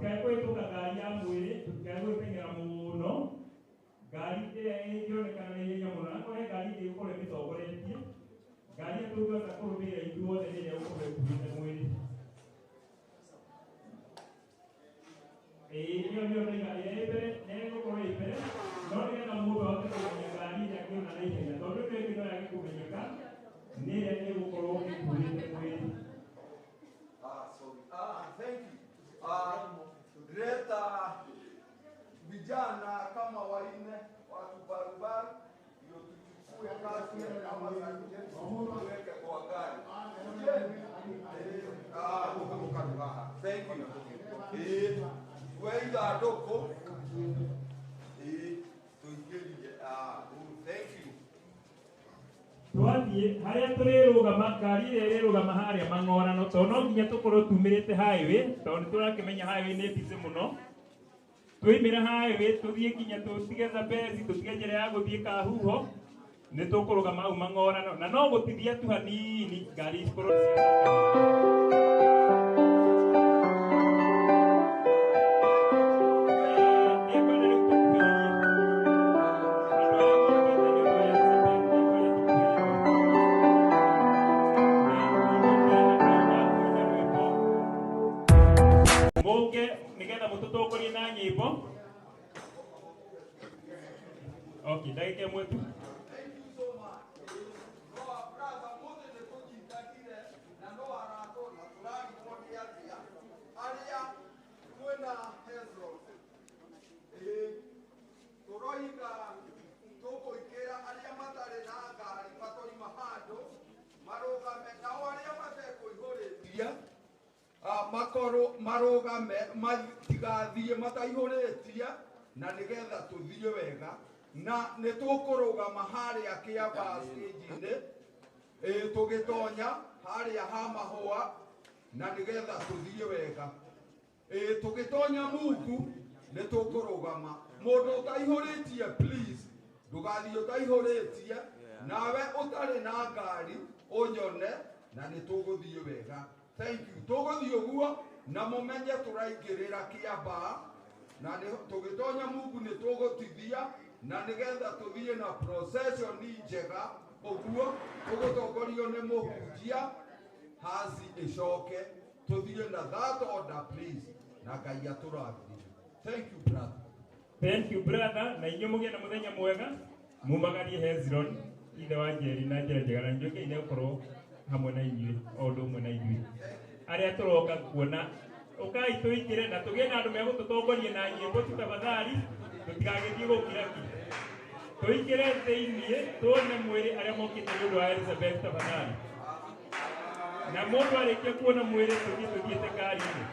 Tũtikae kũhĩtũka ngari ya mwĩrĩ, tũtikae gũgĩteng'era mũno. Ngari ĩrĩa ĩngĩonekana na ihenya mũno, na he ngari ĩngĩ ĩgũkorwo ĩmĩtongoretie. Ngari ĩyo tũngĩhota kũrũmĩrĩra ithuothe nĩ ĩrĩa ĩgũkorwo ĩkuĩte mwĩrĩ. Ĩĩ ĩyo nĩyo ndaiga ĩrĩa ĩ mbere nĩ ĩgũkorwo ĩ mbere, no nĩgetha mũndũ ahote kũmenya ngari ĩrĩa angĩona na ihenya, tondũ ĩno ĩngĩ no yage kũmenyeka nĩ ĩrĩa ĩgũkorwo ĩkuĩte mwĩrĩ. Ah, sorry. Ah, thank you. Ah, ndĩreta vijana kama waine watu barubaru ndio tuchukue kazi kama za tuweke kwa gari. Kujeni. Ah, thank you. Eh, we ithandũkũ. Eh, tũingĩrie. Ah, thank you. Twathiĩ harĩa tũrĩrũgama, ngari ĩrĩa ĩrĩrũgama harĩa mang'orano, tondũ no nginya tũkorwo tumĩrĩte highway, tondũ nĩ tũrakĩmenya highway nĩ busy mũno. Twaimĩra highway tũthiĩ nginya tũtige Zambezi, tũtige njĩra ya gũthiĩ Kahuho, nĩ tũkũrũgama hau mang'orano, na no gũtithia tu hanini ngari cikorwo Nĩngwenda rĩu tũkuhĩrĩrie. Andũ arĩa mokĩte nĩ ũndũ wa Elizabeth, nĩngwenda tũkuhĩrĩrie. Na mũinũke na kayũ ga kũina rwĩmbo. Mũke nĩgetha mũtũtongorie na nyĩmbo. Okay, ndagĩka ĩmwe tu. Thank you so much. No brother, mũthĩ nĩ tũnyitanire na no aratwo na tũrarigwo nĩ atĩa arĩa mwĩna Hezron. Ĩĩ, tũroiga tũkũingĩra arĩa matarĩ na ngari matoima handũ marũgame, nao arĩa matekũihũrĩtie makorwo marũgame matigathiĩ mataihũrĩtie, na nĩgetha tũthiĩ wega, na nĩ tũkũrũgama harĩa Kĩambaa stage-inĩ, ĩĩ, tũgĩtonya harĩa ha mahũa, na nĩgetha tũthiĩ wega. Ĩĩ, tũgĩtonya Mungu nĩ tũkũrũgama. Mũndũ ũtaihũrĩtie, please ndũgathiĩ ũtaihũrĩtie, nawe ũtarĩ na ngari ũnyone, na nĩ tũgũthiĩ wega. Thank you. Tũgũthiĩ ũguo na mũmenye tũraingĩrĩra Kĩambaa, na nĩ tũgĩtonya Mungu nĩ tũgũtithia, na nĩgetha tũthiĩ na procession njega ũguo tũgũtongorio nĩ mũhunjia haci ĩcoke tũthiĩ na that order, please, na Ngai atũrathime. Thank you, brother. Thank you, brother, na inyuĩ mũgĩe na mũthenya mwega, mumagarie Hezron ithe wa Njeri na njĩra njega, na njũke ine gũkorwo hamwe na inyuĩ o ũndũ ũmwe na ithuĩ arĩa tũroka kuona. Ũkai tũingĩre na tũgĩe na andũ megũtũtongoria na nyĩmbo tu, tafadhali tũtigagĩthiĩ gũkiraki, tũingĩre thĩiniĩ tuone mwĩrĩ arĩa mokĩte nĩ ũndũ wa Elizabeth, tafadhali. Na mũndũ arĩkia kuona mwĩrĩ tũthiĩ tũthiĩte ngari-inĩ.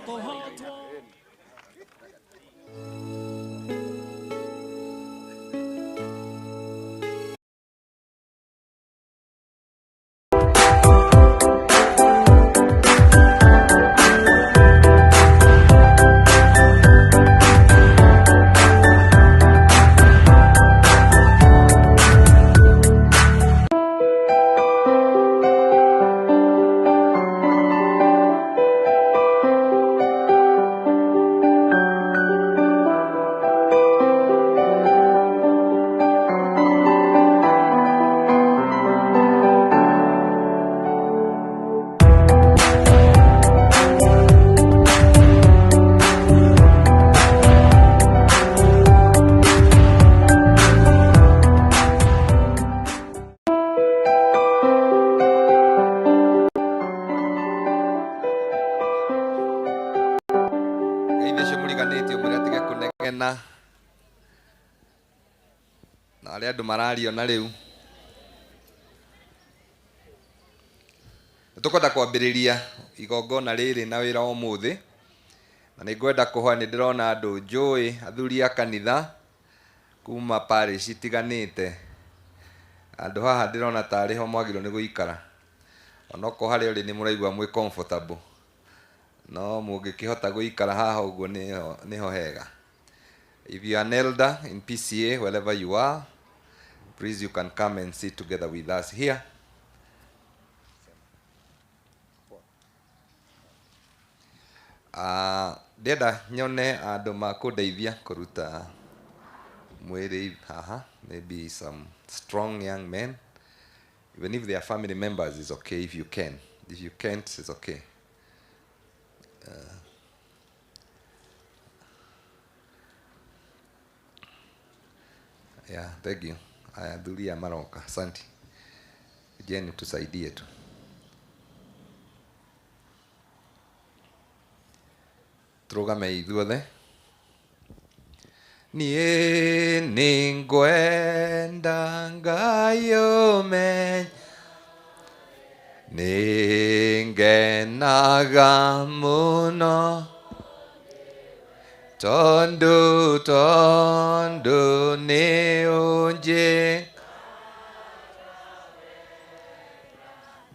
Kũhotwo. Ngai ũcio mũriganĩtio mwĩre atige kũnegena na arĩa andũ marario na rĩu. Nĩ tũkwenda kwambĩrĩria igongona rĩrĩ na wĩra wa ũmũthĩ, na nĩ ngwenda kũhoya, nĩ ndĩrona andũ njũĩ, athuri a kanitha kuma parish itiganĩte. Andũ haha ndĩrona tarĩ ho mwagĩrĩirwo nĩ gũikara, onokorwo harĩa ũrĩ nĩ mũraigua mwĩ comfortable, no mũngĩkĩhota gũikara haha ũguo nĩho hega. If you are an elder in PCA, wherever you are, please you can come and sit together with us here. Ndĩrenda nyone andũ makũndeithia kũruta mwĩrĩ haha, maybe some strong young men, even if they are family members is okay if you can. If you can't, it's okay. Yeah, thank you. Aya, athuri aya maroka. Asante. Jeni tusaidie tu. Tũrũgame ithuothe. Niĩ nĩngwenda Ngai ũmenye, nĩngenaga mũno tondũ nĩ ũnjĩ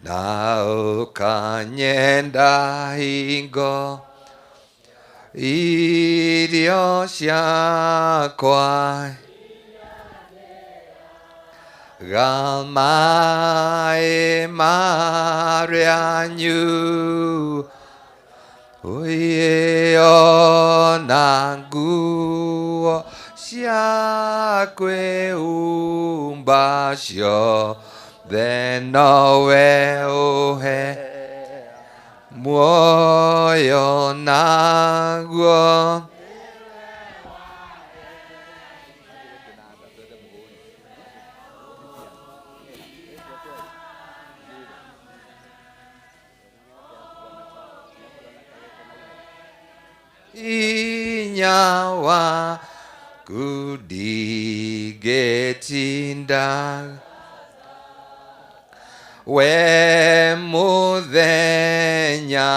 na ũkanyenda hingo irio ciakwa gamaĩ marĩa nyu oye ona nguo cia kwĩhumba ciothe nowe ũhe muoyo naguo. Inya waku ndingĩtinda we mũthenya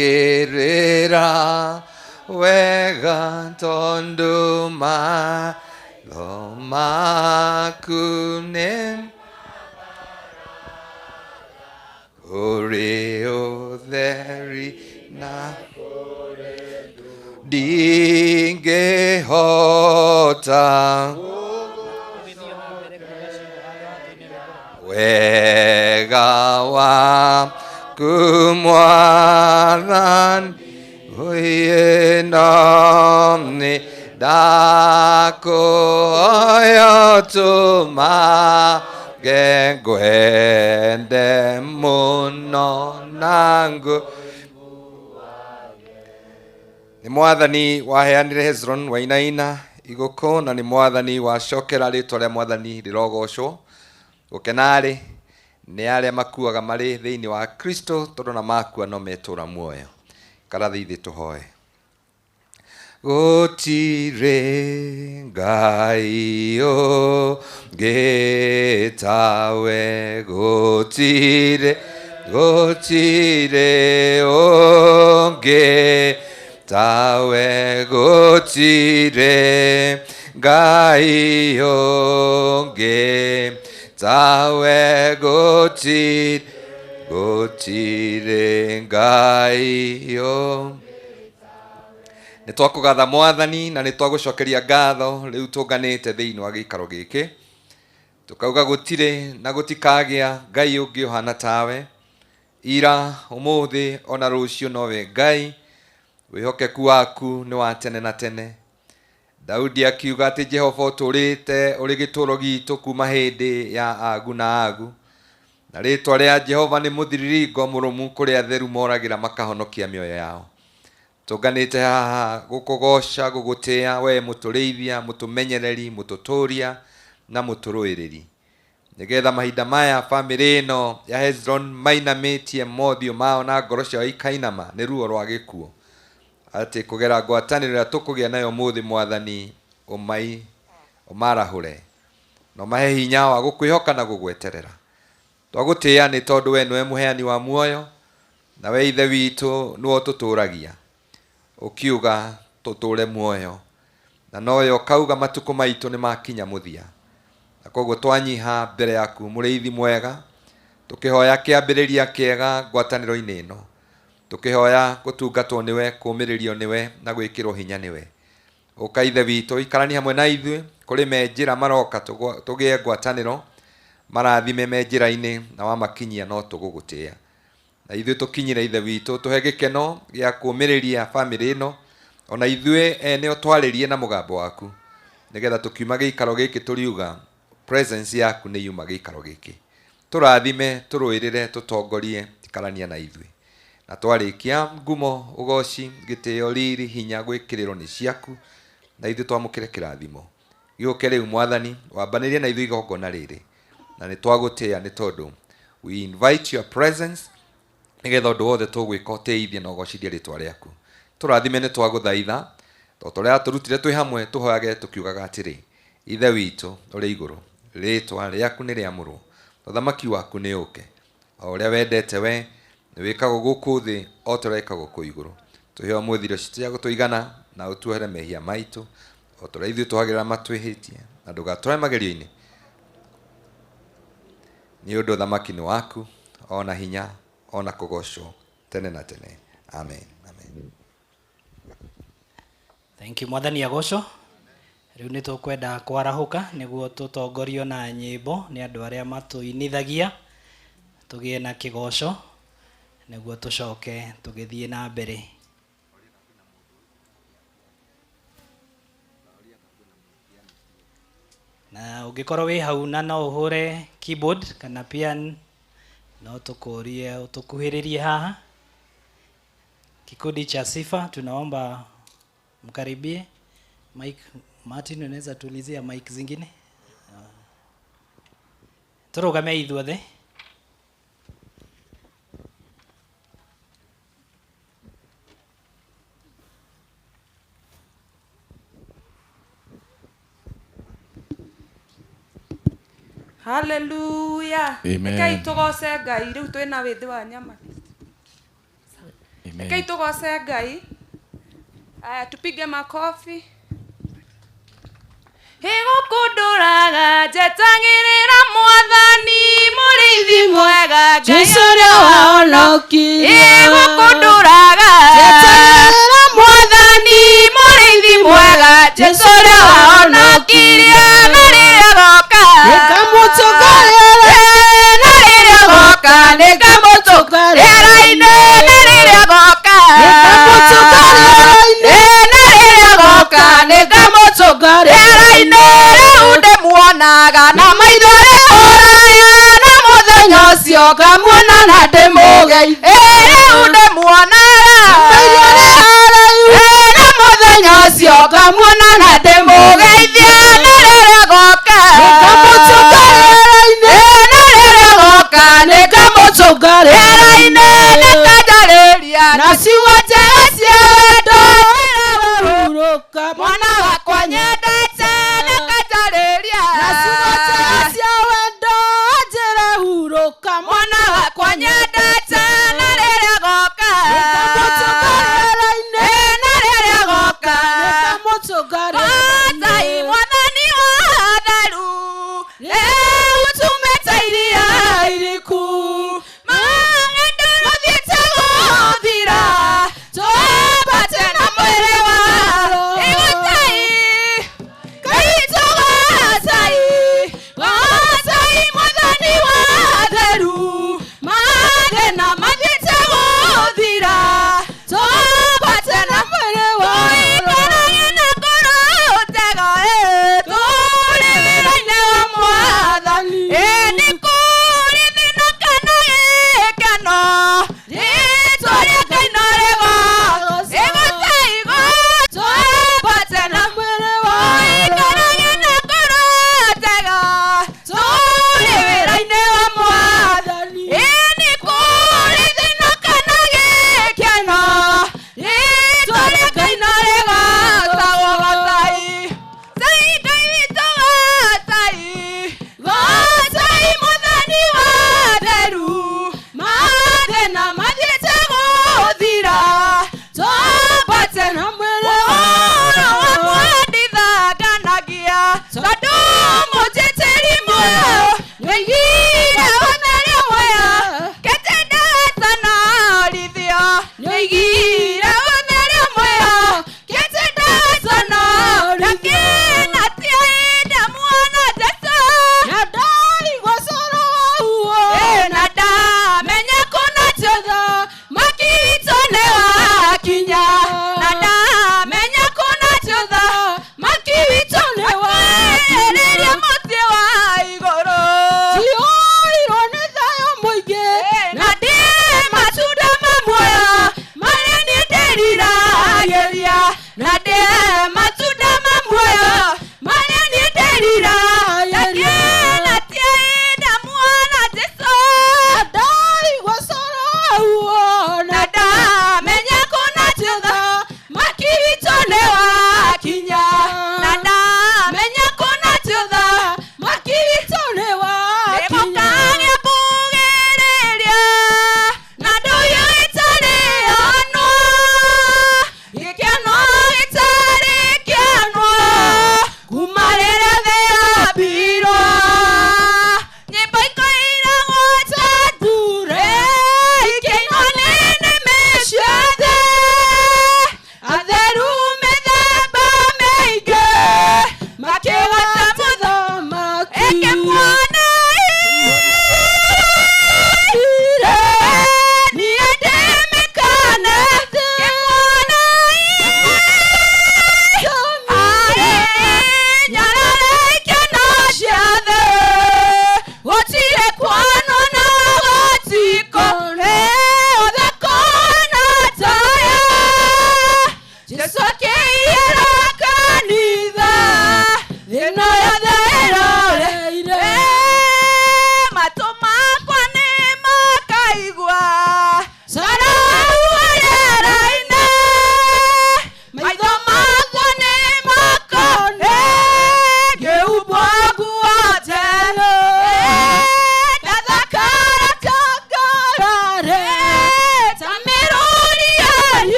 menyagĩrĩra wega tondũ maitho maku nĩ ũrĩ ũtheri na ndingĩhota wega waku Mwathani oye nĩ ndakũhoya ũtũmage ngwende mũno na nĩ Mwathani waheanire Hezron Wainaina igũkũ, na nĩ Mwathani wacokera rĩtwa rĩa Mwathani rĩrogocwo. Gũkena-rĩ nĩ arĩa makuaga marĩ thĩinĩ wa Kristo, tondũ na makua no metũra muoyo. Karathi tũhoe. Gũtirĩ Ngai ũngĩ tawe, Gũtirĩ, gũtirĩ ũngĩ tawe, gũtirĩ Ngai ũngĩ tawe, gũtirĩ, gũtirĩ Ngai ũngĩ. Nĩ twakũgatha Mwathani na nĩ twagũcokeria ngatho rĩu tũnganĩte thĩinĩ wa gĩikaro gĩkĩ, tũkauga gũtirĩ na gũtikagĩa Ngai ũngĩ ũhana tawe, ira ũmũthĩ ona rũciũ nowe Ngai. Wĩhokeku waku nĩ wa tene na tene. Daudi akiuga atĩ Jehova ũtũrĩte ũrĩ gĩtũũro gitũ kuma hĩndĩ ya agu na agu, na rĩtwa rĩa Jehova nĩ mũthiriringo mũrũmu kũrĩa atheru moragĩra makahonokia mĩoyo yao. Tũnganĩte haha gũkũgoca, gũgũtĩa we mũtũrĩithia, mũtũmenyereri, mũtũtũria na mũtũrũĩrĩri, nĩgetha mahinda maya bamĩrĩ ĩno ya Hezron mainamĩtie mothiũ mao na ngoro ciao ikainama nĩ ruo rwa gĩkuũ, atĩ kũgera ngwatanĩro ĩrĩa tũkũgĩa nayo ũmũthĩ, Mwathani, ũmai ũmarahũre na ũmahe hinya wa gũkwĩhoka na gũgweterera. Twagũtĩĩa nĩ tondũ we nĩwe mũheani wa muoyo, na we Ithe witũ nĩwe ũtũtũragia, ũkiuga tũtũre muoyo, na noyo ũkauga matukũ maitũ nĩ makinya mũthia. Na koguo twanyiha mbere yaku mũrĩithi mwega, tũkĩhoya kĩambĩrĩria kĩega ngwatanĩro-inĩ ĩno, tũkĩhoya gũtungatwo nĩwe, kũũmĩrĩrio nĩwe na gwĩkĩrwo hinya nĩwe. Ũka Ithe witũ, ikarani hamwe na ithuĩ kũrĩ me njĩra maroka tũgĩe ngwatanĩro, marathime me njĩra-inĩ na wamakinyia no tũgũgũtĩĩa. Na ithuĩ tũkinyire Ithe witũ, tũhe gĩkeno gĩa kũũmĩrĩria bamĩrĩ ĩno, ona ithuĩ ene ũtwarĩrie na mũgambo waku, nĩgetha tũkiuma gĩikaro gĩkĩ tũriuga presence yaku nĩ yuma gĩikaro gĩkĩ. Tũrathime, tũrũĩrĩre, tũtongorie, ikarania na ithuĩ. Na twarĩkia ngumo, ũgoci, gĩtĩo, riri, hinya gwĩkĩrĩrwo nĩ ciaku, na ithuĩ twamũkĩre kĩrathimo. Gĩũke rĩu Mwathani, wambanĩrie na ithuĩ igongona rĩrĩ, na nĩ twagũtĩĩa nĩ tondũ we invite your presence, nĩgetha ũndũ wothe tũgwĩka ũtĩithie na ũgocithie rĩtwa rĩaku. Tũrathime, nĩ twagũthaitha, tondũ ũrĩa tũrutire twĩ hamwe tũhoyage tũkiugaga atĩrĩ, Ithe witũ ũrĩ igũrũ, rĩtwa rĩaku nĩ rĩamũrwo, ũthamaki waku nĩ ũke, o ũrĩa wendete we nĩ wĩkagwo gũkũ thĩ o ta ũrĩa wĩkagwo kũu igũrũ. Tũhe ũmũthĩ irio citũ cia gũtũigana, na ũtuohere mehia maitũ o ta ũrĩa ithuĩ tũhagĩrĩra matwĩhĩtie, na ndũgatũre magerio-inĩ, nĩ ũndũ ũthamaki nĩ waku, ona hinya, ona kũgocwo tene na tene. Amen, amen. Thank you. Mwathani agocwo. Rĩu nĩ tũkwenda kwarahũka nĩguo tũtongorio na nyĩmbo nĩ andũ arĩa matũinithagia, tũgĩe na kĩgoco nĩguo tũcoke tũgĩthiĩ na mbere. Na ũngĩkorwo wĩ hau na no ũhũre keyboard kana piano, no tũkũrie ũtũkuhĩrĩrie haha. Kikundi cha Sifa, tunaomba mkaribie. Mike Martin, unaweza tuulizia mic zingine? Tũrũgame ithuothe. Haleluya. Amen. Rekei tũgoce Ngai rĩu twĩna wĩthĩ wa nyama. Amen. Rekei tũgoce Ngai. Aya, tupige makofi. Hĩgũkũndũraga njetagĩrĩra Mwathani mũrĩithi mwega Ngai. Jesũ ũrĩa wahonokirie. Ĩgũkũndũraga Njetagĩrĩra Mwathani mũrĩithi mwega Jesũ ũrĩa wahonokirie, na rĩrĩa agoka Nĩngamũtũnga na rĩrĩa agoka nĩngamũtũnga rĩera-inĩ, na rĩrĩa agoka Nĩngamũtũnga rĩera-inĩ. Na rĩrĩa agoka nĩngamũtũnga rĩera-inĩ. Rĩu ndĩmuonaga na maitho rĩ kũraya, na mũthenya ũcio ngamuona na ndĩmũgeithie. Rĩu ndĩmuonaga na mũthenya ũcio ngamuona na ndĩmũgeithie, na rĩrĩa agoka Nĩngamũtũnga rĩera-inĩ. Na rĩrĩa agoka nĩngamũtũnga rĩera-inĩ, nĩnganjarĩria na ciugo njega cia wendo. Hurũka mwana wakwa nyendete, nĩnganjarĩria na ciugo njega cia wendo, njĩre hurũka. Mwana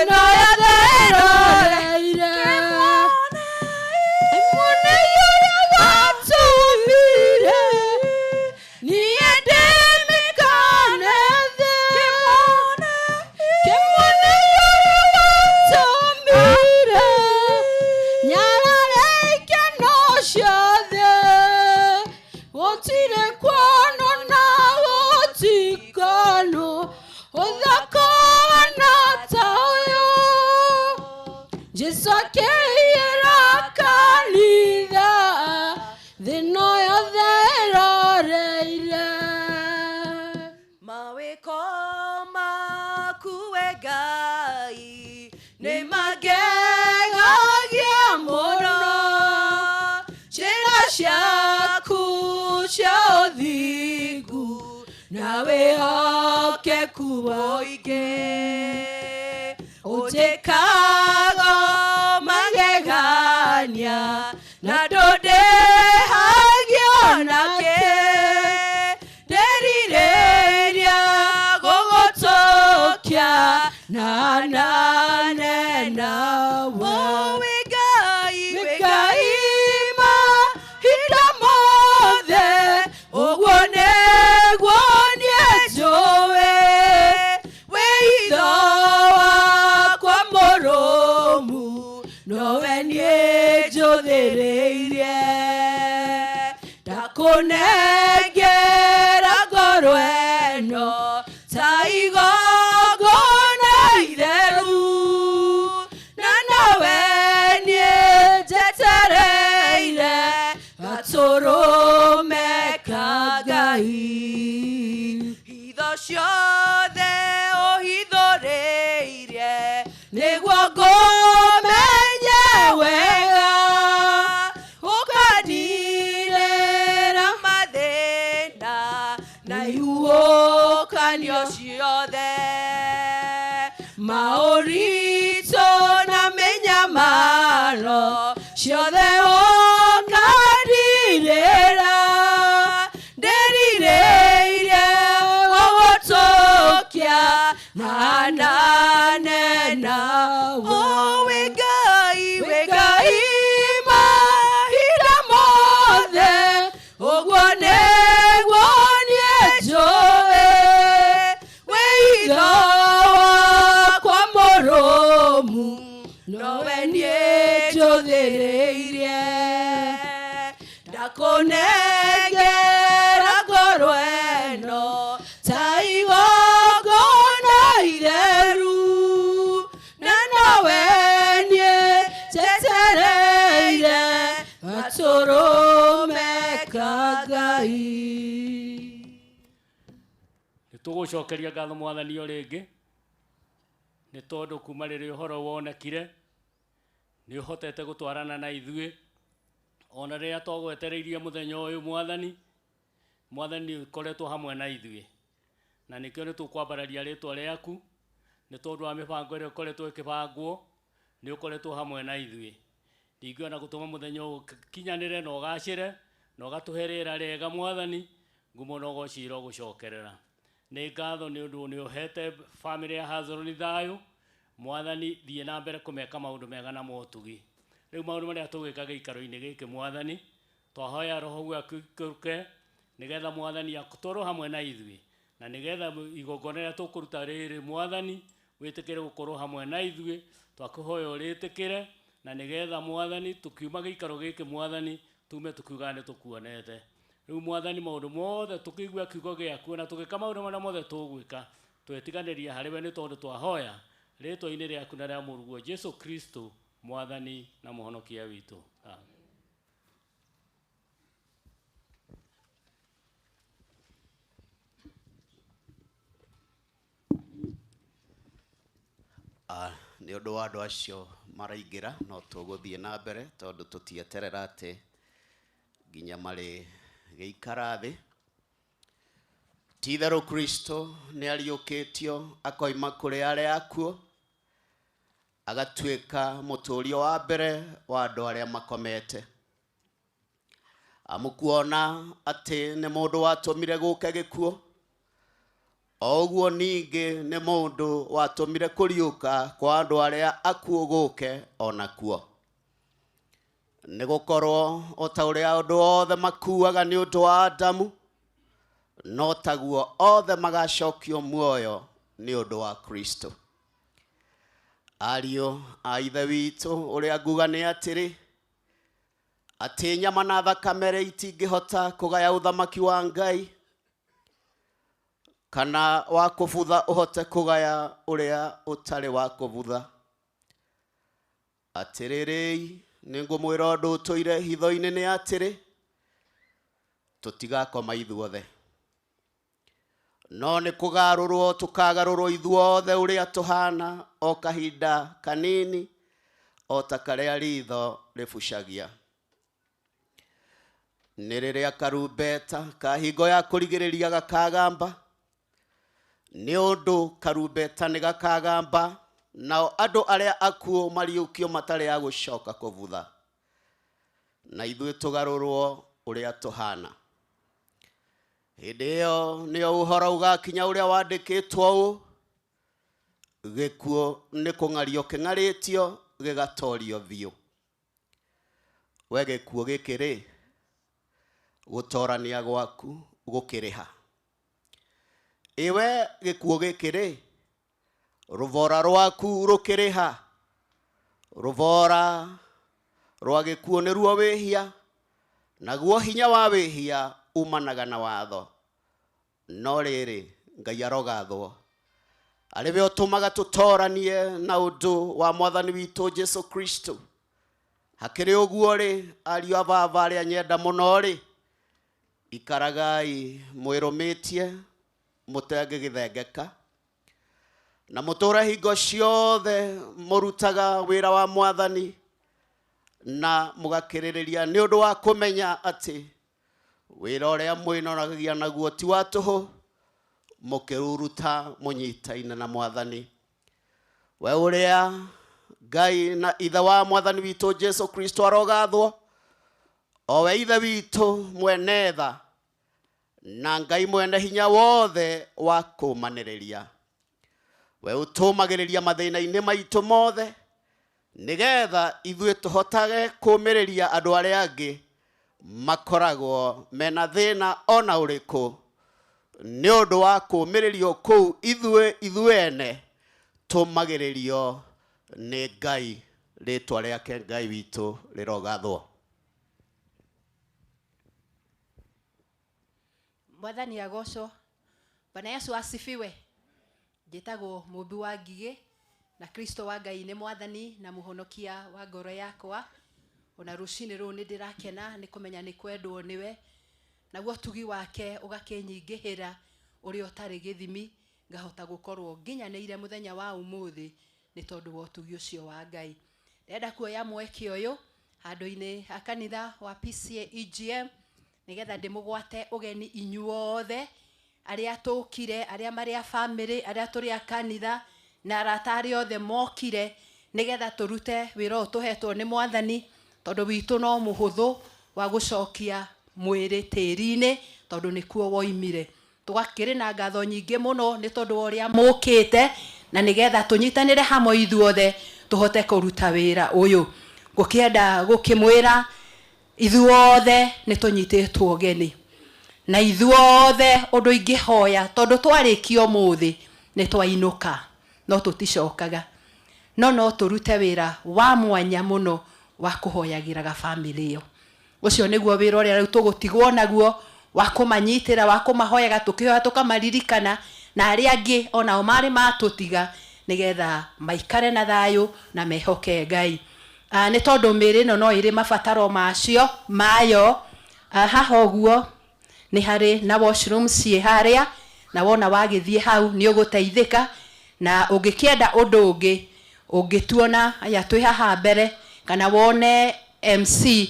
Thĩna yothe ĩroreire. Kĩmwone ũrĩa watũmire niĩ ndĩmĩkane thĩ. Kĩmwone ũrĩa watũmire nyarare ikeno ciothe. Gũtirĩ kuonwo na gũtikonwo ũthaka na ta ũyũ. Jesũ akĩiyĩra kanitha thĩna yothe ĩroreire. Mawĩko maku we Ngai nĩ magegagia mũno. Njĩra ciaku cia ũthingu na wĩhokeku mũingĩ. Ũnjĩkaga magegania na ndũndĩhagio nakĩ. Ndĩrirĩria gũgũtũkia na nane nawe. Wĩ Ngai, wĩ Ngai mahinda mothe, ũguo nĩguo niĩ njũĩ. Wĩ itho wakwa mũrũmu, nowe niĩ njũthĩrĩirie. Ndakũnengera ngoro ĩno ta igongona itheru, na nowe niĩ njetereire gatũrũme ka Ngai. Hitho ciothe ũhithũrĩirie nĩguo ngũmenye wega, ũkandirĩra mathĩna na ihuhũkanio ciothe. Maũritũ na mĩnyamaro ciothe ũkandirĩra. Ndĩrirĩire gũgũtũkia na nane nawe. Wĩ Ngai, wĩ Ngai mahinda mothe, ũguo nĩguo niĩ njũĩ. Wĩ itho wakwa mũrũmu, nowe niĩ njũthĩrĩirie. Ndakũnengera ngoro ĩno ta igongona itheru, na nowe niĩ njetereire gatũrũme ka Ngai. Nĩ tũgũcokeria ngatho mwathani o rĩngĩ nĩ tondũ kuma rĩrĩa ũhoro wonekire nĩ ũhotete gũtwarana na ithuĩ ona rĩrĩa twagwetereirie mũthenya ũyũ mwathani. Mwathani nĩ ũkoretwo hamwe na ithuĩ na nĩkĩo nĩ tũkwambararia rĩtwa rĩaku nĩ tondũ wa mĩbango ĩrĩa ĩkoretwo ĩkĩbangwo nĩ ũkoretwo hamwe na ithuĩ. Ndingĩona gũtũma mũthenya ũyũ ũkinyanĩre na ũgacĩre na ũgatũhe rĩera rĩega mwathani, ngumo na ũgoci irogũcokerera. Nĩ ngatho nĩ ũndũ nĩ ũhete bamĩrĩ ya Hezron thayũ mwathani, thiĩ na mbere kũmeka maũndũ mega na motugi. Rĩu maũndũ marĩa tũgwĩka gĩikaro-inĩ gĩkĩ mwathani, twahoya roho waku ikũrũke nĩgetha mwathani atũrwo hamwe na ithuĩ na nĩgetha igongona rĩrĩa tũkũruta rĩrĩ mwathani wĩtĩkĩre gũkorwo hamwe na ithuĩ. Twakũhoya ũrĩtĩkĩre na nĩgetha mwathani tũkiuma gĩikaro gĩkĩ mwathani tume tũkiugaga nĩ tũkuonete. Rĩu mwathani maũndũ mothe tũkĩigua kiugo gĩaku na tũgĩka maũndũ marĩa mothe tũgwĩka twetiganĩria harĩ we nĩ tondũ twahoya rĩtwa-inĩ rĩaku na rĩa mũrũguo Jesu Kristo mwathani na mũhonokia witũ. Amen. Nĩ ũndũ wa andũ acio maraingĩra no tũgũthiĩ na mbere tondũ tũtieterera atĩ nginya marĩ gĩikara thĩ. Ti-itherũ Kristo nĩ ariũkĩtio akoima kũrĩ arĩa akuũ agatuĩka mũtũũrio wa mbere wa andũ arĩa makomete. Amu kuona atĩ nĩ mũndũ watũmire gũke gĩkuũ, O ũguo ningĩ nĩ mũndũ watũmire kũriũka kwa andũ arĩa akuũ gũke onakuo. Nĩ gũkorwo o ta ũrĩa andũ othe makuaga nĩ ũndũ wa Adamu, no taguo othe magacokio muoyo nĩ ũndũ wa Kristo. Ariũ a Ithe witũ, ũrĩa nguga nĩ atĩrĩ, atĩ nyama na thakame rĩ itingĩhota kũgaya ũthamaki wa Ngai, kana wa kũbutha ũhote kũgaya ũrĩa ũtarĩ wa kũbutha. Atĩrĩrĩi, nĩngũmwĩra ũndũ ũtũire hitho-inĩ nĩ atĩrĩ, tũtigakoma ithuothe, no nĩ kũgarũrwo tũkagarũrwo ithuothe ũrĩa tũhana o kahinda kanini, o ta karĩa ritho rĩbucagia. Nĩ rĩrĩa karumbeta ka hingo ya kũrigĩrĩria gakagamba, nĩ ũndũ karumbeta nĩ gakagamba, nao andũ arĩa akuũ mariũkio matarĩ a gũcoka kũbutha, na ithuĩ tũgarũrwo ũrĩa tũhana. Hĩndĩ ĩyo nĩyo ũhoro ũgakinya ũrĩa wandĩkĩtwo ũũ, gĩkuũ nĩ kũng'ario kĩng'arĩtio gĩgatorio biũ. We gĩkuũ gĩkĩ rĩ, gũtorania gwaku gũkĩrĩha. Ĩwe gĩkuũ gĩkĩ rĩ, rũbora rwaku rũkĩrĩha. Rũbora rwa gĩkuũ nĩruo wĩhia, naguo hinya wa wĩhia umanaga na watho. No rĩrĩ, Ngai arogathwo, arĩ we ũtũmaga tũtoranie na ũndũ wa Mwathani witũ Jesu Kristo. Hakĩrĩ ũguo rĩ, ariũ a baba arĩa nyenda mũno rĩ, ikaragai mwĩrũmĩtie mũtengĩgĩthengeka, na mũtũre hingo ciothe mũrutaga wĩra wa Mwathani, na mũgakĩrĩrĩria nĩ ũndũ wa kũmenya atĩ wĩra ũrĩa mwĩnoragia naguo ti wa tũhũ, mũkĩruruta mũnyitaine na Mwathani. We ũrĩa Ngai na Ithe wa Mwathani witũ Jesu Kristo arogathwo, o we Ithe witũ mwene tha na Ngai mwene hinya wothe wa kũmanĩrĩria, we ũtũmagĩrĩria mathĩna-inĩ maitũ mothe, nĩgetha ithuĩ tũhotage kũmĩrĩria andũ arĩa angĩ makoragwo mena thĩna ona ũrĩkũ, nĩ ũndũ wa kũmĩrĩrio kũu ithuĩ ithuene tũmagĩrĩrio nĩ Ngai. Rĩtwa rĩake Ngai witũ rĩrogathwo. Mwathani agocwo. Bwana Yesu asifiwe. Njĩtagwo Mũmbi wa Ngigĩ, na Kristo wa Ngai nĩ Mwathani na Mũhonokia wa ngoro yakwa. Ona rũcinĩ rũrũ nĩ ndĩrakena nĩ kũmenya nĩ kwendwo nĩwe, naguo tugi wake ũgakĩnyingĩhĩra ũrĩa ũtarĩ gĩthimi, ngahota gũkorwo nginyanĩire mũthenya wa ũmũthĩ nĩ tondũ wa ũtugi ũcio wa Ngai. Ndĩrenda kuoya mweke ũyũ handũ-inĩ ha kanitha wa PCEA EGM nĩgetha ndĩmũgwate ũgeni inyuothe arĩa tũkire, arĩa marĩ a family, arĩa tũrĩ a kanitha na arata arĩa othe mokire, nĩgetha tũrute wĩra ũyũ tũhetwo nĩ Mwathani, tondũ witũ no mũhũthũ wa gũcokia mwĩrĩ tĩri-inĩ, tondũ nĩkuo woimire. Tũgakĩrĩ na ngatho nyingĩ mũno nĩ tondũ wa ũrĩa mũkĩte, na nĩgetha tũnyitanĩre hamwe ithuothe tũhote kũruta wĩra ũyũ. Ngũkĩenda gũkĩmwĩra ithuothe nĩ tũnyitĩtwo ũgeni, na ithuothe ũndũ ingĩhoya, tondũ twarĩkia ũmũthĩ nĩ twainũka, no tũticokaga, no tũrute wĩra wa mwanya mũno wa kũhoyagĩraga family ĩyo. Ũcio nĩguo wĩra ũrĩa rĩu tũgũtigwo naguo, wa kũmanyitĩra, wa kũmahoyaga, tũkĩhoya tũkamaririkana, na arĩa angĩ onao marĩ matũtiga, nĩgetha maikare na thayũ na mehoke Ngai. Nĩ tondũ mĩĩrĩ ĩno no ĩrĩ mabataro macio mayo. Haha ũguo nĩ harĩ na washroom ciĩ harĩa, na wona wagĩthiĩ hau nĩ ũgũteithĩka, na ũngĩkĩenda ũndũ ũngĩ ũngĩtuona aya twĩ haha mbere kana wone MC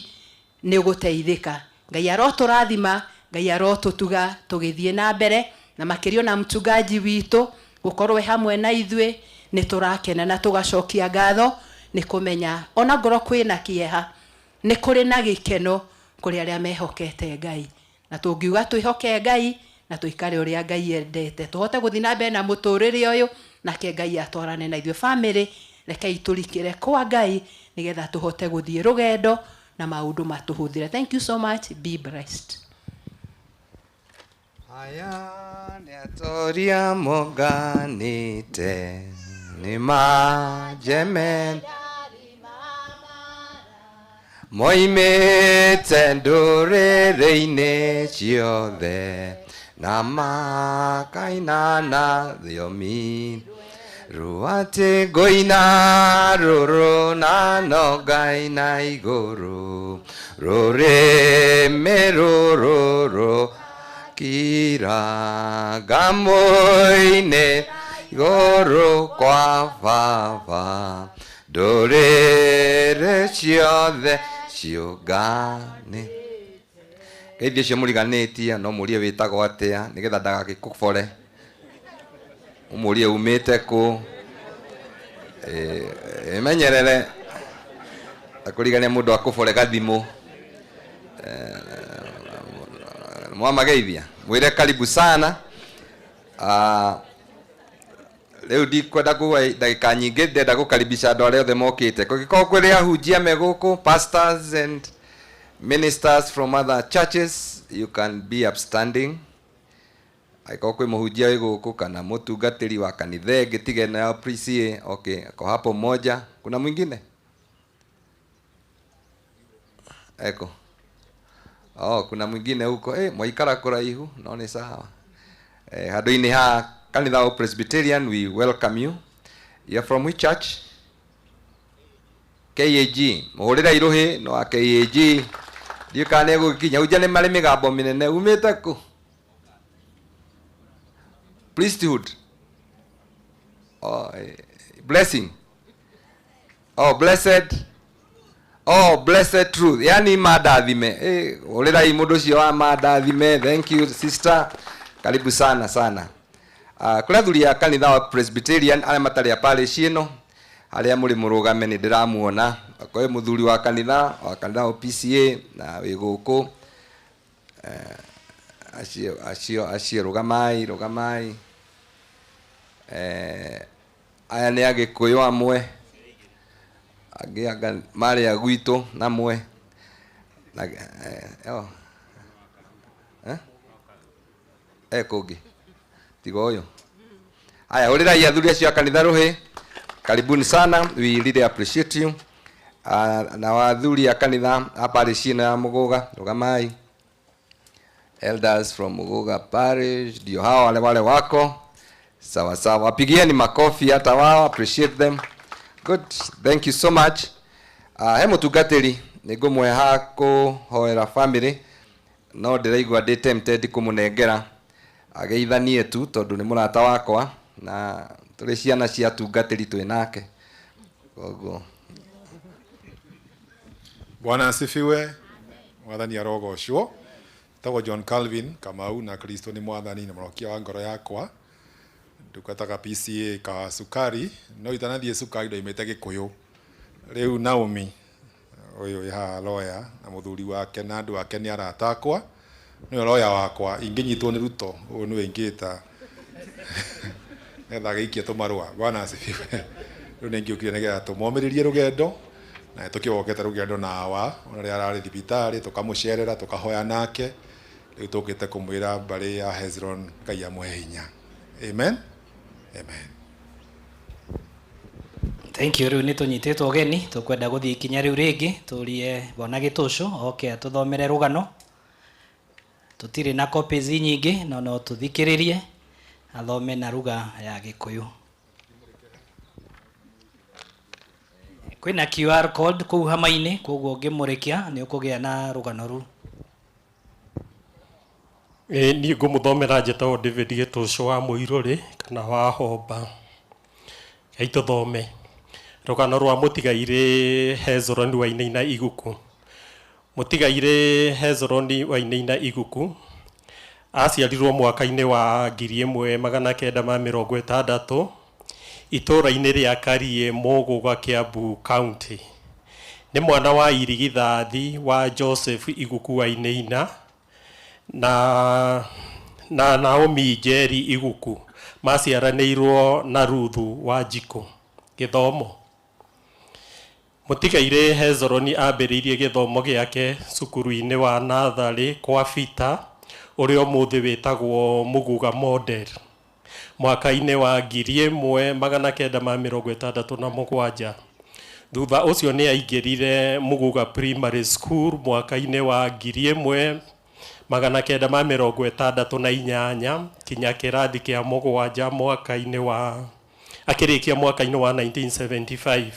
nĩ ũgũteithĩka. Ngai arotũrathima, Ngai arotũtuga tũgĩthiĩ na mbere, na makĩria ona mchungaji witũ gũkorwo hamwe na ithuĩ nĩ tũrakena na tũgacokia ngatho nĩ kũmenya ona ngorwo kwĩna kĩeha nĩ kũrĩ na gĩkeno kũrĩ arĩa mehokete Ngai, na tũngiuga twĩhoke Ngai Na tũikare ũrĩa Ngai endete, tũhote gũthiĩ na mbere na mũtũrĩre ũyũ, nake Ngai atwarane na ithuĩ. Family, rekei tũrikĩre kwa Ngai nĩgetha tũhote gũthiĩ rũgendo na maũndũ matũhũthĩre. Thank you so much, be blessed. Aya nĩ atoria monganĩte nĩ majeme moimĩte ndũrĩrĩ-inĩ ciothe na makaina na thiomi rũatĩ ngũina rũrũ na no ngaina igũrũ rũrĩmĩ rũrũ kira ngamuine igũrũ kwa baba ndũrĩrĩ ciothe ciũngane. Geithio ũcio mũriganĩtie no mũrie wĩtagwo atĩa nĩgetha ndagagĩkũbore, ũmũrie umĩte kũ, ĩmenyerere akũrigania mũndũ akũbore gathimũ. Mwamageithia mwĩre karibu sana. Rĩu ndikwenda kuga ndagĩka nyingĩ, ndĩrenda gũkaribisha andũ arĩa othe mokĩte. Kũngĩkorwo kwĩrĩ ahunjia me gũkũ, pastors and ministers from other churches, you can be upstanding. Angĩkorwo kwĩ mũhunjia wĩ gũkũ kana mũtungatĩri wa kanitha ĩngĩ tiga ĩno ya PCA, okay, ako hapo mmoja. Kuna mwingine eko? Oh, kuna mwingine huko. Mwaikara kũraihu no nĩ sawa. Handũ-inĩ ha kanitha wa Presbyterian, we welcome you. You are from which church? KAG. Mũhũrĩre irũhĩ no wa KAG. Ndiũĩ kana nĩ egũgĩkinya. Hunjia nĩ marĩ mĩgambo mĩnene. Umĩte kũ? Priesthood. Oh, blessing. Oh, blessed. Oh, blessed truth. Yani mandathime. Hũrĩrai mũndũ ũcio wa mandathime. Thank you, sister. Karibu sana sana. Kũrĩ athuri a kanitha wa Presbyterian arĩa matarĩ a parish ĩno, harĩa mũrĩ mũrũgame nĩ ndĩramuona. Okorwo wĩ mũthuri wa kanitha wa PCA na wĩ gũkũ, acio rũgamai rũgamai. Aya nĩ Agĩkũyũ amwe, angĩ anga marĩ a gwitũ namwe na oh. Eh? Kũngĩ tiga ũyũ. Aya, hũrĩrai athuri acio a kanitha rũhĩ. Karibuni sana, we really appreciate you. Na wathuri a kanitha a parish ĩno ya Mũgũga, rũgamai. Elders from Muguga Parish, ndio hao wale wale wako sawa sawa, wapigieni makofi hata wao, appreciate them. Good, thank you so much. He mũtungatĩri nĩ ngũmũhe ha kũhoera family, no ndĩraigua ndĩ tempted kũmũnengera ageithanie tu tondũ nĩ mũrata wakwa na tũrĩ ciana cia tungatĩri twĩ nake, koguo. Bwana asifiwe. Mwathani arogocwo. Tagwo John Calvin Kamau na Kristo nĩ mwathani na mũrokia wa ngoro yakwa. Ndungataga PCA ka Sukari, no itanathiĩ Sukari ndoimĩte Gĩkũyũ. Rĩu Naomi ũyũ wĩ haha lawyer na mũthuri wake na andũ ake nĩ arata akwa. Nĩwe lawyer wakwa, ingĩnyitwo nĩ Ruto ũyũ nĩwe ingĩta nĩgetha agĩikie tũmarũa. Bwana asifiwe. Rĩu nĩ ingĩũkire nĩgetha tũmomĩrĩrie rũgendo na tũkĩwokete rũgendo na awa ona rĩrĩa ararĩ thibitarĩ tũkamũcerera, tũkahoya nake. Rĩu tũkĩte kũmwĩra mbarĩ ya Hezron Ngai amũhe hinya. Amen, amen. Thank you. Rĩu nĩ tũnyitĩtwo ũgeni, tũkwenda gũthiĩ ikinya rĩu rĩngĩ tũrie bwana Gĩtũcũ oke atũthomere rũgano. Tũtirĩ na copies nyingĩ, no tũthikĩrĩrie athome na lugha ya Gĩkũyũ. Kwĩna QR code kũu hama-inĩ, koguo ũngĩmũrĩkia nĩ ũkũgĩa na rũgano rũu. Ĩ niĩ ngũmũthomera. Njĩtagwo David Gĩtũcũ wa Mũirũrĩ kana wa Homba. Rekei tũthome rũgano rwa mũtigairĩ Hezron Wainaina Iguku. Mũtigairĩ Hezron Wainaina Iguku aciarirwo mwaka-inĩ wa 1960 itũũra-inĩ rĩa Kariĩ, Mũgũga, Kiambu County. Nĩ mwana wa irigithathi wa Joseph Iguku Wainaina na na Naomi Njeri Iguku maciaranĩirwo na Ruthu Wanjikũ. Gĩthomo. Mũtigairĩ Hezron ambĩrĩirie gĩthomo gĩake cukuru-inĩ wa natharĩ kwa Bita ũrĩa ũmũthĩ wĩtagwo Muguga Model mwaka-inĩ wa 1967. Thutha ũcio nĩ aingĩrire Muguga Primary School mwaka-inĩ wa 1968 kinya kĩrathi kĩa mũgwanja mwaka-inĩ wa akĩrĩkia mwaka-inĩ wa 1975.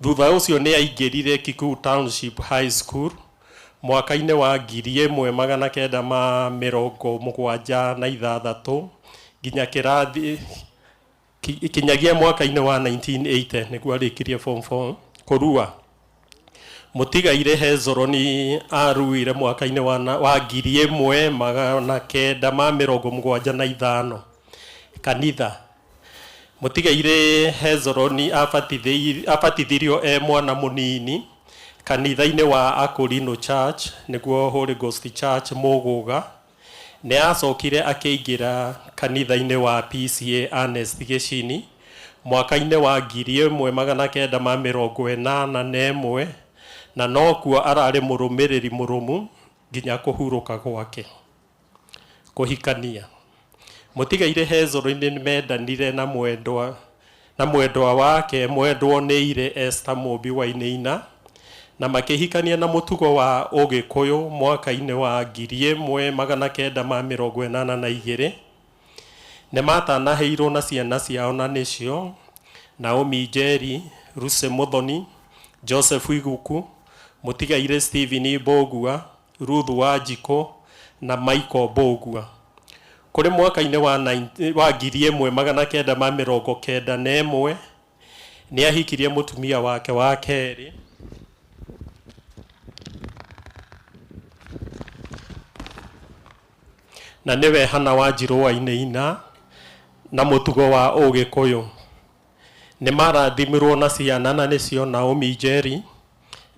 Thutha ũcio nĩ aingĩrire Kikuyu Township High School mwaka-inĩ wa 1976 nginya kĩrathi kinyagia mwaka-inĩ wa 1980 nĩguo arĩkirie form 4 kũrua. Mũtigairĩ Hezron aruire mwaka-inĩ wa 1975. Kanitha. Mũtigairĩ Hezron abatithirio e mwana mũnini kanitha-inĩ wa Akorino Church nĩguo Holy Ghost Church Mũgũga. Nĩ acokire akĩingĩra kanitha-inĩ wa PCA Ernest Gĩcini mwaka-inĩ wa 1981 na nokuo ararĩ mũrũmĩrĩri mũrũmu nginya kũhurũka gwake. Kũhikania. Mũtigairĩ Hezron nĩ mendanire na mwendwa wake mwendwo nĩ ire Esther Mũmbi Wainaina na makĩhikania na mũtugo wa Ũgĩkũyũ mwaka-inĩ wa 1982. Nĩ matanaheirwo na ciana ciao na nĩcio Naomi Njeri, Ruse Muthoni, Joseph Iguku, Mũtigairĩ Stephen Mbũgua, Ruth Wanjikũ na Michael Mbũgua. Kũrĩ mwaka-inĩ wa 1991 nĩ ahikirie mũtumia wake wa kerĩ na nĩwe Hana Wanjirũ Wainaina na mũtugo wa Ũgĩkũyũ. Nĩ marathimirwo na ciana na nĩcio Naomi Njeri,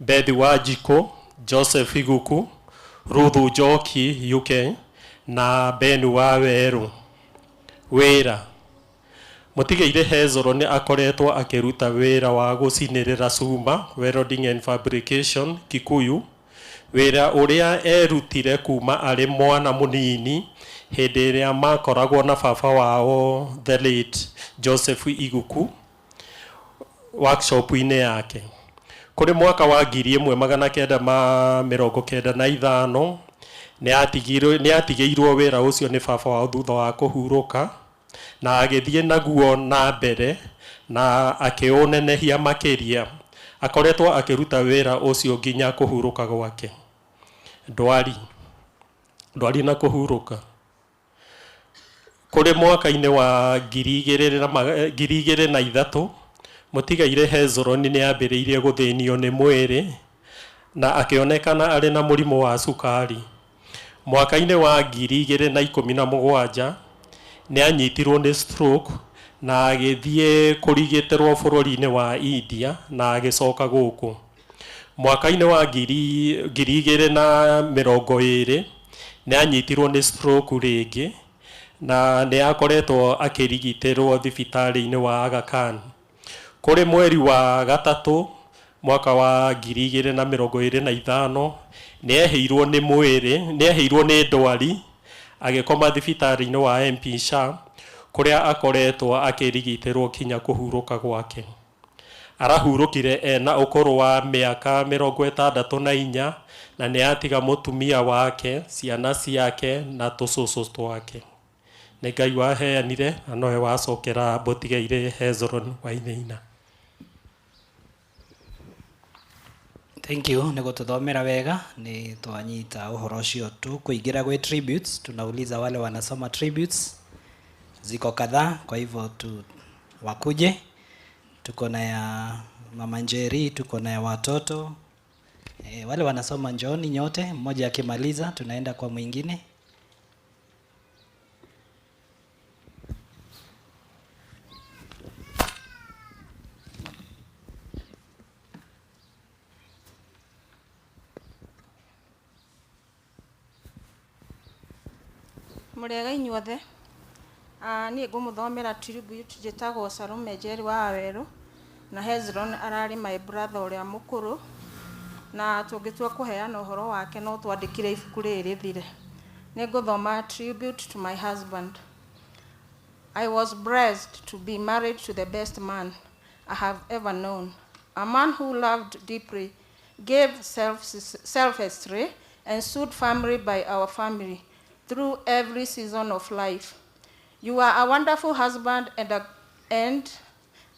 Beth Wanjikũ, Joseph Iguku, Ruth Njoki UK na Ben Wawerũ. Wĩra. Mũtigairĩ Hezron nĩ akoretwo akĩruta wĩra wa gũcinĩrĩra cuma, welding and fabrication, Kikuyu, wĩra ũrĩa erutire kuma arĩ mwana mũnini hĩndĩ ĩrĩa makoragwo na baba wao the late Joseph Iguku workshop-inĩ yake. Kũrĩ mwaka wa 1995 nĩ atigĩirwo wĩra ũcio nĩ baba wao thutha wa kũhurũka na agĩthiĩ naguo na mbere na akĩũnenehia makĩria. Akoretwo akĩruta wĩra ũcio nginya kũhurũka gwake. Ndwari. Ndwari na kũhurũka. Kũrĩ mwaka-inĩ wa 2003 Mũtigairĩ Hezron nĩ ambĩrĩirie gũthĩnio nĩ mwĩrĩ na akĩonekana arĩ na mũrimũ wa cukari. Mwaka-inĩ wa 2017 nĩ anyitirwo nĩ stroke na agĩthiĩ kũrigitĩrwo bũrũri-inĩ wa India na agĩcoka gũkũ. Mwaka-inĩ wa 2020 nĩ anyitirwo nĩ stroke rĩngĩ na nĩ akoretwo akĩrigitĩrwo thibitarĩ-inĩ wa Aga Khan. Kũrĩ mweri wa gatatũ mwaka wa 2025 nĩ eheirwo nĩ mwĩrĩ, nĩ eheirwo nĩ ndwari agĩkoma thibitarĩ-inĩ wa MP Shah kũrĩa akoretwo akĩrigitĩrwo kinya kũhurũka gwake. Arahurũkire ena ũkũrũ wa mĩaka 64 na nĩ atiga mũtumia wake, ciana ciake na tũcũcũ twake. Nĩ Ngai waheanire na nowe wacokera Mũtigairĩ Hezron Wainaina. Thank you nĩ gũtũthomera wega, nĩ twanyita ũhoro ũcio. Tukuingira gwĩ tributes, tunauliza wale wanasoma tributes, ziko kadhaa, kwa hivyo tu wakuje. Tuko na ya Mama Njeri, tuko na ya watoto. Wale wanasoma njooni nyote, mmoja akimaliza tunaenda kwa mwingine. Mũrĩega inyuothe. Niĩ ngũmũthomera tribute. Njĩtagwo Salome Njeri wa Awerũ na Hezron ararĩ my brother ũrĩa mũkũrũ, na tũngĩtua kũheana ũhoro wake no twandĩkire ibuku rĩrĩ rĩthire. Nĩ ngũthoma tribute to my husband. I was blessed to be married to the best man I have ever known, a man who loved deeply, gave selflessly, and stood firmly by our family through every season of life. You are a wonderful husband and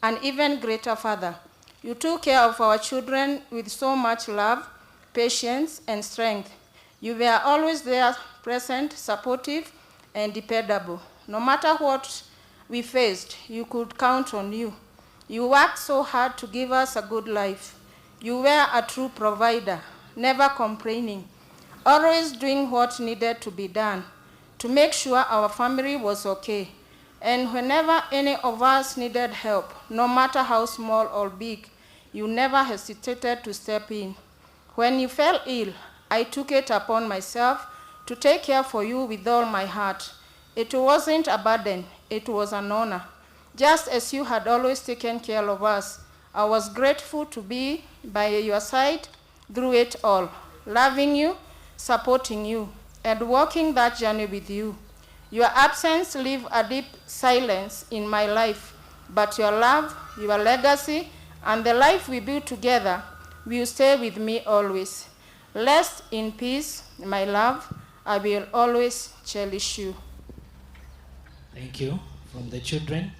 an even greater father. You took care of our children with so much love, patience, and strength. You were always there, present, supportive, and dependable. No matter what we faced, you could count on you. You worked so hard to give us a good life. You were a true provider, never complaining, always doing what needed to be done to make sure our family was okay. And whenever any of us needed help, no matter how small or big, you never hesitated to step in. When you fell ill, I took it upon myself to take care for you with all my heart. It wasn't a burden, it was an honor. Just as you had always taken care of us, I was grateful to be by your side through it all, loving you, supporting you, and walking that journey with you. Your absence leaves a deep silence in my life, but your love, your legacy, and the life we built together will stay with me always. Rest in peace, my love. I will always cherish you. Thank you. From the children.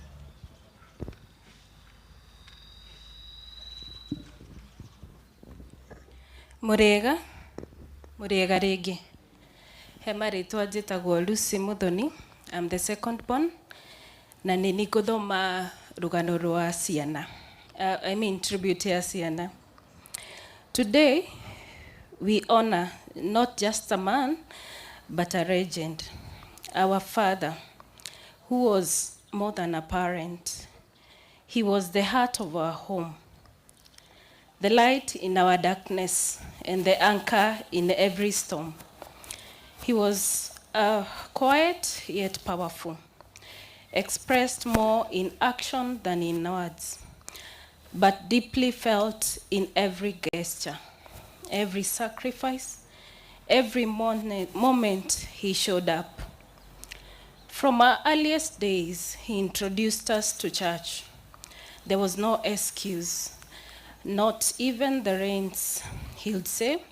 Mũrĩega, mũrĩega rĩngĩ. He marĩtwa, njĩtagwo Lucy Muthoni. I'm the second born, na nĩ nĩ ngũthoma rũgano rwa ciana, I mean tribute ya ciana. Today we honor not just a man but a legend, our father, who was more than a parent. He was the heart of our home, the light in our darkness, and the anchor in every storm. He was quiet yet powerful, expressed more in action than in words, but deeply felt in every gesture, every sacrifice, every moment he showed up. From our earliest days, he introduced us to church. There was no excuse, not even the rains. He'd say,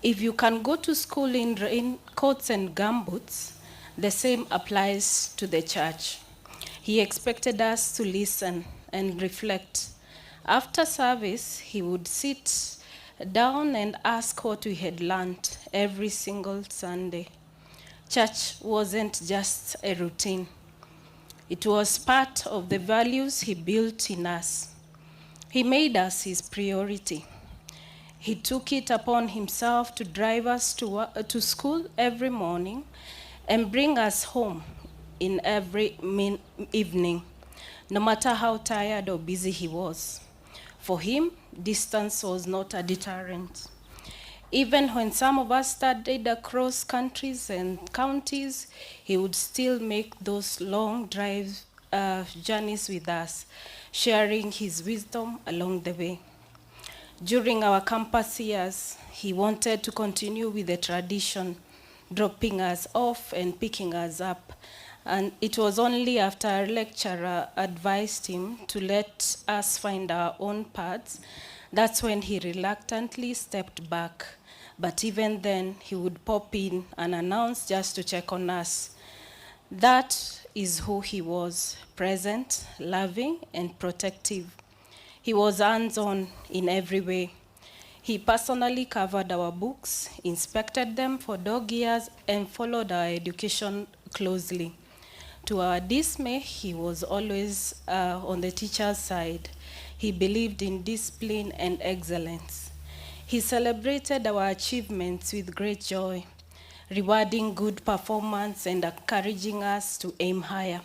"If you can go to school in raincoats and gumboots, the same applies to the church." He expected us to listen and reflect. After service, he would sit down and ask what we had learned every single Sunday. Church wasn't just a routine. It was part of the values he built in us. He made us his priority. He took it upon himself to drive us to school every morning and bring us home in every evening, no matter how tired or busy he was. For him, distance was not a deterrent. Even when some of us studied across countries and counties, he would still make those long drive journeys with us, sharing his wisdom along the way. During our campus years, he wanted to continue with the tradition, dropping us off and picking us up. And it was only after our lecturer advised him to let us find our own paths, that's when he reluctantly stepped back. But even then, he would pop in and announce just to check on us. That is who he was: present, loving, and protective. He was hands-on in every way. He personally covered our books, inspected them for dog ears, and followed our education closely. To our dismay, he was always on the teacher's side. He believed in discipline and excellence. He celebrated our achievements with great joy, rewarding good performance and encouraging us to aim higher.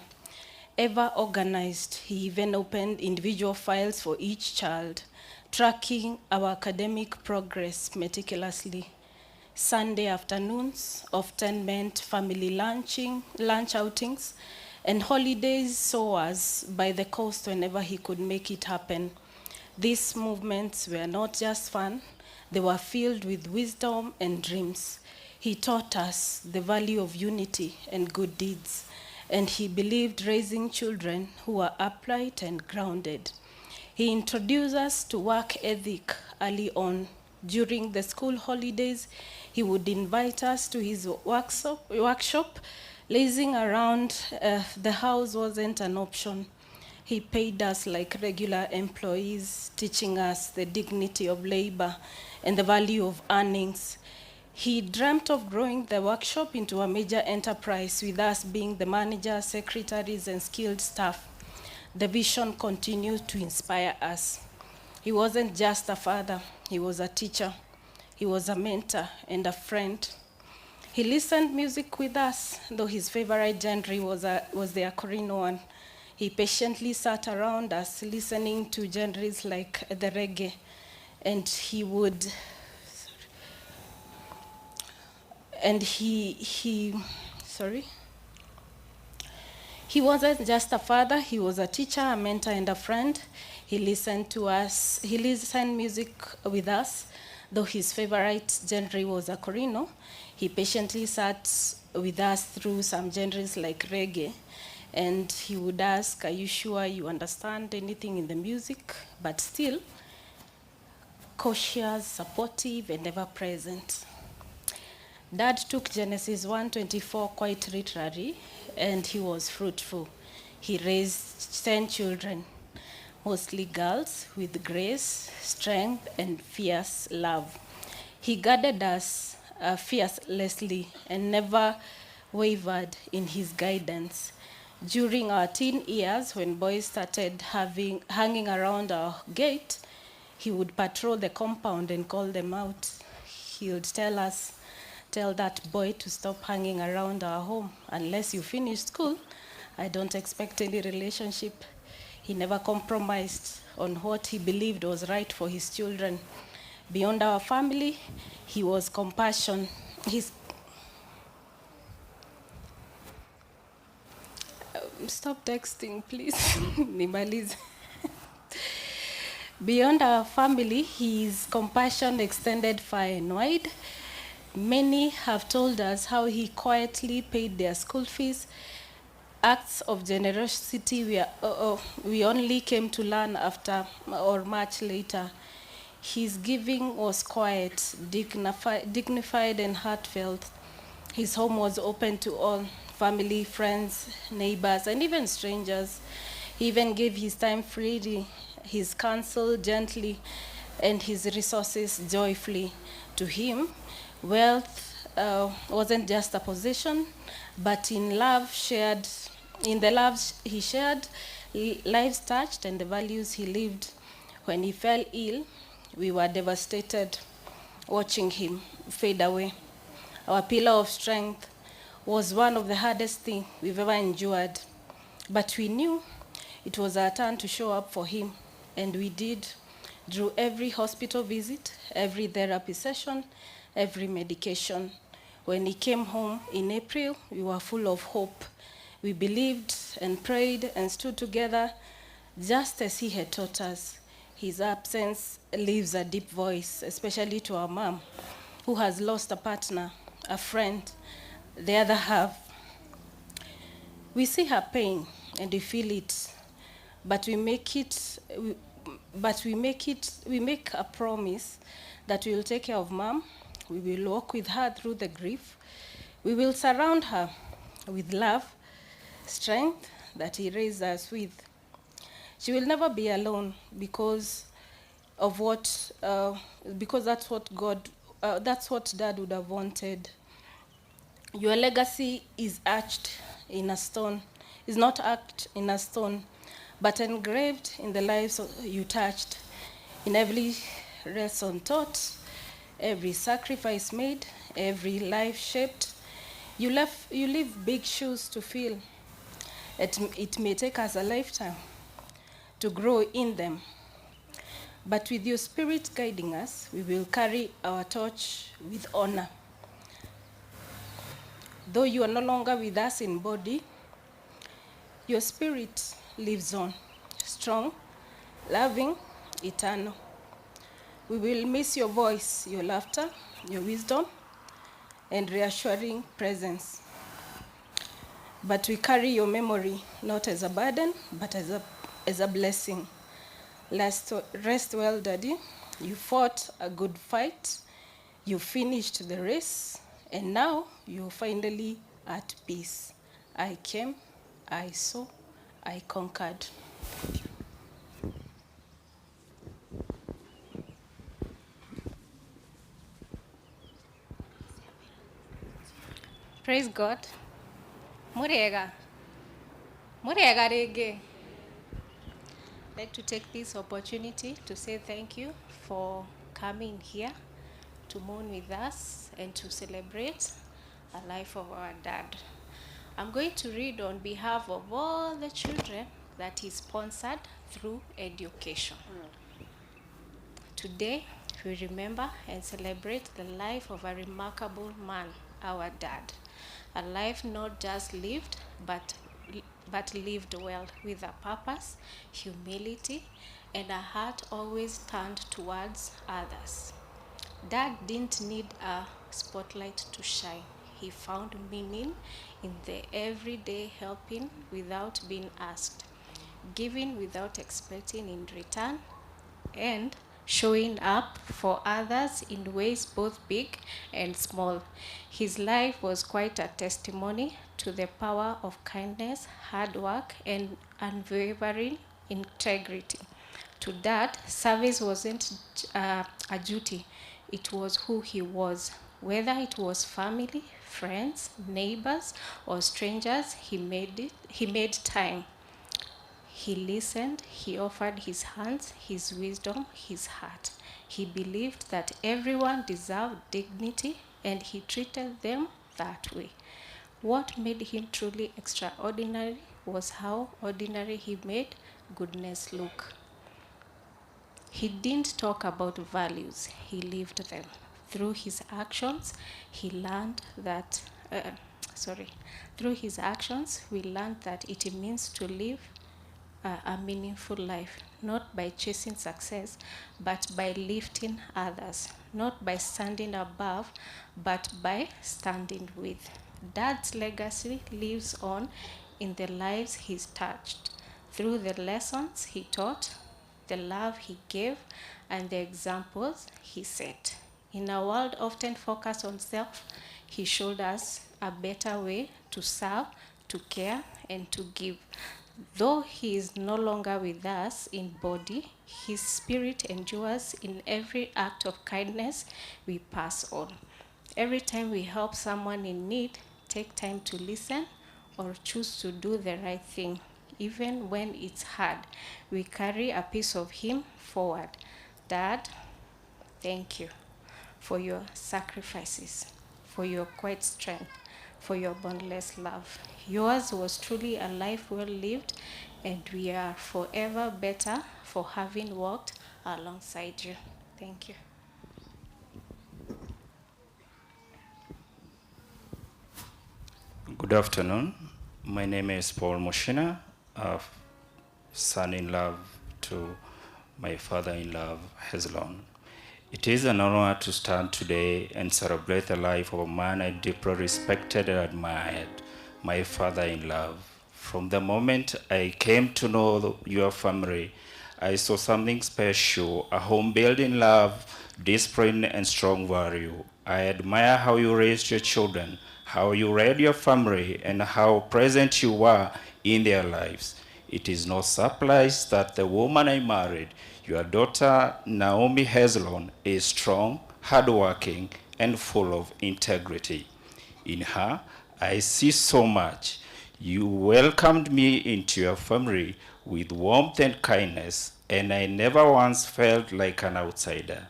Ever organized, he even opened individual files for each child, tracking our academic progress meticulously. Sunday afternoons often meant family lunch outings, and holidays saw us by the coast whenever he could make it happen. These movements were not just fun, they were filled with wisdom and dreams. He taught us the value of unity and good deeds, and he believed raising children who were upright and grounded. He introduced us to work ethic early on. During the school holidays, he would invite us to his workshop. Lazing around the house wasn't an option. He paid us like regular employees, teaching us the dignity of labor and the value of earnings. He dreamt of growing the workshop into a major enterprise, with us being the manager, secretaries, and skilled staff. The vision continued to inspire us. He wasn't just a father, he was a teacher. He was a mentor and a friend. He listened music with us, though his favorite genre was the Akorino one. He patiently sat around us listening to genres like the reggae, and he would, and he, sorry. He wasn't just a father, he was a teacher, a mentor, and a friend. He listened to us, he listened music with us, though his favorite genre was Akorino. He patiently sat with us through some genres like reggae, and he would ask, "Are you sure you understand anything in the music?" But still, cautious, supportive, and ever present. Dad took Genesis 1:24 quite literally, and he was fruitful. He raised 10 children, mostly girls, with grace, strength, and fierce love. He guarded us fearlessly and never wavered in his guidance. During our teen years, when boys started hanging around our gate, he would patrol the compound and call them out. He would tell us, "Tell that boy to stop hanging around our home. Unless you finish school, I don't expect any relationship." He never compromised on what he believed was right for his children. Beyond our family, he was compassion. Stop texting, please. Nimalize. Beyond our family, his compassion extended far and wide. Many have told us how he quietly paid their school fees. Acts of generosity we only came to learn after or much later. His giving was quiet, dignified, and heartfelt. His home was open to all, family, friends, neighbors, and even strangers. He even gave his time freely, his counsel gently, and his resources joyfully. To him, wealth wasn't just a possession, but in the love he shared, lives touched, and the values he lived. When he fell ill, we were devastated watching him fade away. Our pillar of strength was one of the hardest things we've ever endured. But we knew it was our turn to show up for him, and we did. Through every hospital visit, every therapy session, every medication. When he came home in April, we were full of hope. We believed and prayed and stood together just as he had taught us. His absence leaves a deep voice, especially to our mom, who has lost a partner, a friend, the other half. We see her pain and we feel it, but we make a promise that we will take care of mom. We will walk with her through the grief. We will surround her with love, strength that he raised us with. She will never be alone because of what, because that's what God, that's what Dad would have wanted. Your legacy is etched in a stone, is not etched in a stone, but engraved in the lives you touched, in every lesson taught, every sacrifice made, every life shaped. You leave big shoes to fill. It may take us a lifetime to grow in them. But with your spirit guiding us, we will carry our torch with honor. Though you are no longer with us in body, your spirit lives on, strong, loving, eternal. We will miss your voice, your laughter, your wisdom, and reassuring presence. But we carry your memory not as a burden, but as a blessing. Rest well, Daddy. You fought a good fight, you finished the race, and now you're finally at peace. I came, I saw, I conquered. Thank you. Praise God. Murega. Murega rĩngĩ. I'd like to take this opportunity to say thank you for coming here to mourn with us and to celebrate the life of our dad. I'm going to read on behalf of all the children that he sponsored through education. Today, we remember and celebrate the life of a remarkable man, our dad. A life not just lived, but lived well with a purpose, humility, and a heart always turned towards others. Dad didn't need a spotlight to shine. He found meaning in the everyday helping without being asked, giving without expecting in return, and showing up for others in ways both big and small. His life was quite a testimony to the power of kindness, hard work, and unwavering integrity. To Dad, service wasn't a duty, it was who he was. Whether it was family, friends, neighbors, or strangers, he made time. He listened, he offered his hands, his wisdom, his heart. He believed that everyone deserved dignity and he treated them that way. What made him truly extraordinary was how ordinary he made goodness look. He didn't talk about values, he lived them. Through his actions, he learned that, sorry, through his actions, we learned that it means to live a meaningful life, not by chasing success, but by lifting others, not by standing above, but by standing with. Dad's legacy lives on in the lives he's touched, through the lessons he taught, the love he gave, and the examples he set. In a world often focused on self, he showed us a better way to serve, to care, and to give. Though he is no longer with us in body, his spirit endures in every act of kindness we pass on. Every time we help someone in need, take time to listen or choose to do the right thing, even when it's hard. We carry a piece of him forward. Dad, thank you for your sacrifices, for your quiet strength, for your boundless love. Yours was truly a life well lived, and we are forever better for having walked alongside you. Thank you. Good afternoon. My name is Paul Moshina, a son-in-law to my father-in-law, Hezlon. It is an honor to stand today and celebrate the life of a man I deeply respected and admired, my father-in-law. From the moment I came to know your family, I saw something special, a home built in love, discipline, and strong value. I admire how you raised your children, how you led your family, and how present you were in their lives. It is no surprise that the woman I married, your daughter Naomi Hezlon, is strong, hardworking, and full of integrity. In her, I see so much. You welcomed me into your family with warmth and kindness, and I never once felt like an outsider.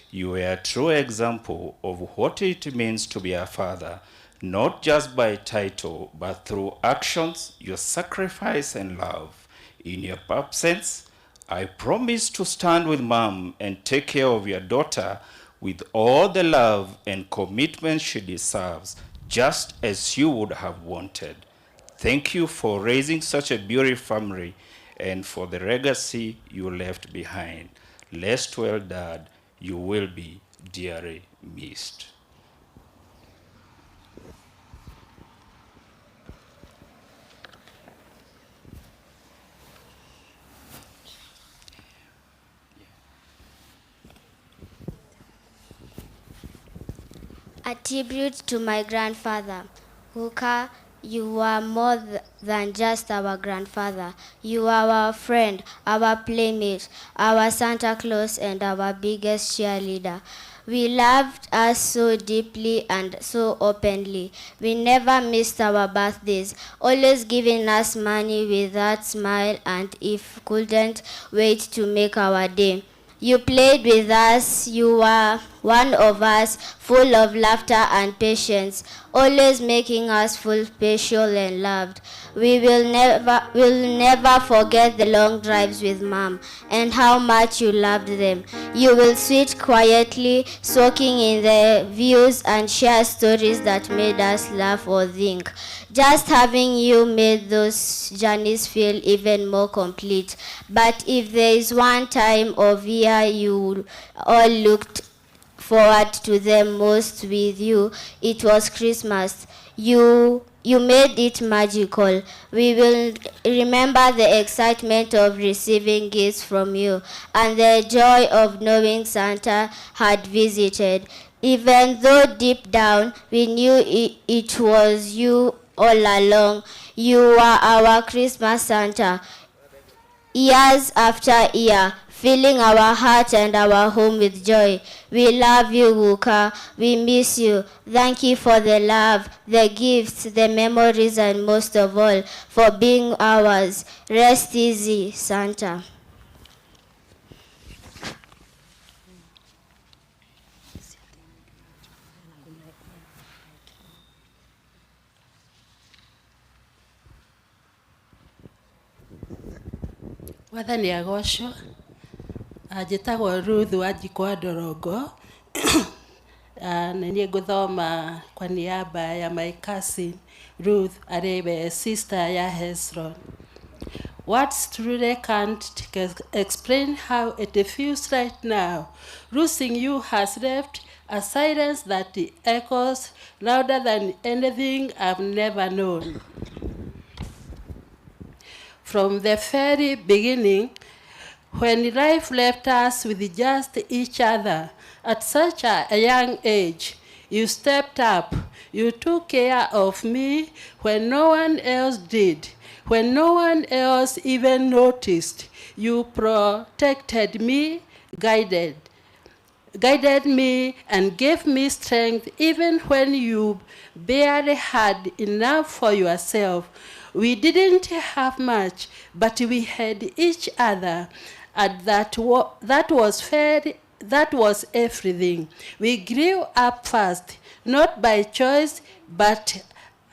You were a true example of what it means to be a father, not just by title, but through actions, your sacrifice and love. In your absence, I promise to stand with Mom and take care of your daughter with all the love and commitment she deserves. just as you would have wanted. Thank you for raising such a beautiful family and for the legacy you left behind. Rest well, Dad. You will be dearly missed. A tribute to my grandfather. Guka, you were more than just our grandfather. You were our friend, our playmate, our Santa Claus, and our biggest cheerleader. We loved us so deeply and so openly. We never missed our birthdays, always giving us money with that smile, and if couldn't wait to make our day. You played with us, you were one of us, full of laughter and patience, always making us feel special and loved. We will never forget the long drives with Mom and how much you loved them. You will sit quietly, soaking in the views and share stories that made us laugh or think. Just having you made those journeys feel even more complete. But if there is one time of year you all looked forward to them most with you, it was Christmas. You made it magical. We will remember the excitement of receiving gifts from you and the joy of knowing Santa had visited. Even though deep down we knew it was you all along, you were our Christmas Santa. Years after year, filling our heart and our home with joy. We love you, Guka. We miss you. Thank you for the love, the gifts, the memories, and most of all, for being ours. Rest easy, Santa. Wathani agocwo. Njĩtagwo Ruth Wanjikũ wa Ndorongo. Na niĩ ngũthoma kwa niaba ya my cousin Ruth, arĩ we sister ya Hezron. Words truly can't explain how it feels right now. Losing you has left a silence that echoes louder than anything I've never known. From the very beginning, when life left us with just each other at such a young age, you stepped up. You took care of me when no one else did, when no one else even noticed. You protected me, guided me, and gave me strength even when you barely had enough for yourself. We didn't have much, but we had each other, and that was everything. We grew up fast, not by choice, but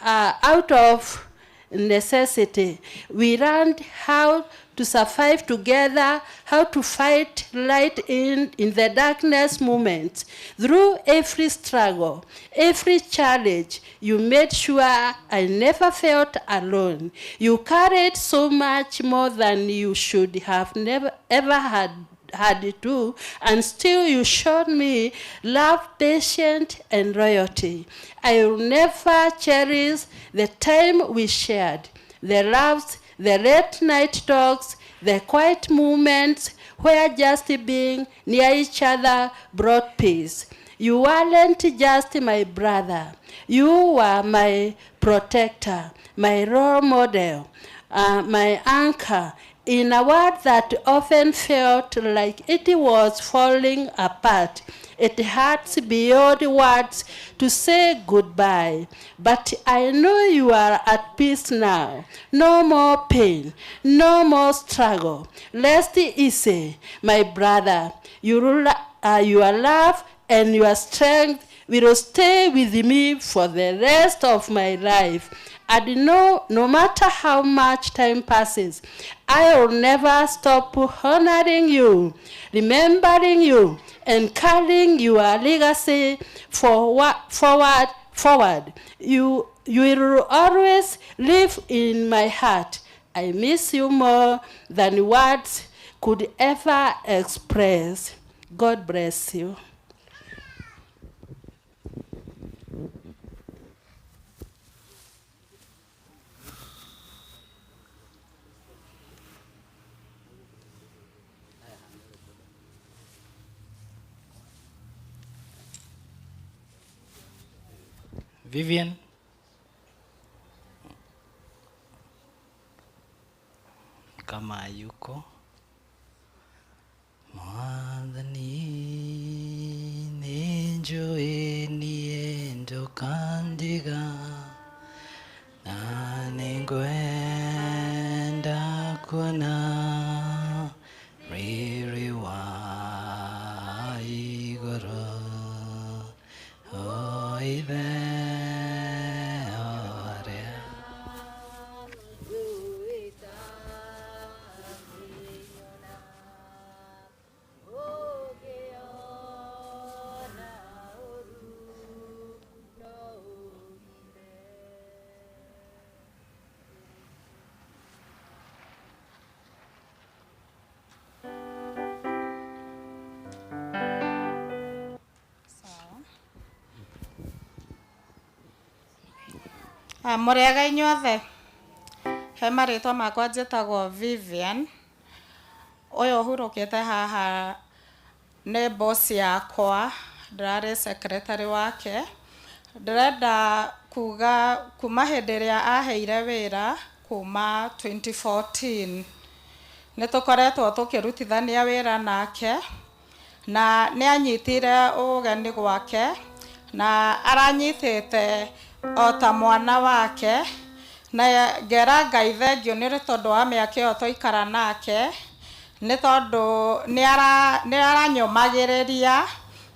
out of necessity. We learned how to survive together, how to fight light in the darkness moments. Through every struggle, every challenge, you made sure I never felt alone. You carried so much more than you should have never ever had to, and still you showed me love, patience, and loyalty. I will never cherish the time we shared, the laughs, the late night talks, the quiet moments where just being near each other brought peace. You weren't just my brother. You were my protector, my role model, my anchor in a world that often felt like it was falling apart. It hurts beyond words to say goodbye, but I know you are at peace now. No more pain, no more struggle. Rest easy, my brother. Your love and your strength will stay with me for the rest of my life. And no matter how much time passes, I will never stop honoring you, remembering you, and carrying your legacy forward forward. You will always live in my heart. I miss you more than words could ever express. God bless you. Vivian. Kama yuko. Mwathani nĩnjũĩ niĩ ndũkandiga na nĩngwenda kuona riri wa igũrũ o Ithe ũrĩa. Mũrĩega inyuothe. He marĩtwa makwa njĩtagwo Vivian. Ũyũ ũhurũkĩte haha nĩ boss yakwa, ndĩrarĩ secretary wake. Ndĩrenda kuga kuma hĩndĩ ĩrĩa aheire wĩra kuma 2014 nĩ tũkoretwo tũkĩrutithania wĩra nake na nĩ anyitire ũgeni gwake na aranyitĩte o ta mwana wake na ngera Ngai thengiũ nĩ tondũ wa mĩaka ĩyo twaikara nake nĩ tondũ nĩ aranyũmagĩrĩria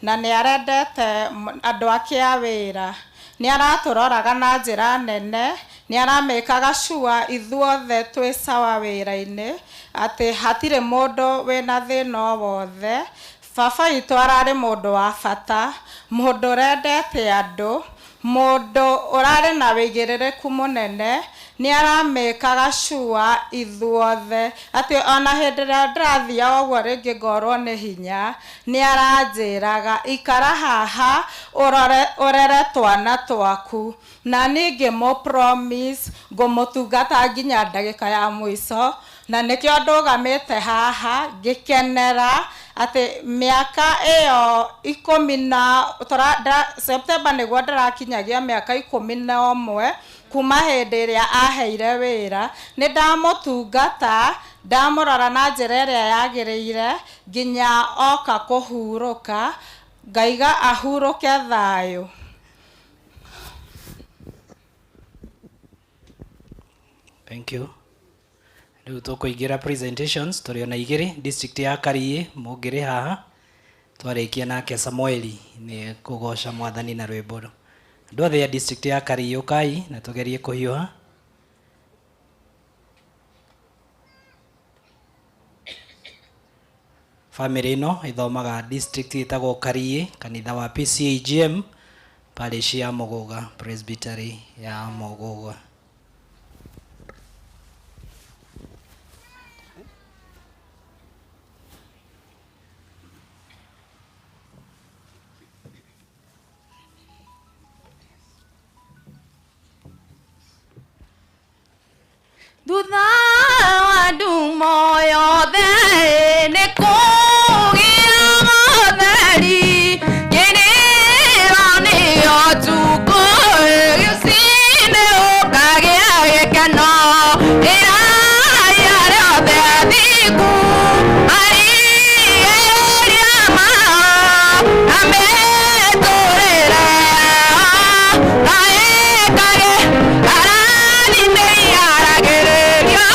na nĩ arendete andũ ake a wĩra. Nĩ aratũroraga na njĩra nene, nĩ aramĩkaga sure ithuothe twĩ sawa wĩra-inĩ, atĩ hatirĩ mũndũ wĩna thĩna o wothe. Baba witũ ararĩ mũndũ wa bata, mũndũ ũrendete andũ, mũndũ ũrarĩ na wĩigĩrĩrĩku mũnene, nĩ aramĩkaga sure ithuothe atĩ ona hĩndĩ ĩrĩa ndĩrathiaga ũguo rĩngĩ ngorwo nĩ hinya, nĩ aranjĩraga ikara haha ũrore ũrere twana twaku, na niĩ ngĩmũ promise ngũmũtungata nginya ndagĩka ya mũico, na nĩkĩo ndũgamĩte haha ngĩkenera atĩ mĩaka ĩyo ikũmi na September nĩguo ndĩrakinyagia mĩaka 11 kuma hĩndĩ ĩrĩa aheire wĩra. Nĩ ndamũtungata, ndamũrora na njĩra ĩrĩa yagĩrĩire nginya oka kũhurũka, ngaiga ahurũke thayũ. Thank you. Rĩu tũkũingĩra presentations tũrĩ ona igĩrĩ district ya Kariĩ mũngĩrĩ haha twarĩkia nake Samueli nĩ kũgoca mwathani na rwĩmbo. Andũ othe a district ya Kariĩ ũkai na tũgerie kũhiũha. Famĩlĩ ĩno ĩthomaga district ĩtagwo Kariĩ, kanitha wa PCAGM, parish ya Mũgũga, presbytery ya Mũgũga. Thutha wa ndumo yothe nĩ kũgĩa motheri, kĩrĩro nĩyo tukũ, gĩcinĩ ũkagĩa gĩkeno, ĩrai arĩa othe athingu marigĩrĩria mao, na mĩtũrĩre yao na ĩkage karani nĩ yaragĩrĩrio,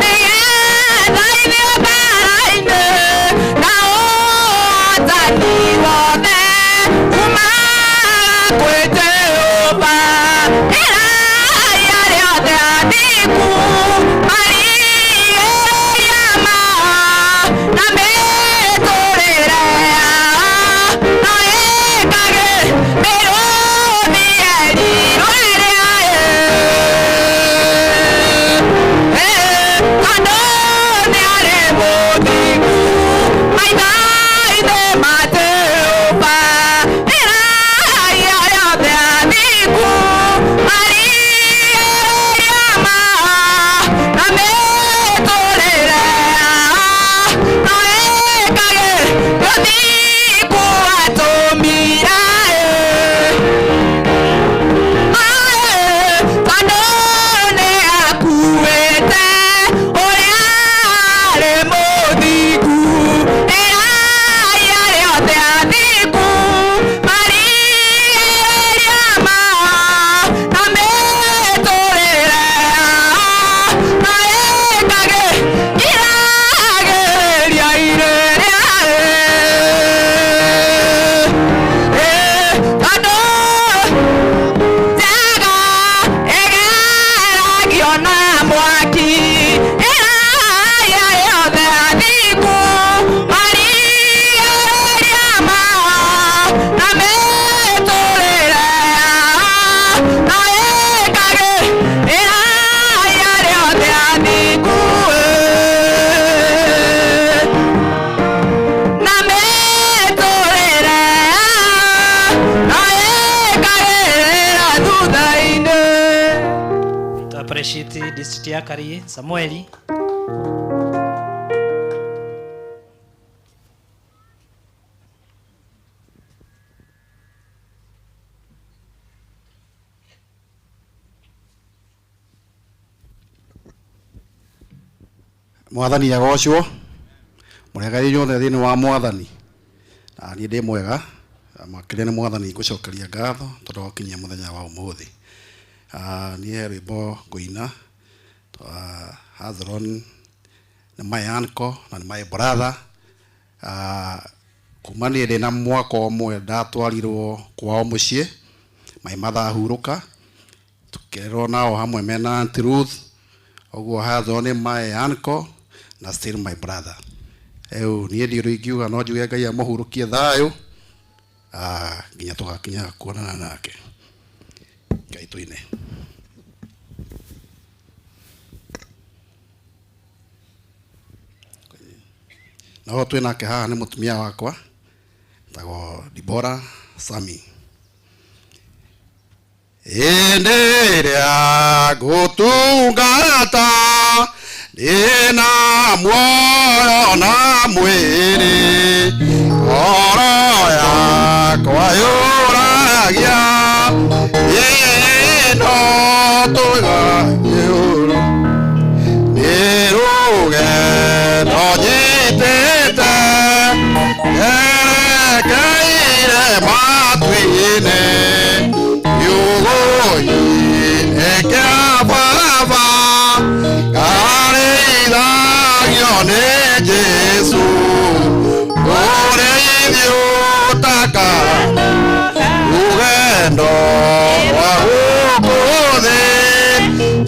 nĩgetha ithuĩ mbara-inĩ na ũhotani wothe umaga kwĩ Jehova. Ĩrai arĩa othe athingu marigĩrĩria mao, na mĩtũrĩre yao na ĩkage mĩrũthi University ya Karie, Samueli. Mwathani agocwo mũrega inyuothe thĩinĩ wa mwathani na niĩ ndĩ mwega makĩria nĩ mwathani ngũcokeria ngatho tondũ wakinyia mũthenya wa ũmũthĩ. Niĩ he rwĩmbo ngũina Hezron nĩ my uncle na nĩ my brother. Kuma niĩ ndĩ na mwaka ũmwe ndatwarirwo kwao mũciĩ, my mother ahurũka, tũkĩrerwo nao hamwe mena Aunty Ruth. Ũguo Hezron nĩ my uncle na still my brother. Rĩu niĩ ndiũrĩ ingiuga no njuge Ngai amũhurũkie thayũ nginya tũgakinya kuonana nake. Ngai tũine. Na ho twĩ nake haha nĩ mũtumia wakwa etagwo Dibora Sami. Hĩndĩ ĩrĩa ngũtungata ndĩna muoyo na mwĩrĩ, ngoro yakwa yũragia ĩno tũgayũrũ nĩ rũgendo nyitĩte nyerekeire matu-inĩ kiugũ-inĩ kĩa baba ngarĩithagio nĩ Jesũ ũrĩithio ũtakana rũgendo rwa gũkũ thĩ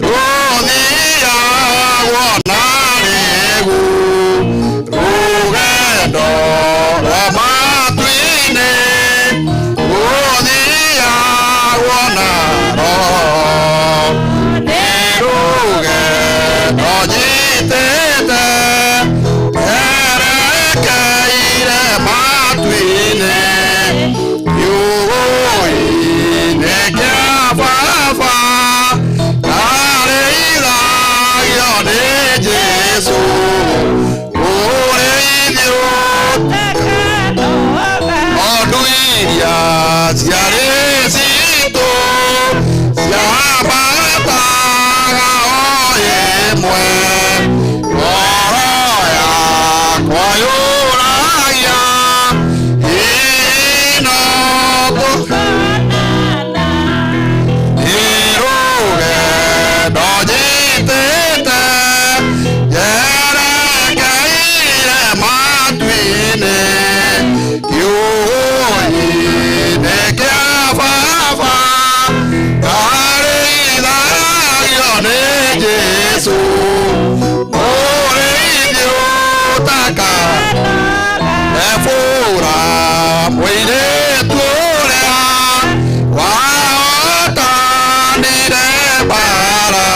rũthiagwo na rĩgu rũgendo rwa matu-inĩ rũthiagwo na roho nĩ rũgendo nyitĩte nyerekeire matu-inĩ kiugũ-inĩ kĩa baba ngarĩithagio nĩ Jesũ ũrĩithio ng'ondu iria ciarĩ citũ ciambataga o ĩmwe ngoro yakwa yũragia ĩno nĩ rũgendo nyitĩte nyerekeire matu-inĩ kiugũ-inĩ kĩa baba ngarĩithagio nĩ Jesũ ũrĩithio ũtakana ebũra mũirĩtu ũrĩa wahotanire mbara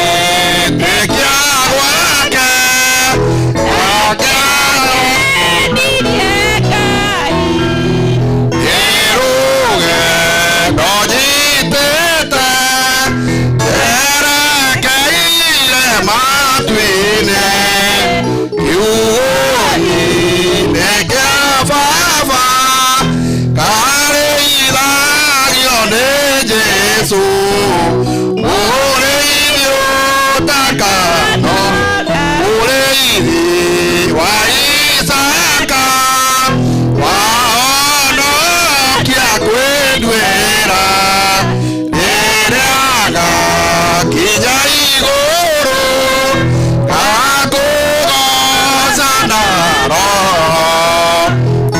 ĩgagwĩtĩkia gwake nĩ rũgendo nyitĩte nyerekeire matu-inĩ kiugũ-inĩ kĩa baba ngarĩithagio nĩ Jesũ ũrĩithio ũtakano ũrĩithi wa Isaka wahonokia kwĩnduĩra rĩrĩa ngakinya igũrũ ngakũgooca na roho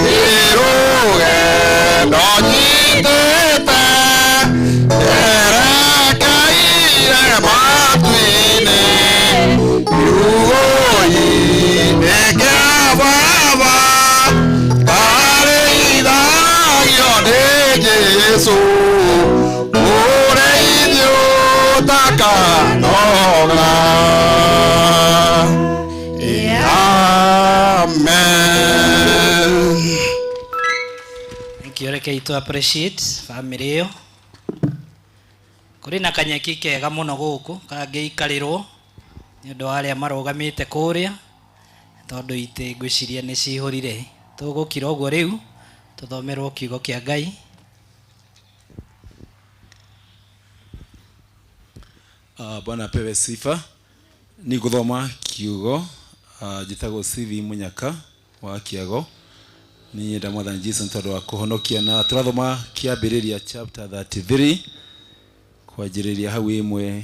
nĩ rũgendo nyitĩte nyerekeire matu-inĩ kiugũ-inĩ kĩa baba ngarĩithagio nĩ Jesũ ũrĩithio ũtakanoga. Amen. Thank you. Rekei tu appreciate family ĩyo. Kũrĩ na kanyeki kega mũno gũkũ kangĩikarĩrwo nĩ ũndũ wa arĩa marũgamĩte kũrĩa, tondũ itĩ ngwĩciria nĩ cihũrire. Tũgũkira ũguo rĩu tũthomerwo kiugo kĩa Ngai. Bwana apewe sifa. Ni guthoma kiugo njĩtagwo CV Munyaka wa Kiago. Ni nyenda Mwathani Jesu nĩ tondũ wa kũhonokia, na tũrathoma kĩambĩrĩria chapter 33 kwanjĩrĩria hau 1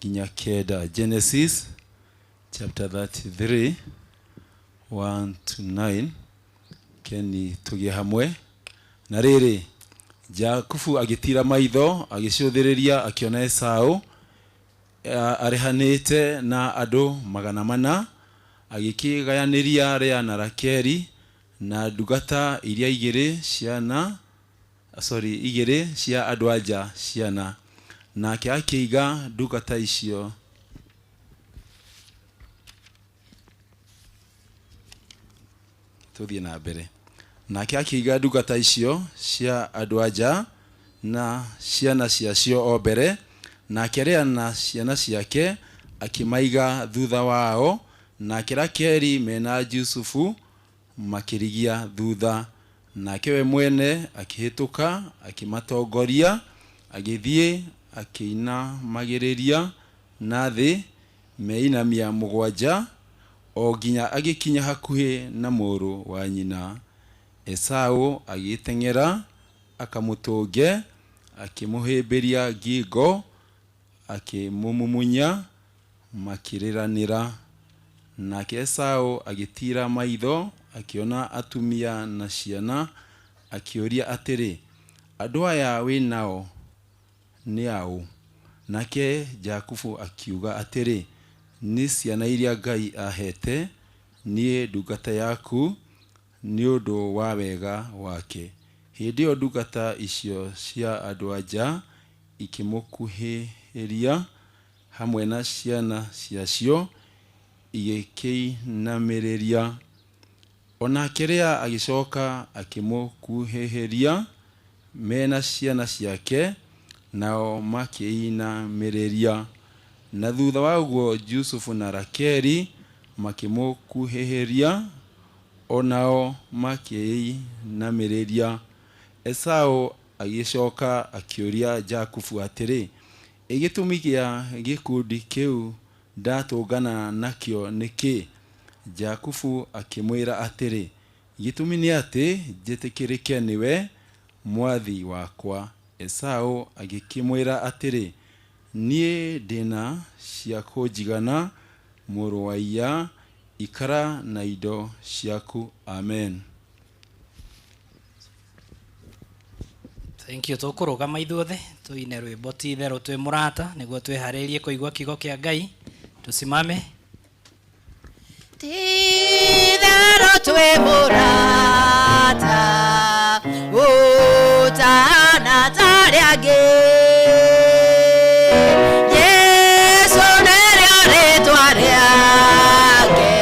nginya 9. Genesis chapter 33 1 to 9. Keni tũgĩe hamwe. Na rĩrĩ, Jakubu agĩtiira maitho agĩcũthĩrĩria, akĩona Esau arehanĩte na andũ 400. Agĩkĩgayanĩria Lea na Rakeli na ndungata iria igĩrĩ ciana, sorry, igĩrĩ cia andũ anja ciana. Nake akĩiga ndungata icio tũthiĩ na mbere. Nake akĩiga ndungata icio cia andũ anja na ciana ciacio o mbere, nake Lea na ciana ciake akĩmaiga thutha wao, nake Rakeli mena Jusufu makĩrigia thutha. Nake we mwene akĩhĩtũka akĩmatongoria, agĩthiĩ akĩinamagĩrĩria na thĩ meinamia mũgwanja, o nginya agĩkinya hakuhĩ na mũrũ wa nyina. Esau agĩteng'era akamũtũnge, akĩmũhĩmbĩria ngingo, akĩmũmumunya, makĩrĩranĩra. Nake Esau agĩtiira maitho akĩona atumia na ciana, akĩũria atĩrĩ, "Andũ aya wĩ nao nĩ aũ?" Nake Jakubu akiuga atĩrĩ, "Nĩ ciana iria Ngai ahete niĩ ndungata yaku nĩ ũndũ wa wega wake." Hĩndĩ ĩyo ndungata icio cia andũ anja ikĩmũkuhĩrĩria hamwe na ciana ciacio, igĩkĩinamĩrĩria. Onake Lea agĩcoka akĩmũkuhĩhĩria mena ciana ciake, nao makĩinamĩrĩria. Na thutha wa ũguo Jusufu na Rakeli makĩmũkuhĩhĩria, onao makĩinamĩrĩria. Esau agĩcoka akĩũria Jakubu atĩrĩ, "Ĩ gĩtũmi gĩa gĩkundi kĩu ndatũngana nakĩo nĩ kĩ?" Jakubu akĩmwĩra atĩrĩ, "Gĩtũmi nĩ atĩ njĩtĩkĩrĩke nĩwe, mwathi wakwa." Esau agĩkĩmwĩra atĩrĩ, "Niĩ ndĩna cia kũnjigana, mũrũ wa iya, ikara na indo ciaku." Amen. Thank you. Tũkũrũgama ithuothe tũine rwĩmbo ti itherũ twĩ mũrata, nĩguo twĩharĩrie kũigua kiugo kĩa Ngai. Tusimame. Ti-itherũ twĩ mũrata ũtahana tarĩ angĩ. Jesũ nĩrĩo rĩtwa rĩake,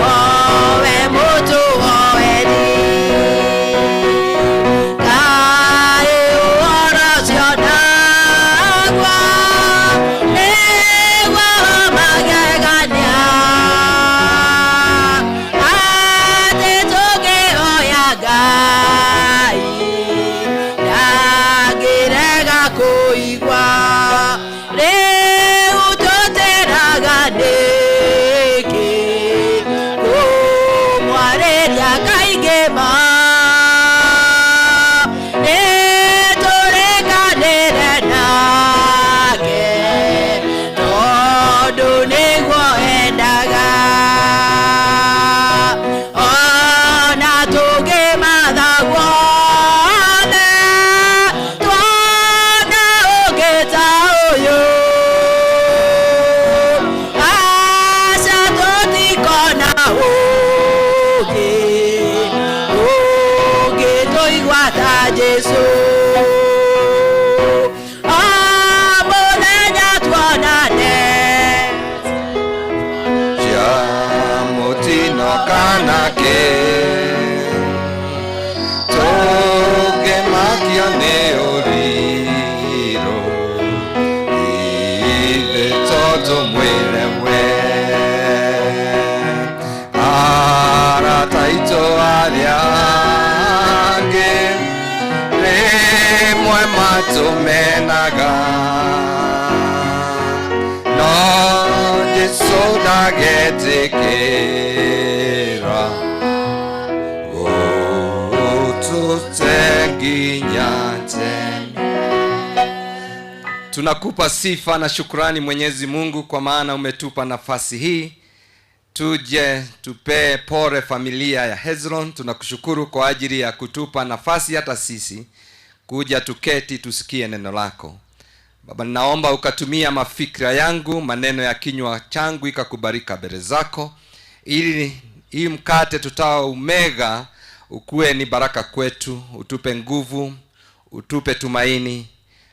nowe mũtuoeri. Kaĩ ũhoro ũcio naguo nĩguo wa magegania, atĩ tũngĩhoya Ngai ndangĩrega kũigua. Rĩu tũtĩraga nĩkĩ kũmwarĩria kaingĩ ma? Nĩtũrĩkanĩre nake tondũ nĩguo endaga. Ona tũngĩmatha guothe tuona ũngĩ ta ũyũ, aca tũtikona ũngĩ ũngĩtũigua ta Jesũ. O mũthenya tuonane cia mũtino kana kĩ tũngĩmakio nĩ ũrirũ. Ũtũmenaga no Jesu ndagetĩkĩra gũtũte nginya tene. Tunakupa sifa na shukrani Mwenyezi Mungu kwa maana umetupa nafasi hii tuje tupee pore familia ya Hezron. Tunakushukuru kwa ajili ya kutupa nafasi hata sisi kuja tuketi tusikie neno lako. Baba, ninaomba ukatumia mafikra yangu, maneno ya kinywa changu ikakubarika mbele zako, ili hii mkate tutao umega ukuwe ni baraka kwetu, utupe nguvu, utupe tumaini,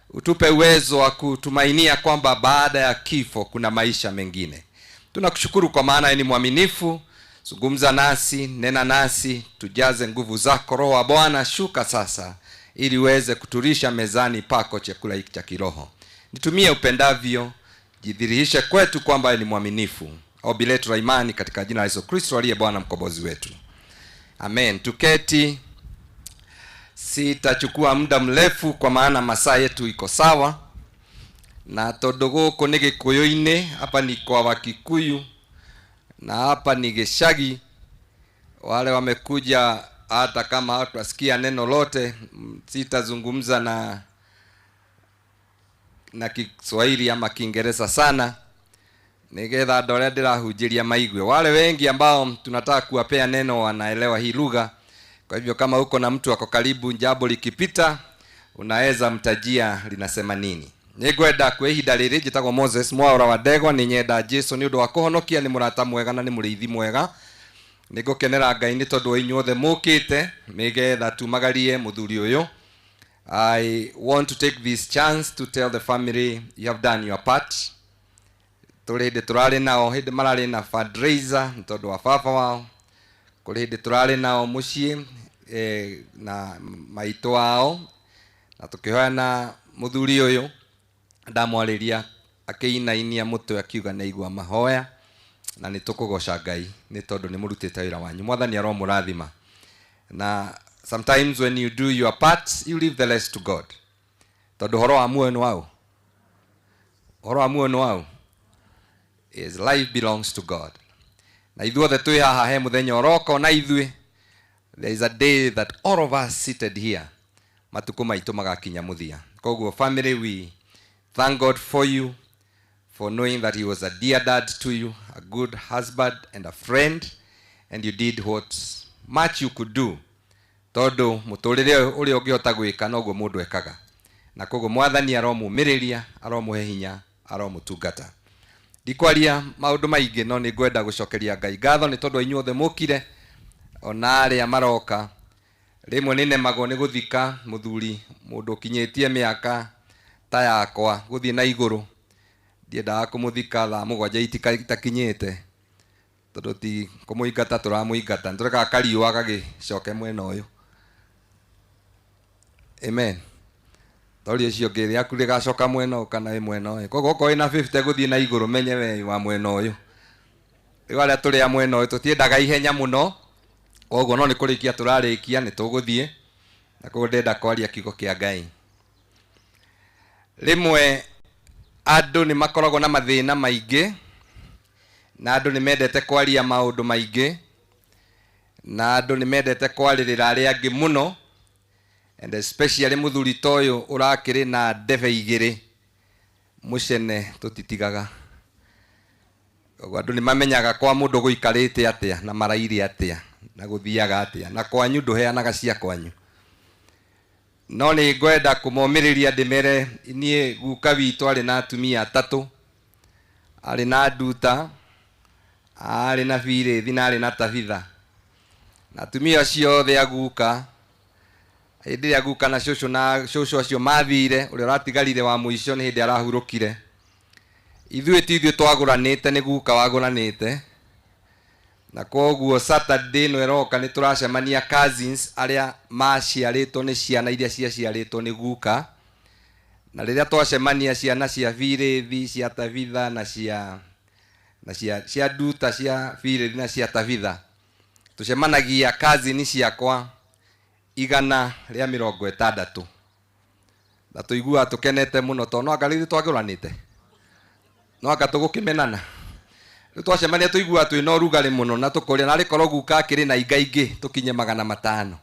utupe uwezo wa kutumainia kwamba baada ya kifo kuna maisha mengine. Tunakushukuru kwa maana wewe ni mwaminifu. Zungumza nasi, nena nasi, tujaze nguvu zako. Roho wa Bwana, shuka sasa ili uweze kutulisha mezani pako chakula hiki cha kiroho. Nitumie upendavyo, jidhihirishe kwetu kwamba wewe ni mwaminifu. Ombi letu la imani katika jina la Yesu Kristo aliye Bwana mkombozi wetu. Amen. Tuketi. Sitachukua muda mrefu kwa maana masaa yetu iko sawa. Na tondu guku ni gikuyu-ini, hapa ni kwa Wakikuyu na hapa ni gicagi. Wale wamekuja hata kama hawatasikia neno lote, sitazungumza na Kiswahili ama Kiingereza sana, nigetha andũ arĩa ndĩrahunjĩria maigue. Wale wengi ambao tunataka kuwapea neno wanaelewa hii lugha. Kwa hivyo kama uko na mtu ako karibu, jambo likipita unaweza mtajia linasema nini. Nĩngwenda kwĩ ihinda rĩrĩ njĩtagwo Moses Mwaura wa Ndegwa, nĩ nyenda Jesu nĩ ũndũ wa kũhonokia, nĩ mũrata mwega na nĩ mũrĩithi mwega. Nĩngũkenera Ngai nĩ tondũ wa inyuothe mũkĩte nĩgetha tumagarie mũthuri ũyũ. I want to take this chance to tell the family you have done your part. Tũrĩ hĩndĩ tũrarĩ nao, hĩndĩ mararĩ na fundraiser nĩ tondũ wa baba wao. Kũrĩ hĩndĩ tũrarĩ nao mũciĩ na maitũ wao, na tũkĩhoya na mũthuri ũyũ, ndamwarĩria akĩinainia mũtwe akiuga nĩ aigua mahoya, na nĩ tũkũgoca Ngai nĩ tondũ nĩ mũrutĩte wĩra wanyu. Mwathani aromũrathima. Na sometimes when you do your part, you leave the rest to God. Tondũ ũhoro wa muoyo nĩ waũ? Ũhoro wa muoyo nĩ waũ? His life belongs to God. Na ithuothe twĩ haha he mũthenya ũroka ona ithuĩ. There is a day that all of us seated here, matukũ maitũ magakinya mũthia. Koguo family, we thank God for you, for knowing that he was a dear dad to you, a good husband and a friend, and you did what much you could do. Tondũ mũtũrĩre ũrĩa ũngĩhota gwĩka noguo mũndũ ekaga. Na koguo Mwathani aromũmĩrĩria, aromũhe hinya, aromũtungata. Ndikwaria maũndũ maingĩ, no nĩ ngwenda gũcokeria Ngai ngatho nĩ tondũ inyuothe mũkire, ona arĩa maroka. Rĩmwe nĩ nemagwo nĩ gũthika mũthuri, mũndũ ũkinyĩtie mĩaka ta yakwa gũthiĩ na igũrũ. Ndiendaga kũmũthika thaa mũgwanja itakinyĩte, tondũ ti kũmũingata tũramũingata, nĩ tũrekaga kariũa gagĩcoke mwena ũyũ. Amen. Tori ũcio ũngĩ rĩaku rĩgacoka mwena ũyũ kana wĩ mwena ũyũ. Koguo okorwo wĩna 50 gũthiĩ na igũrũ, menye we wa mwena ũyũ. Rĩu arĩa tũrĩ a mwena ũyũ tũtiendaga ihenya mũno, koguo no nĩ kũrĩkia tũrarĩkia, nĩ tũgũthiĩ. Na koguo ndĩrenda kwaria kiugo kĩa Ngai. Rĩmwe andũ nĩ makoragwo na mathĩna maingĩ, na andũ nĩ mendete kwaria maũndũ maingĩ, na andũ nĩ mendete kwarĩrĩra arĩa angĩ mũno, and especially mũthuri ta ũyũ ũrakĩrĩ na ndebe igĩrĩ mũcene tũtitigaga. Koguo andũ nĩ mamenyaga kwa mũndũ gũikarĩte atĩa na maraire atĩa na gũthiaga atĩa, na kwanyu ndũheanaga cia kwanyu. No nĩ ngwenda kũmomĩrĩria ndĩmere niĩ guka witũ arĩ na atumia atatũ, arĩ na Nduta, arĩ na Birĩthi na arĩ na Tabitha. Na atumia acio othe a guka, hĩndĩ ĩrĩa guka na cũcũ na cũcũ acio mathire, ũrĩa ũratigarire wa mũico nĩ hĩndĩ arahurũkire. Ithuĩ ti ithuĩ twagũranĩte, nĩ guka wagũranĩte. Na koguo Saturday ĩno ĩroka nĩ tũracemania cousins arĩa maciarĩtwo nĩ ciana iria ciaciarĩtwo nĩ guka. Na rĩrĩa twacemania ciana cia Birĩthi, cia Tabitha na cia Nduta, cia Birĩthi na cia Tabitha, tũcemanagia cousin ciakwa 160. Na tũiguaga tũkenete mũno tondũ no anga rĩu twagũranĩte, no anga tũgũkĩmenana. Rĩu twacemania tũiguaga twĩna ũrugarĩ mũno na tũkoria narĩ korwo guka akĩrĩ na inga ingĩ tũkinye 500.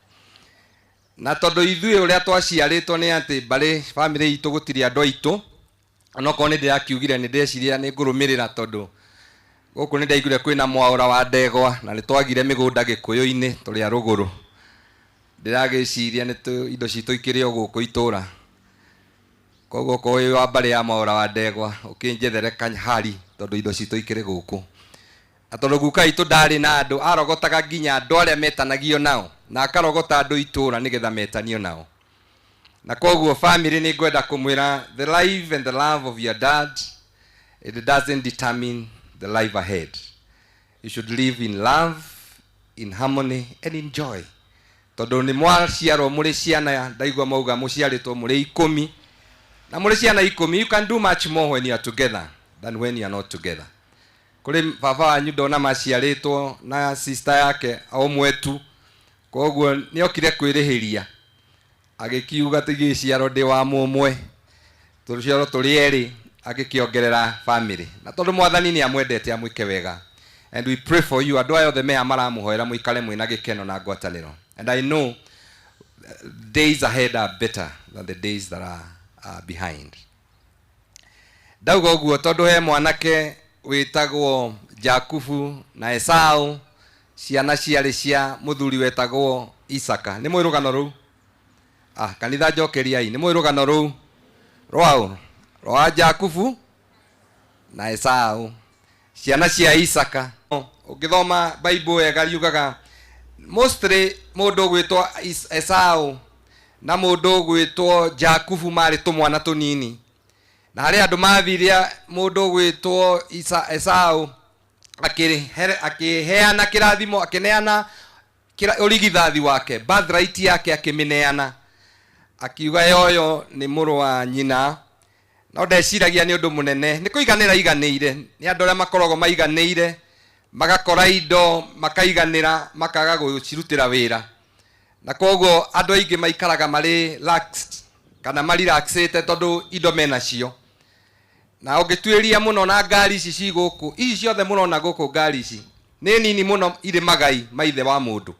Na tondũ ithuĩ ũrĩa twaciarĩtwo nĩ atĩ mbarĩ bamĩrĩ itũ gũtirĩ andũ aitũ, onokorwo nĩ ndĩrakiugire nĩ ndeciria nĩ ngũrũmĩrĩra tondũ gũkũ nĩ ndaiguire kwĩna mwaũra wa ndegwa na nĩ twagire mĩgũnda gĩkũyũ-inĩ tũrĩ a rũgũrũ. Ndĩragĩciria nĩ indo citũ ikĩrĩ o gũkũ itũra. Koguo okorwo wĩ wa mbarĩ ya mwaũra wa ndegwa ũkĩnjethere kanyahari tondũ indo citũ ikĩrĩ gũkũ. Na tondũ guka witũ ndarĩ na andũ, arogotaga nginya andũ arĩa metanagio nao na akarogota andũ itũra nĩgetha metanio nao. Na koguo family nĩ ngwenda kũmwĩra the life and the love of your dad, it doesn't determine the life ahead. You should live in love, in harmony and in joy. Tondũ nĩ mwaciarwo mũrĩ ciana, ndaigua mauga mũciarĩtwo mũrĩ 10, na mũrĩ ciana 10, you can do much more when you are together than when you are not together. Kũrĩ baba wanyu ndona maciarĩtwo na sister yake o ũmwe tu, koguo nĩokire kwĩrĩhĩria agĩkiuga tigĩciarwo ndĩ wa mũmwe, tũciarwo tũrĩ erĩ, agĩkĩongerera family. Na tondũ mwathani nĩ amwendete amwĩke wega. And we pray for you, andũ aya othe meha maramũhoera mũikare mwĩna gĩkeno na ngwatanĩro. And I know days ahead are better than the days that are behind. Ndauga ũguo tondũ he mwanake wĩtagwo Jakubu na Esau, ciana ciarĩ cia mũthuri wetagwo Isaka. Nĩ mũĩ rũgano rũu? Kanitha njokeriai, nĩ mũĩ rũgano rũu rwaũ? Rwa Jakubu na Esau, ciana cia Isaka. Ũngĩthoma Bible wega riugaga mostly mũndũ ũgwĩtwo Esau na mũndũ ũgwĩtwo Jakubu marĩ tũmwana tũnini. Na harĩ andũ mathire mũndũ ũgwĩtwo Esau akĩheana kĩrathimo, akĩneana ũrigithathi wake, birthright yake akĩmĩneana, akiuga yoyo nĩ mũrũ wa nyina. No ndeciragia nĩ ũndũ mũnene, nĩ kũiganĩra iganĩire. Nĩ andũ arĩa makoragwo maiganĩire, magakora indo makaiganĩra, makaga gũcirutĩra wĩra. Na koguo andũ aingĩ maikaraga marĩ relaxed kana marelaxĩte tondũ indo menacio. Na ũngĩtuĩria mũno na ngari ici ci gũkũ, ici ciothe mũrona gũkũ ngari ici nĩ nini mũno irĩ magai ma ithe wa mũndũ.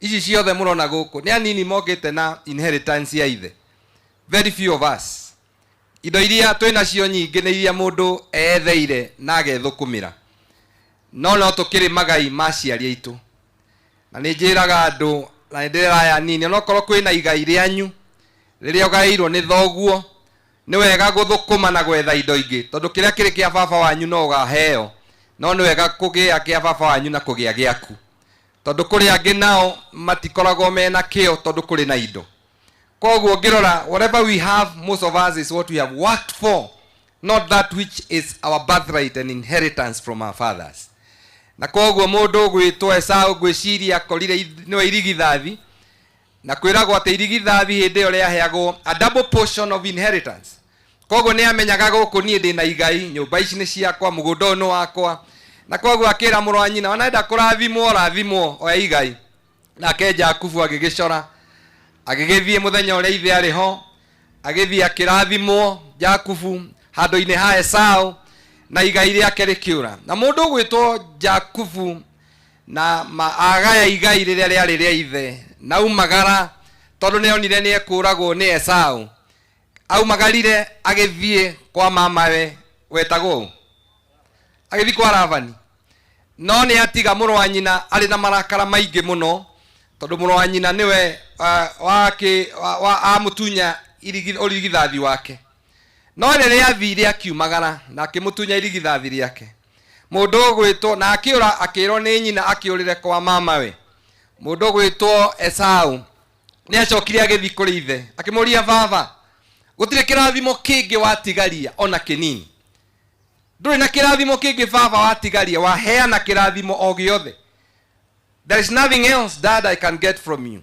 Ici ciothe mũrona gũkũ nĩ anini mokĩte na inheritance ya ithe. Very few of us. Indo iria twĩnacio nyingĩ nĩ iria mũndũ eetheire na agethũkũmĩra. No no tũkĩrĩ magai ma aciari aitũ. Na nĩ njĩraga andũ, na nĩ ndĩraya nini, onokorwo kwĩna igai rĩanyu rĩrĩa ũgaĩirwo nĩ thoguo, nĩ wega gũthũkũma na gwetha indo ingĩ, tondũ kĩrĩa kĩrĩ kĩa baba wanyu no ũgaheo, no nĩ wega kũgĩa kĩa baba wanyu na kũgĩa gĩaku, tondũ kũrĩ angĩ nao matikoragwo mena kĩo tondũ kũrĩ na indo. Koguo ngĩrora, whatever we have, most of us is what we have worked for, not that which is our birthright and inheritance from our fathers. Na koguo mũndũ ũgwĩtwo Esau ngwĩciria akorire nĩwe irigithathi, na kwĩragwo atĩ irigithathi hĩndĩ ĩyo rĩaheagwo a double portion of inheritance. Koguo nĩ amenyaga gũkũ niĩ ndĩna igai, nyũmba ici nĩ ciakwa, mũgũnda ũyũ nĩ wakwa. Na koguo akĩra mũrũ wa nyina, ona enda kũrathimwo, rathimwo, oya igai. Nake Jakubu agĩgĩcora, agĩgĩthiĩ mũthenya ũrĩa ithe arĩ ho, agĩthiĩ akĩrathimwo Jakubu handũ-inĩ ha Esau, na igai rĩake rĩkĩũra. Na mũndũ ũgwĩtwo Jakubu na agaya igai rĩrĩa rĩarĩ rĩa ithe, na aumagara tondũ nĩ onire nĩ ekũragwo nĩ Esau. Aumagarire agĩthiĩ kwa mamawe wetagwo ũ? Agĩthiĩ kwa Labani. No nĩ atiga mũrũ wa nyina arĩ na marakara maingĩ mũno, tondũ mũrũ wa nyina nĩwe amũtunya ũrigithathi wake. No rĩrĩa athire akiumagara na akĩmũtunya irigithathi rĩake. Mũndũ ũgwĩtwo na akĩũra, akĩrwo nĩ nyina akĩũrĩre kwa mamawe. Mũndũ ũgwĩtwo Esau nĩ acokire agĩthiĩ kũrĩ ithe, akĩmũũria, baba, gũtirĩ kĩrathimo kĩngĩ watigaria ona kĩnini? Ndũrĩ na kĩrathimo kĩngĩ baba watigaria, waheana kĩrathimo o gĩothe. There is nothing else, Dad, I can get from you.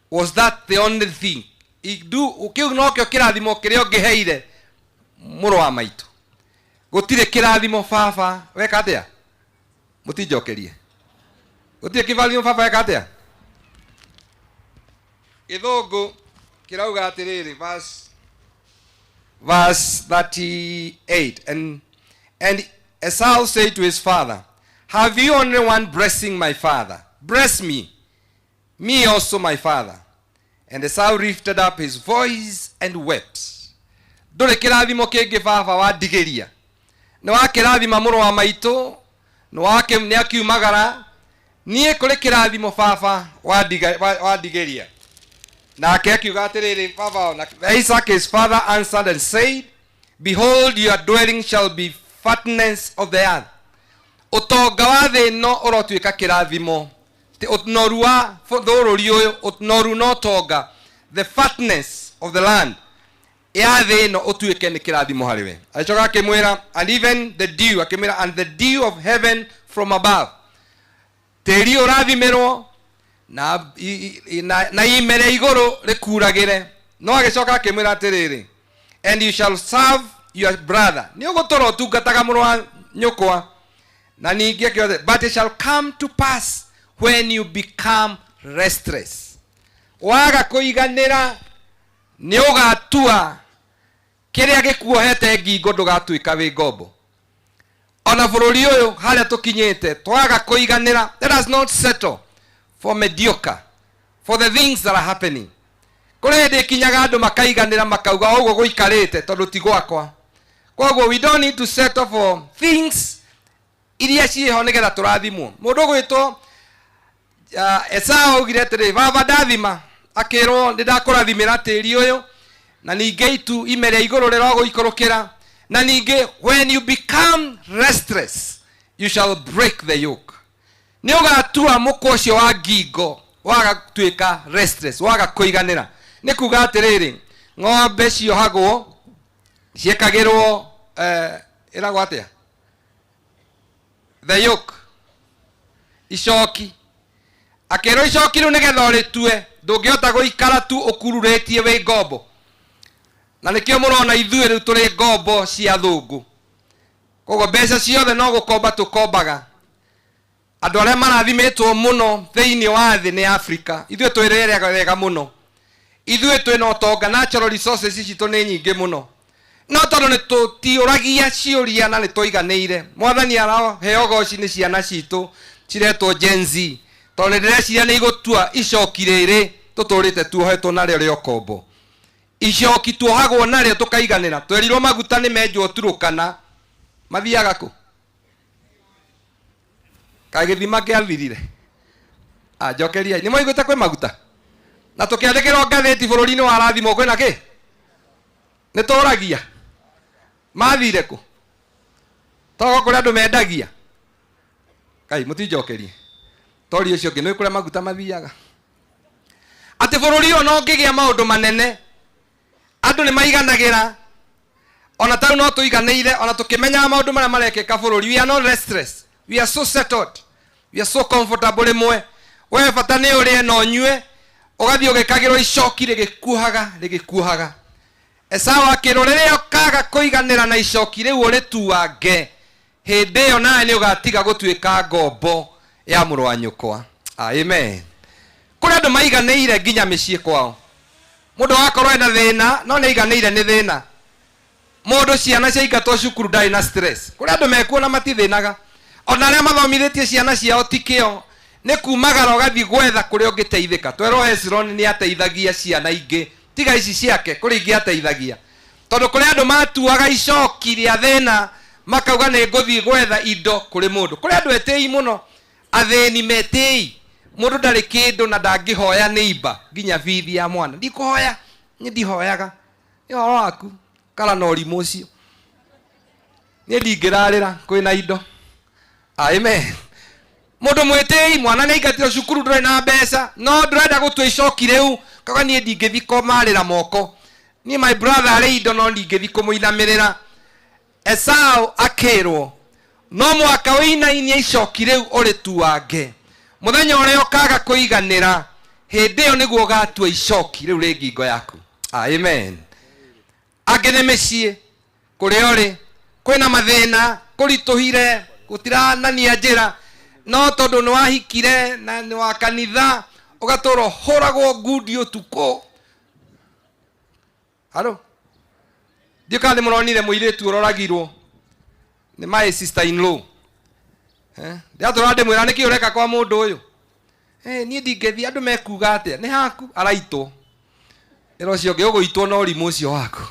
Was that the only thing? Kĩu nokĩo kĩrathimo kĩrĩa ũngĩheire mũrũ wa maitũ. Gũtirĩ kĩrathimo baba weka atĩa? Mũtinjokerie. Gũtirĩ kĩrathimo baba weka atĩa? Gĩthũngũ kĩrauga atĩrĩrĩ, verse Verse 38. And Esau said to his father, Have you only one blessing, my father? Bless me, me also, my father. And Esau lifted up his voice and wept. Ndũrĩ kĩrathimo kĩngĩ baba wandigĩria. Nĩ wakĩrathima mũrũ wa maitũ, nĩ akiumagara. Niĩ kũrĩ kĩrathimo baba wandigĩria. Nake akiuga atĩrĩrĩ, baba, na Isaac his father answered and said, Behold, your dwelling shall be fatness of the earth. Ũtonga wa thĩ ĩno ũrotuĩka kĩrathimo. Ũnoru wa bũrũri ũyũ, ũnoru na ũtonga, the fatness of the land ya thĩ ĩno ũtuĩke nĩ kĩrathimo harĩ we. Agĩcoka akĩmwĩra, and even the dew, akĩmwĩra, and the dew of heaven from above. Tĩri ũrathimĩrwo na ime rĩa igũrũ rĩkuragĩre. No agĩcoka akĩmwĩra atĩrĩrĩ, and you shall serve your brother. Nĩ ũgũtũra ũtungataga mũrũ wa nyũkwa. Na ningĩ akiuga, but it shall come to pass when you become restless. Waga kũiganĩra nĩ ũgatua kĩrĩa gĩkuohete ngingo, ndũgatuĩka wĩ ngombo. Ona bũrũri ũyũ harĩa tũkinyĩte, twaga kũiganĩra, let us not settle for mediocre, for the things that are happening. Kũrĩ hĩndĩ ĩkinyaga andũ makaiganĩra, makauga ũguo gũikarĩte tondũ ti gwakwa. Koguo we don't need to settle for things iria ciĩho nĩgetha tũrathimwo. Mũndũ ũgwĩtwo Esau augire atĩrĩ, baba ndathima. Akĩrwo nĩ ndakũrathimĩra tĩri ũyũ, na ningĩ itu ime rĩa igũrũ rĩrogũikũrũkĩra, na ningĩ when you become restless you shall break the yoke. Nĩ ũgatua mũkwa ũcio wa ngingo waga tuĩka restless, waga kũiganĩra. Nĩ kuga atĩrĩrĩ, ng'ombe ciohagwo ciĩkagĩrwo, ĩragwo atĩa, the yoke, icoki. Akĩrwo icoki rĩu nĩgetha ũrĩtue, ndũngĩhota gũikara tu ũkururĩtie wĩ ngombo. Na nĩkĩo mũrona ithuĩ rĩu tũrĩ ngombo cia thũngũ. Koguo mbeca ciothe no gũkomba tũkombaga. Andũ arĩa marathimĩtwo mũno thĩinĩ wa thĩ nĩ Africa. Ithuĩ twĩrĩrega wega mũno, ithuĩ twĩna ũtonga, natural resources citũ nĩ nyingĩ mũno, no tondũ nĩ tũtiũragia ciũria na nĩ tũiganĩire. Mwathani araheo goci nĩ ciana citũ ciretwo Gen Z, tondũ nĩ ndĩreciria nĩ igũtua icoki rĩrĩ tũtũrĩte tuohetwo narĩo rĩa ũkombo. Icoki tuohagwo narĩo tũkaiganĩra. Twerirwo maguta nĩ menjwo Turukana, mathiaga kũ? Kaĩ gĩthima kĩathirire? Anjokeria, nĩ mwaiguĩte kwĩ maguta? Na tũkĩandĩkĩrwo ngathĩti bũrũri-inĩ wa rathimwo kwĩna kĩ? Nĩ tũragia. Mathire kũ? Togo kũrĩa andũ mendagia. Kai mũtinjokerie. Tori ũcio ũngĩ nĩ kũrĩa maguta mathiaga. Atĩ bũrũri ũyũ no ũngĩgĩa maũndũ manene, andũ nĩ maiganagĩra. Ona tau no tũiganĩire, ona tũkĩmenyaga maũndũ marĩa marekĩka bũrũri. We are not restless. We are so settled. We are so comfortable rĩmwe. We bata nĩ ũrĩe na ũnyue, ũgathiĩ ũgĩkagĩrwo icoki rĩgĩkuohaga, rĩgĩkuohaga. Esau akĩrwo rĩrĩa ũkaga kũiganĩra na icoki rĩu ũrĩtuange, hĩndĩ ĩyo nawe nĩ ũgatiga gũtuĩka ngombo ya mũrũ wa nyũkwa. Amen. Kũrĩ andũ maiganĩire nginya mĩciĩ kwao. Mũndũ agakorwo ena thĩna, no nĩ aiganĩire nĩ thĩna. Mũndũ ciana ciaingatwo cukuru ndarĩ na stress. Kũrĩ andũ mekuo na matithĩnaga. Ona arĩa mathomithĩtie ciana ciao ti kĩo, nĩ kumagara ũgathiĩ gwetha kũrĩa ũngĩteithĩka. Twerwo Hezron nĩ ateithagia ciana ingĩ, tiga ici ciake, kũrĩ ingĩ ateithagia. Tondũ kũrĩ andũ matuaga icoki rĩa thĩna, makauga nĩ ngũthiĩ gwetha indo kũrĩ mũndũ. Kũrĩ andũ etĩi mũno, athĩni metĩi. Mũndũ ndarĩ kĩndũ na ndangĩhoya neighbor nginya bithi ya mwana. Ndikũhoya, niĩ ndihoyaga. Nĩ ũhoro waku, kara na ũrimũ ũcio. Niĩ ndingĩrarĩra kwĩna indo. Amen. Mũndũ mwĩtĩi, mwana nĩ aingatirwo cukuru, ndũrĩ na mbeca, no ndũrenda gũtua icoki rĩu, kauga niĩ ndingĩthiĩ kũmarĩra moko. Niĩ my brother arĩ indo no ndingĩthiĩ kũmũinamĩrĩra. Esau akĩrwo no mũhaka ũinainie icoki rĩu ũrĩtuange. Mũthenya ũrĩa ũkaga kũiganĩra, hĩndĩ ĩyo nĩguo ũgatua icoki rĩu rĩ ngingo yaku. Amen. Angĩ nĩ mĩciĩ kũrĩa ũrĩ kwĩna mathĩna, kũritũhire, gũtiranania njĩra, no tondũ nĩ wahikire na nĩ wa kanitha, ũgatũra ũhũragwo ngundi ũtukũ. Haro? Ndiũ kana nĩ mũronire mũirĩtu ũroragirwo nĩ my sister in law. Eh, ndĩratũra ndĩmwĩra nĩkĩ ũreka kwa mũndũ ũyũ. Eh, niĩ ndingĩthiĩ andũ mekuga atĩa, nĩ haku araitwo. Ĩra ũcio ũngĩ ũgũitwo na ũrimũ ũcio waku.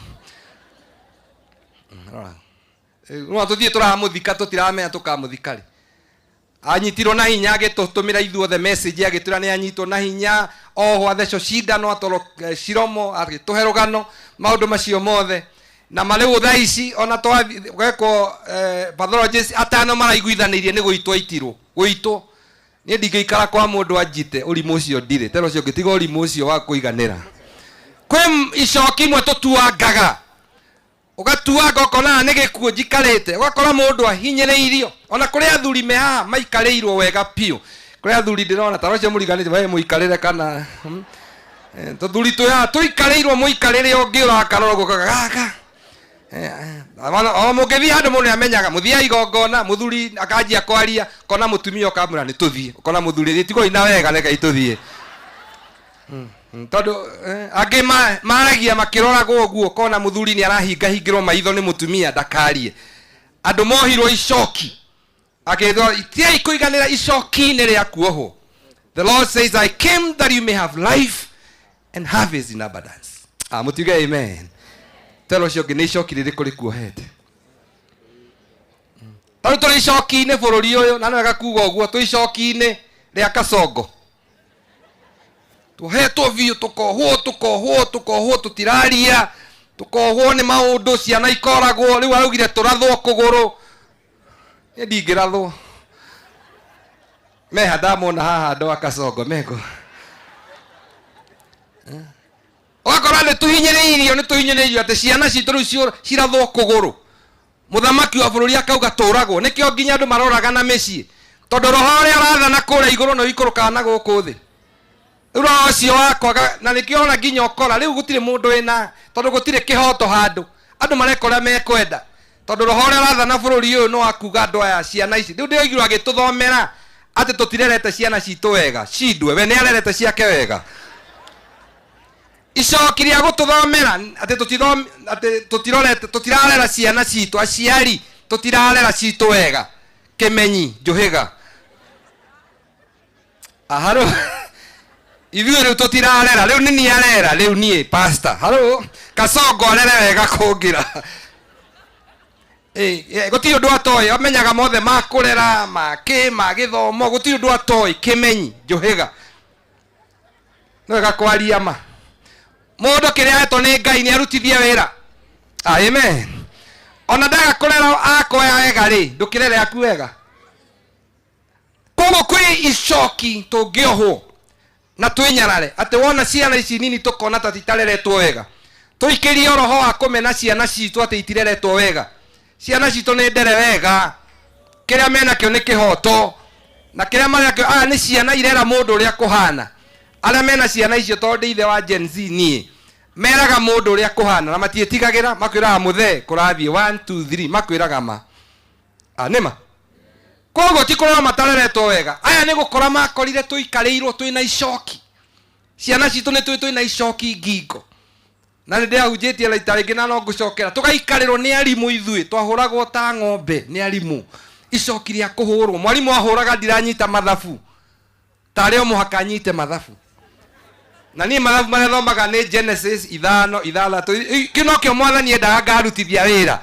Rora. No tũthiĩ tũramũthika tũtiramenya tũkamũthika rĩ. Anyitirwo na hinya agĩtũtũmĩra ithuothe message agĩtwĩra nĩ anyitwo na hinya oho athecwo cindano atwarwo ciromo agĩtũhe rũgano maũndũ macio mothe na marĩu thaa ici ona twagekwo pathologist atano maraiguithanĩirie nĩ gũitwo aitirwo gũitwo. Niĩ ndingĩikara kwa mũndũ anjite ũrimũ ũcio ndirĩ tena ũcio ũngĩ tiga ũrimũ ũcio wa kũiganĩra. Kwĩ icoki imwe tũtuangaga ũgatuanga ũkona nĩ gĩkuũ njikarĩte, ũgakora mũndũ ahinyĩrĩirio. Ona kũrĩ athuri me haha maikarĩirwo wega biũ, kũrĩ athuri ndĩrona ta ũcio mũriganĩte we mũikarĩre kana tũthuri twĩ haha tũikarĩirwo mũikarĩre ũngĩ ũrakarora ũguo ũkauga gaka. O mũngĩthiĩ handũ mũndũ nĩamenyaga mũthiaga igongona mũthuri akanjia kwaria kona mũtumia ũkamwĩra nĩ tũthiĩ, ũkona mũthuri tigwo ina wega reke tũthiĩ. Tondũ angĩ maragia makĩroragwo ũguo ũkona mũthuri nĩ arahingahingĩrwo maitho nĩ mũtumia ndakarie. Andũ mohirwo icoki akĩthwo itiai kũiganĩra icoki-inĩ rĩa kuohwo. The Lord says, I came that you may have life and have it in abundance. Ah, mũtiuge amen. Tera ũcio ũngĩ nĩ icoki rĩrĩkũ rĩkuohete? Tarĩu tũrĩ icoki-inĩ bũrũri ũyũ, na nĩ wega kuga ũguo, twĩ icoki-inĩ rĩa Kasongo. Tuohetwo biũ, tũkohwo, tũkohwo, tũkohwo, tũtiraria, tũkohwo nĩ maũndũ, ciana ikoragwo, rĩu araugire tũrathwo kũgũrũ. Niĩ ndingĩrathwo. Meha ndamona haha andũ a Kasongo meko. Ũgakora nĩ tũhinyĩrĩirio, nĩ tũhinyĩrĩirio atĩ ciana citũ rĩu cirathwo kũgũrũ. Mũthamaki wa bũrũri akauga tũragwo, nĩkĩo nginya andũ maroraga na mĩciĩ. Tondũ roho ũrĩa ũrathana kũrĩa igũrũ nĩ ũikũrũkaga na gũkũ thĩ. Rĩu roho ũcio wa kwaga, na nĩkĩo ona nginya ũkora, rĩu gũtirĩ mũndũ wĩna, tondũ gũtirĩ kĩhoto handũ. Andũ mareka ũrĩa mekwenda. Tondũ roho ũrĩa ũrathana bũrũri ũyũ nĩ wa kuga andũ aya ciana ici. Rĩu ndĩraigua agĩtũthomera atĩ tũtirerete ciana citũ wega. Cindwe, we nĩ arerete ciake wega. Icoki rĩa gũtũthomera atĩ atĩ tũtirorete, tũtirarera ciana citũ, aciari tũtirarera citũ wega. Kĩmenyi, njũhĩga. Aha rĩu ithuĩ rĩu tũtirarera, rĩu nĩ niĩ arera, rĩu niĩ pastor. Harũ Kasongo arere wega kũngĩra. Gũtirĩ ũndũ atoĩ, amenyaga mothe ma kũrera, ma kĩ, ma gĩthomo, gũtirĩ ũndũ atoĩ, kĩmenyi, njũhĩga. Nĩ wega kwaria ma. Mũndũ kĩrĩa ahetwo nĩ Ngai nĩ arutithie wĩra. Amen. Ona ndaga kũrera akoya wega rĩ, ndũkĩrere aku wega. Koguo kwĩ icoki tũngĩohwo na twĩnyarare atĩ wona ciana ici nini tũkona ta citareretwo wega, tũikĩrie roho wa kũmena ciana citũ atĩ itireretwo wega. Ciana citũ nĩ ndere wega, kĩrĩa menakĩo nĩ kĩhoto, na kĩrĩa marakĩo aya nĩ ciana irera mũndũ ũrĩa kũhana. Arĩa mena ciana icio tondũ ndĩ ithe wa Gen Z niĩ, meraga mũndũ ũrĩa kũhana na matiĩtigagĩra, makwĩraga mũthee kũrathiĩ 1 2 3, makwĩraga ma. Nĩma. Koguo ti kũrora matareretwo wega, aya nĩ gũkora makorire tũikarĩirwo twĩna icoki. Ciana citũ nĩ tũĩ twĩna icoki ngingo. Na nĩ ndĩrahunjĩtie rita rĩngĩ na no ngũcokera, tũgaikarĩrwo nĩ arimũ ithuĩ, twahũragwo ta ng'ombe nĩ arimũ. Icoki rĩa kũhũrwo, mwarimũ ahũraga ndiranyita mathabu, tarĩ o mũhaka nyite mathabu. Na niĩ mathabu marĩa thomaga nĩ Genesis 5, 6, kĩu nokĩo mwathani endaga ngarutithia wĩra.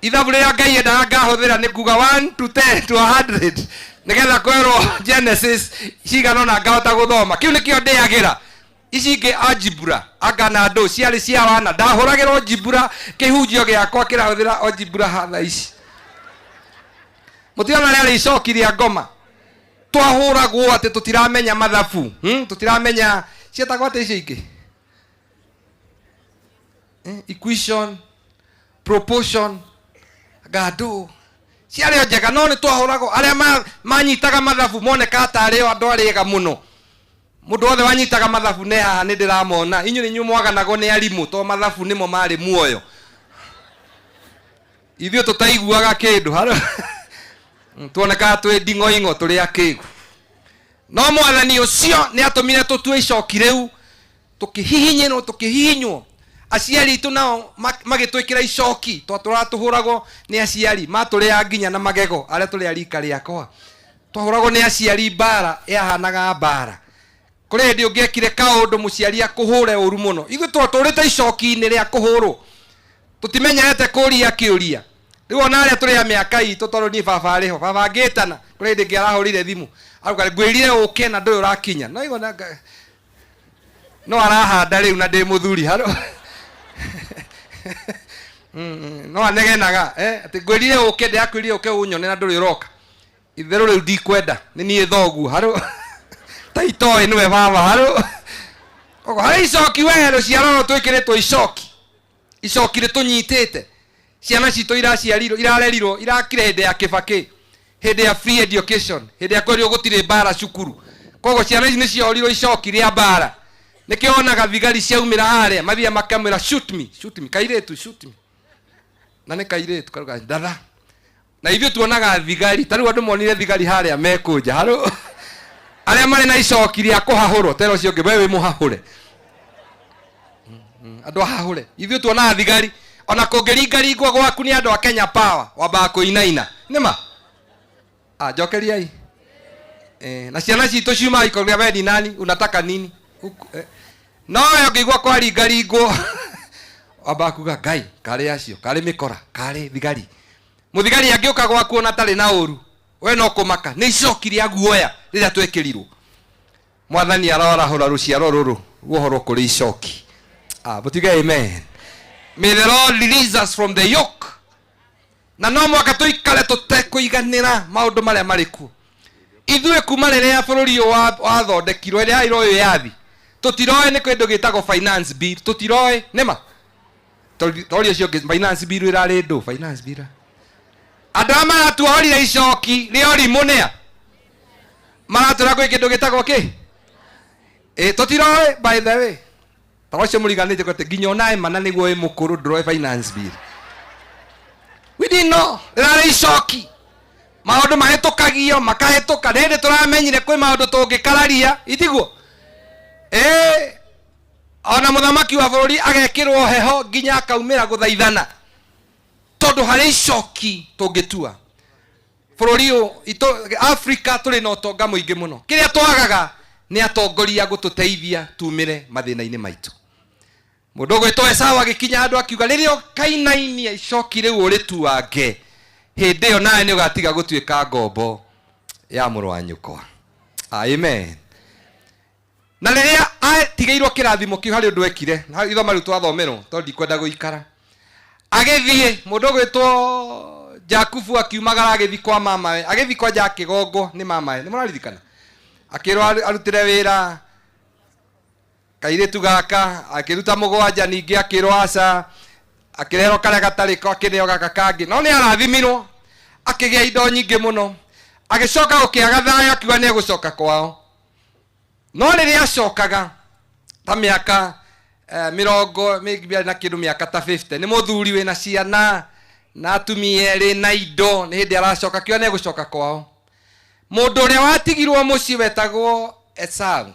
Ithabu rĩrĩa Ngai endaga ngahũthĩra nĩ kuga 1 to 10 to 100 nĩgetha kwerwo Genesis cigana ũna ngahota gũthoma. Kĩu nĩkĩo ndĩagĩra. Ici ingĩ algebra anga na andũ ciarĩ cia wana, ndahũragĩra algebra, kĩhunjio gĩakwa kĩrahũthĩra algebra hatha ici. Mũtirona rĩarĩ icoki rĩa ngoma. Twahũragwo atĩ tũtiramenya mathabu, tũtiramenya ciĩtagwo atĩ icio ingĩ. Equation, proportion, ngandũ. Ciarĩ o njega no nĩ twahũragwo. Arĩa manyitaga mathabu monekaga tarĩ o andũ arĩa ega mũno. Mũndũ wothe wanyitaga mathabu ne haha nĩ ndĩramona. Inyuĩ nĩ inyuĩ mwaganagwo nĩ arimũ to mathabu nĩmo marĩ muoyo. Ithuĩ tũtaiguaga kĩndũ. Harũ tuonekaga twĩ nding'oing'o tũrĩ akĩgu. No mwathani ũcio nĩ atũmire tũtue icoki rĩu, tũkĩhihinyĩrwo, tũkĩhihinywo. Aciari aitũ nao magĩtwĩkĩra icoki, twatũraga tũhũragwo nĩ aciari, matũrĩaga nginya na magego arĩa tũrĩ a rika rĩakwa. Twahũragwo nĩ aciari mbara yahanaga mbara. Kũrĩ hĩndĩ ũngĩekire kaũndũ mũciari akũhũre ũru mũno. Ithuĩ twatũrĩte icoki-inĩ rĩa kũhũrwo, tũtimenyerete kũria kĩũria. Rĩu ona arĩa tũrĩ a mĩaka itũ, tondũ niĩ baba arĩ ho, baba angĩtana, kũrĩ hĩndĩ ĩngĩ arahũrire thimũ arauga ngwĩrire ũke na ndũrĩ ũrakinya. No igua no arahanda rĩu na ndĩ mũthuri harũ. No anegenaga, atĩ ngwĩrire ũke, ndĩrakwĩrire ũke ũnyone na ndũrĩ ũroka. Itherũ rĩu ndikwenda, nĩ niĩ thoguo harũ. Ta itoĩ nĩwe baba harũ. Koguo harĩ icoki we rũciaro rũrũ twĩkĩrĩtwo icoki. Icoki rĩtũnyitĩte. Ciana citũ iraciarirwo, irarerirwo, irakire hĩndĩ ya Kĩbakĩ, hĩndĩ ya free education, hĩndĩ ya kwerirwo gũtirĩ mbara cukuru. Koguo ciana ici nĩciorirwo icoki rĩa mbara. Nĩkĩo wonaga thigari ciaumĩra harĩa, mathiaga makamwĩra shoot me, shoot me, kairĩtu shoot me. Na nĩ kairĩtu karuga ndatha. Na ithuĩ tuonaga thigari, ta rĩu andũ monire thigari harĩa mekũnja, harũ arĩa marĩ na icoki rĩa kũhahũrwo, tera ũcio ũngĩ, we wĩ mũhahũre. Andũ ahahũre. Ithuĩ tuonaga thigari, ona kũngĩringaringwo gwaku nĩ andũ a Kenya Power, wambaga kũinaina. Nĩ ma? Njokeriai. Na ciana citũ ciumaga ikauga we ni nani, unataka nini? Huku, No we ũngĩigua kwaringaringwo, wambaga kuga Ngai, karĩ acio, karĩ mĩkora, karĩ thigari. Mũthigari angĩũka gwaku ona atarĩ na ũru, we no kũmaka. Nĩ icoki rĩa guoya rĩrĩa twekĩrirwo. Mwathani arorahũra rũciaro rũrũ ruohorwo kũrĩ icoki. Mũtige amen. May the Lord release us from the yoke. Na no mwaka tũikare tũtekũiganĩra maũndũ marĩa marĩ kuo. Ithuĩ kuma rĩrĩa bũrũri ũyũ wathondekirwo, ĩrĩa yairwo wĩyathi, tũtiroĩ nĩ kĩndũ gĩtagwo finance bill, tũtiroĩ, nĩ ma? Tori ũcio ũngĩ, finance bill ĩrarĩ ndũ, finance bill. Andũ arĩa maratuohorire icoki rĩa ũrimũ nĩa? Maratwĩra kwĩ kĩndũ gĩtagwo kĩ? Tũtiroĩ, by the way. Ta ũcio mũriganĩte atĩ nginya ona mana nĩguo wĩ mũkũrũ ndũroĩ finance bill. We didn't know. Rĩrarĩ icoki. Maũndũ mahĩtũkagio, makahĩtũka. Nĩ hĩndĩ tũramenyire kwĩ maũndũ tũngĩkararia, itiguo? Ona mũthamaki wa bũrũri agekĩrwo heho nginya akaumĩra gũthaithana. Tondũ harĩ icoki tũngĩtua. Bũrũri ũyũ, Africa tũrĩ na ũtonga mũingĩ mũno. Kĩrĩa twagaga nĩ atongoria gũtũteithia tumĩre mathĩna-inĩ maitũ. Mũndũ ũgwĩtwo Esau agĩkinya handũ akiuga rĩrĩa ũkainainia icoki rĩu ũrĩtuange, hĩndĩ ĩyo nawe nĩ ũgatiga gũtuĩka ngombo ya mũrũ wa nyũkwa. Amen. Na rĩrĩa atigĩirwo kĩrathimo kĩu harĩ ũndũ ekire, na ithoma rĩu twathomerwo tondũ ndikwenda gũikara. Agĩthiĩ, mũndũ ũgwĩtwo Jakubu akiumagara agĩthiĩ kwa mamawe, agĩthiĩ kwanja akĩgongwo nĩ mamawe. Nĩ mũraririkana? Akĩrwo arutĩre wĩra kairĩtu gaka, akĩruta mũgwanja, ningĩ akĩrwo aca, akĩrehwo karĩa gatarĩ ko, akĩneo gaka kangĩ. No nĩ arathimirwo, akĩgĩa indo nyingĩ mũno. Agĩcoka gũkĩaga thayũ, akiuga nĩ egũcoka kwao. No rĩrĩa acokaga ta mĩaka mĩrongo maybe arĩ na kĩndũ mĩaka ta 50, nĩ mũthuri wĩna ciana na atumia erĩ na indo, nĩ hĩndĩ aracoka, akiuga nĩ egũcoka kwao. Mũndũ ũrĩa watigirwo mũciĩ wetagwo Esau.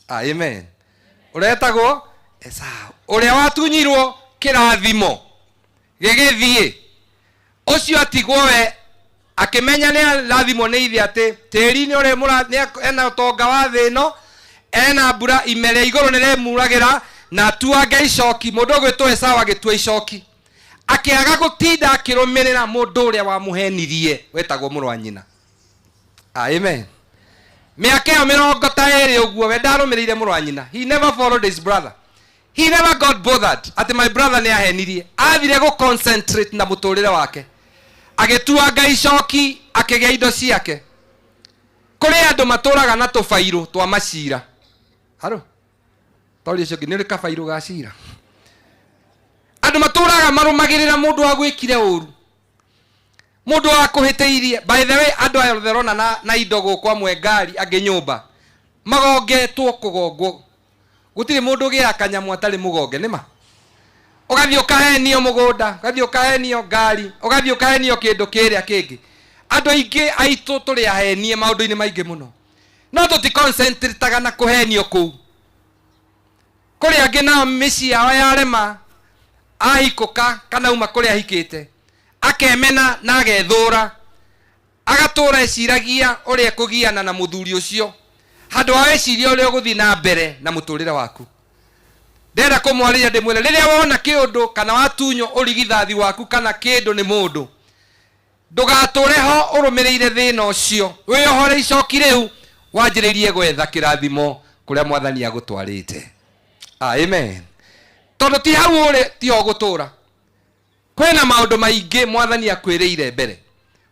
Amen. Ũrĩa wetagwo Esau, ũrĩa watunyirwo kĩrathimo gĩgĩthiĩ, ũcio atigwo we akĩmenya nĩ arathimwo nĩ ithe atĩ tĩri-inĩ ũrĩa nĩ ena ũtonga wa thĩ ĩno, ena mbura, ime rĩa igũrũ nĩ rĩmuragĩra, na atuange icoki. Mũndũ ũgwĩtwo Esau agĩtua icoki, akĩaga gũtinda akĩrũmĩrĩra mũndũ ũrĩa wamũhenirie wetagwo mũrũ wa nyina. Amen. Mĩaka ĩyo mĩrongo ta ĩrĩ ũguo, we ndarũmĩrĩire mũrũ wa nyina. He never followed his brother. He never got bothered atĩ my brother nĩ ahenirie. Athire gũ concentrate na mũtũrĩre wake, agĩtuanga icoki, akĩgĩa indo ciake. Kũrĩ andũ matũraga na tũbairũ twa macira. Haro? Tori ũcio ũngĩ, nĩ ũrĩ kabairũ ga cira? Andũ matũraga marũmagĩrĩra mũndũ wa gwĩkire ũru, mũndũ wa kũhĩtĩirie. By the way, andũ aya othe ũrona na indo gũkũ, amwe ngari, angĩ nyũmba, magongetwo kũgongwo. Gũtirĩ mũndũ ũgĩaga kanyamũ atarĩ mũgonge, nĩ ma? Ũgathiĩ ũkahenio mũgũnda, ũgathiĩ ũkahenio ngari, ũgathiĩ ũkahenio kĩndũ kĩrĩa kĩngĩ. Andũ aingĩ aitũ tũrĩ ahenie maũndũ-inĩ maingĩ mũno, no tũticoncentrataga na kũhenio kũu. Kũrĩ angĩ nao mĩciĩ yao yarema, Ahikũka kana auma kũrĩa ahikĩte, akemena na agethũra, agatũra eciragia ũrĩa ekũgiana na mũthuri ũcio handũ ha weciria ũrĩa ũgũthiĩ na mbere na mũtũrĩre waku. Ndĩrenda kũmwarĩria ndĩmwĩre, rĩrĩa wona kĩũndũ kana watunywo ũrigithathi waku kana kĩndũ nĩ mũndũ, ndũgatũre ho ũrũmĩrĩire thĩna ũcio, wĩyohore icoki rĩu wanjĩrĩrie gwetha kĩrathimo kũrĩa mwathani agũtwarĩte. Amen. Tondũ ti hau ũrĩ tiho ũgũtũra, kwĩna maũndũ maingĩ mwathani akwĩrĩire mbere.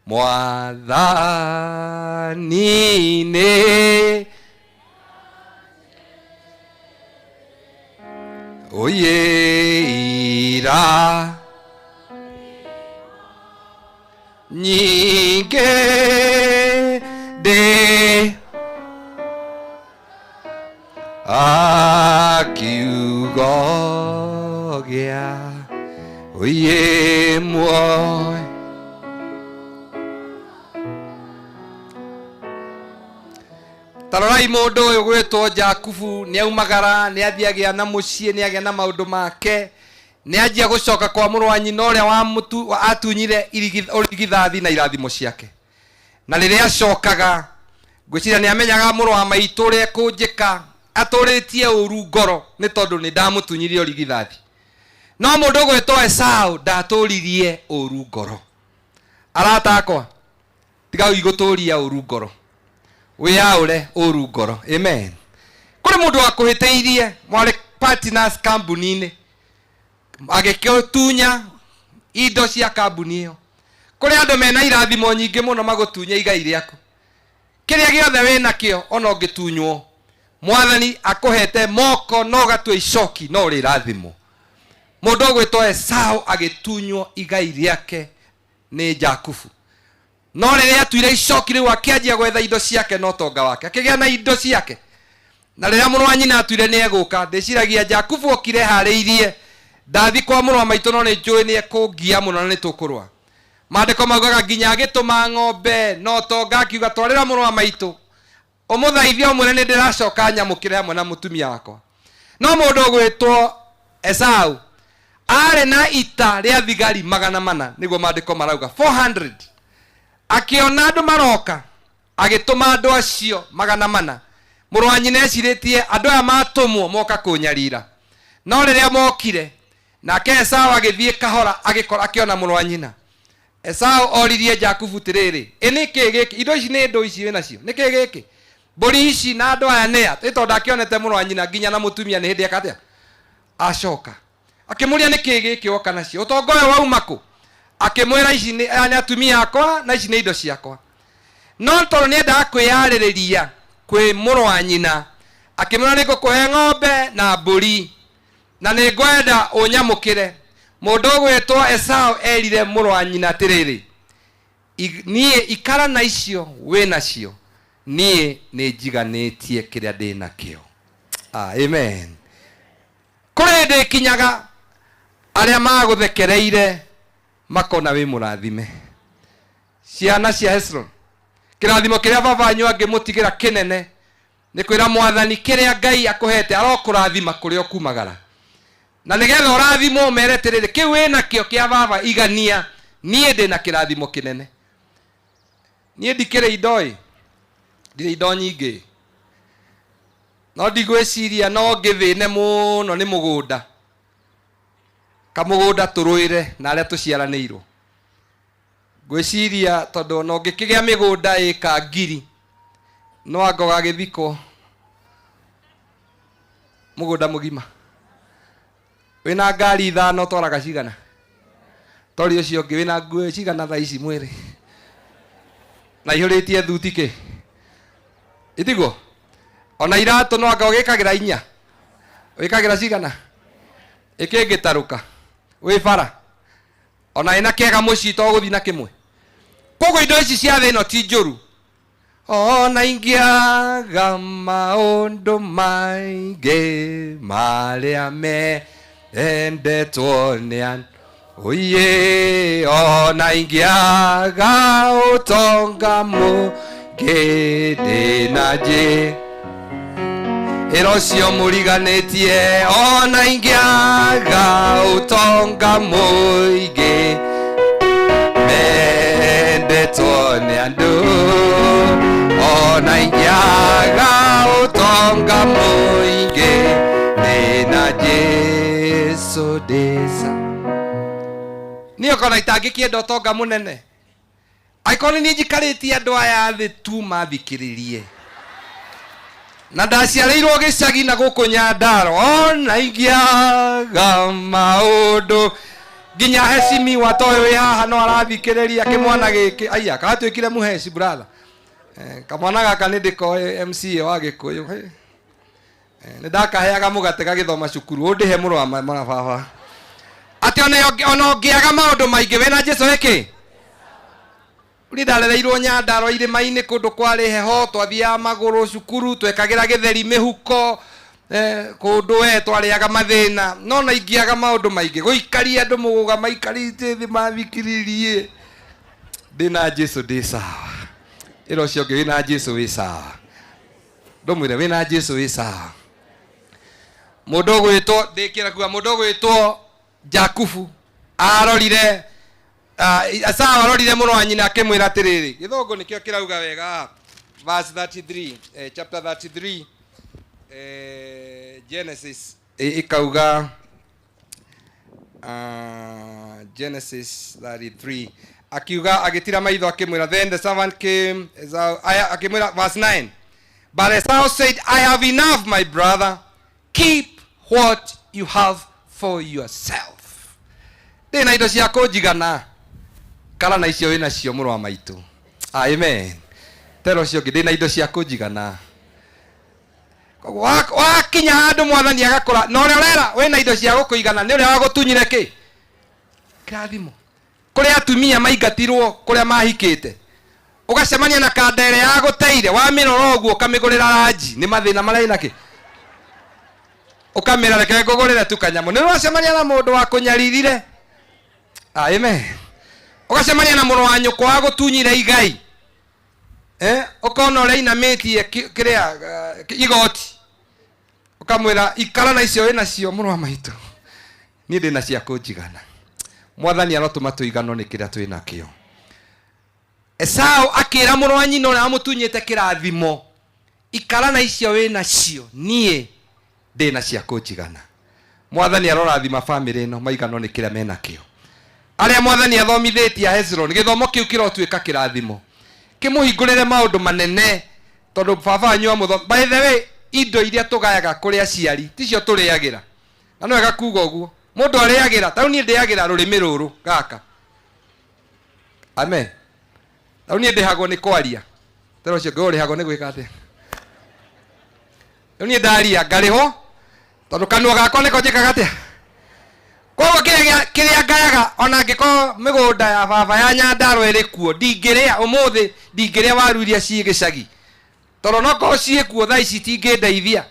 Mwathani nĩ oye ira nyingĩ ndĩ akiugo gĩa oye muoyo. Tarorai mũndũ ũyũ gwĩtwo Jakubu, nĩ aumagara, nĩ athiĩ agĩa na mũciĩ, nĩ agĩa na maũndũ make, nĩ anjia gũcoka kwa mũrũ wa nyina ũrĩa atunyire ũrigithathi na irathimo ciake. Na rĩrĩa acokaga, ngwĩciria nĩ amenyaga mũrũ wa maitũ ũrĩa ekũnjĩka, atũrĩtie ũru ngoro nĩ tondũ nĩ ndamũtunyirie ũrigithathi. No mũndũ ũgwĩtwo Esau ndatũririe ũru ngoro. Arata akwa, tiga gũtũria ũru ngoro, wĩyaũre ũru ngoro. Amen. Kũrĩ mũndũ wakũhĩtĩirie, mwarĩ partners kambuni-inĩ, agĩgũtunya indo cia kambuni ĩyo. Kũrĩ andũ mena irathimo nyingĩ mũno magũtunya igai rĩaku. Kĩrĩa gĩothe wĩnakĩo ona ũngĩtunywo, mwathani akũhete moko no ũgatua icoki no ũrĩrathimwo. Mũndũ ũgwĩtwo Esau agĩtunywo igai rĩake nĩ Jakubu. No rĩrĩa atuire icoki rĩu akĩanjia gwetha indo ciake na ũtonga wake, akĩgĩa na indo ciake. Na rĩrĩa mũrũ wa nyina atuire nĩ egũka, ndĩciragia Jakubu okire harĩirie, ndathi kwa mũrũ wa maitũ no nĩ njũĩ nĩ ekũngia mũno na nĩ tũkũrũa. Maandĩko maugaga nginya agĩtũma ng'ombe na ũtonga, akiuga twarĩra mũrũ wa maitũ, ũmũthaithie ũmwĩre nĩ ndĩracoka nyamũkĩre hamwe na mũtumia wakwa. No mũndũ ũgwĩtwo Esau arĩ na ita rĩa thigari 400, nĩguo maandĩko marauga 400. Akĩona andũ maroka, agĩtũma andũ acio 400. Mũrũ wa nyina ecirĩtie andũ aya matũmwo moka kũnyarira. No rĩrĩa mokire, nake Esau agĩthiĩ kahora, agĩkora akĩona mũrũ wa nyina. Esau oririe Jakubu atĩrĩrĩ, ĩ nĩ kĩĩ gĩkĩ? Indo ici nĩ ndũ ici wĩnacio, nĩ kĩĩ gĩkĩ? Mbũri ici na andũ aya nĩa? Ĩ tondũ ndakĩonete mũrũ wa nyina nginya na mũtumia nĩ hĩndĩ eka atĩa? Acoka akĩmũria nĩ kĩĩ gĩkĩ woka nacio, ũtonga ũyũ wauma kũ? Akĩmwĩra ici nĩ aya nĩ atumia akwa na ici nĩ indo ciakwa. No tondũ nĩ endaga kwĩyarĩrĩria kwĩ mũrũ wa nyina, akĩmwĩra nĩ ngũkũhe ng'ombe na mbũri na nĩ ngwenda ũnyamũkĩre. Mũndũ ũgwĩtwo Esau erire mũrũ wa nyina atĩrĩrĩ, niĩ ikara na icio wĩ nacio, niĩ nĩ njiganĩtie kĩrĩa ndĩ nakĩo. Amen. Kũrĩ hĩndĩ ĩkinyaga arĩa magũthekereire makona wĩ mũrathime. Ciana cia Hezron, kĩrathimo kĩrĩa baba wanyu angĩmũtigĩra kĩnene nĩ kwĩra mwathani kĩrĩa Ngai akũhete arokũrathima kũrĩa ũkumagara. Na nĩgetha ũrathimwo ũmere atĩrĩrĩ, kĩu wĩnakĩo kĩa baba igania, niĩ ndĩna kĩrathimo kĩnene. Niĩ ndikĩrĩ indo ĩ, ndirĩ indo nyingĩ, no ndigwĩciria no ngĩthĩne mũno nĩ mũgũnda, kamũgũnda tũrũĩre na arĩa tũciaranĩirwo. Ngwĩciria tondũ ona ũngĩkĩgĩa mĩgũnda ĩka ngiri, no anga ũgagĩthikwo mũgũnda mũgima. Wĩna ngari 5 ũtwaraga cigana? Tori ũcio ũngĩ wĩna nguo cigana thaa ici mwĩrĩ? Na ihũrĩtie thuti kĩ? Itiguo? Ona iratũ no anga ũgĩkagĩra 4. Wĩkagĩra cigana? Ĩkĩngĩtarũka. Wĩ bara. Ona ĩna kĩega mũciĩ to gũthiĩ na kĩmwe. Koguo indo ici cia thĩ ĩno ti njũru. Ona ingĩaga maũndũ maingĩ marĩa mendetwo nĩ andũ, oye, ona ingĩaga ũtonga mũingĩ ndĩna njĩ. Ĩra ũcio mũriganĩtie ona ingĩaga ũtonga mũingĩ mendetwo nĩ andũ ona ingĩaga ũtonga mũingĩ ndĩna Jesũ ndĩca niĩ okona itangĩkĩenda ũtonga mũnene angĩkorwo nĩ niĩ njikarĩtie andũ aya thĩ tu mathikĩrĩrie na ndaciarĩirwo gĩcagi na gũkũ Nyandarua ona ingĩaga maũndũ nginya hecimiwa ta ũyũ wĩ haha no arathikĩrĩria kĩmwana gĩkĩ aya karatuĩkire mũheci brother. Kamwana gaka nĩ ndĩkoĩ MCA wa Gĩkũyũ. Hey. Nĩ ndakaheaga mũgate gagĩthoma cukuru ũndĩhe mũrũ wa baba atĩ ona ũngĩaga maũndũ maingĩ wĩna Jesũ ĩkĩ niĩ ndarereirwo Nyandarua irĩma-inĩ kũndũ kwarĩ heho twathiaga magũrũ cukuru twekagĩra gĩtheri mĩhuko kũndũ we twarĩaga mathĩna no na ingĩaga maũndũ maingĩ gũikaria andũ mũgũga maikarĩte thĩ mathikĩrĩrie ndĩna Jesũ ndĩ sawa ĩra ũcio ũngĩ wĩna Jesũ wĩ sawa ndũmwĩre wĩna Jesũ wĩ sawa mũndũ ũgwĩtwo ndĩkĩra kuga mũndũ ũgwĩtwo Jakubu arorire Esau arorire mũrũ wa nyina akĩmwĩra atĩrĩrĩ gĩthũngũ nĩkĩo kĩrauga wega verse 33 chapter 33 Genesis ĩkauga Genesis 33 akiuga agĩtira maitho akĩmwĩra then the servant came Esau akĩmwĩra verse 9 but Esau said I have enough my brother keep what you have for yourself ndĩna indo cia kũnjigana kara na icio wĩnacio mũrũ wa maitũ amen tera ũcio ũngĩ ndĩna indo cia kũnjigana wakinya handũ mwathani agakũra na ũrĩa ũrera wĩna indo cia gũkũigana nĩ ũrĩa wagũtunyire kĩ kĩrathimo kũrĩa atumia maingatirwo kũrĩa mahikĩte ũgacemania na kanda ĩrĩa yagũteire wamĩrora ũguo ũkamĩgũrĩra ranji nĩ mathĩna marĩa ĩna kĩ ũkamĩra reke ngũgũrĩre tu kanyamũ nĩ ũracemania na mũndũ wa kũnyaririre amen ũgacemania na mũrũ wa nyũkwa wagũtunyire igai ũkona ũrĩa inamĩtie kĩrĩa igoti ũkamwĩra ikara na icio wĩnacio mũrũ wa maitũ niĩ ndĩna cia kũnjigana mwathani arotũma tũiganwo nĩ kĩrĩa twĩnakĩo Esau akĩra mũrũ wa nyina ũrĩa wamũtunyĩte kĩrathimo ikara na icio wĩnacio niĩ ndĩna cia kũnjigana mwathani arorathima bamĩrĩ ĩno maiganwo nĩ kĩrĩa menakĩo arĩa mwathani athomithĩtie Hezron gĩthomo kĩu kĩrotuĩka kĩrathimo kĩmũhingũrĩre maũndũ manene tondũ baba wanyu amũtho by the way indo iria tũgayaga kũrĩ aciari ticio tũrĩagĩra na nĩ wega kuga ũguo mũndũ arĩagĩra tarĩu niĩ ndĩagĩra rũrĩmĩ rũrũ gaka amen tarĩu niĩ ndĩhagwo nĩ kwaria tera ũcio ũngĩ ũrĩhagwo nĩ gwĩka atĩa rĩu niĩ ndaria ngarĩhwo tondũ kanua gakwa nĩko njĩkaga atĩa koguo kĩrĩa ngayaga ona angĩkorwo mĩgũnda ya baba ya Nyandarua ĩrĩ kuo ndingĩrĩa ũmũthĩ ndingĩrĩa waru iria ciĩ gĩcagi tondũ nokorwo ciĩ kuo thaa ici itingĩndeithia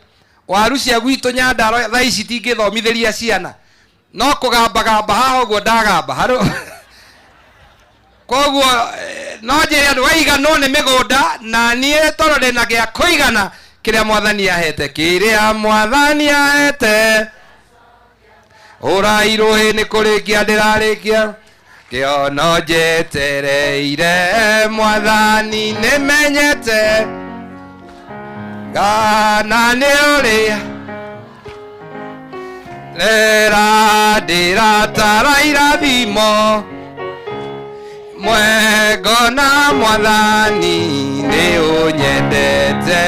waru cia gwitũ Nyandarua thaa ici itingĩthomithĩria ciana no kũgambagamba haha ũguo ndagamba harũ koguo no njĩre andũ waiganwo nĩ mĩgũnda na niĩ tondũ ndĩna gĩa kũigana kĩrĩa mwathani ahete kĩrĩa mwathani ahete ũrairũhĩ nĩ kũrĩkia ndĩrarĩkia kĩono njetereire mwathani nĩmenyete kana nĩ ũrĩa rera ndĩratara irathimo mwengo na mwathani nĩ ũnyendete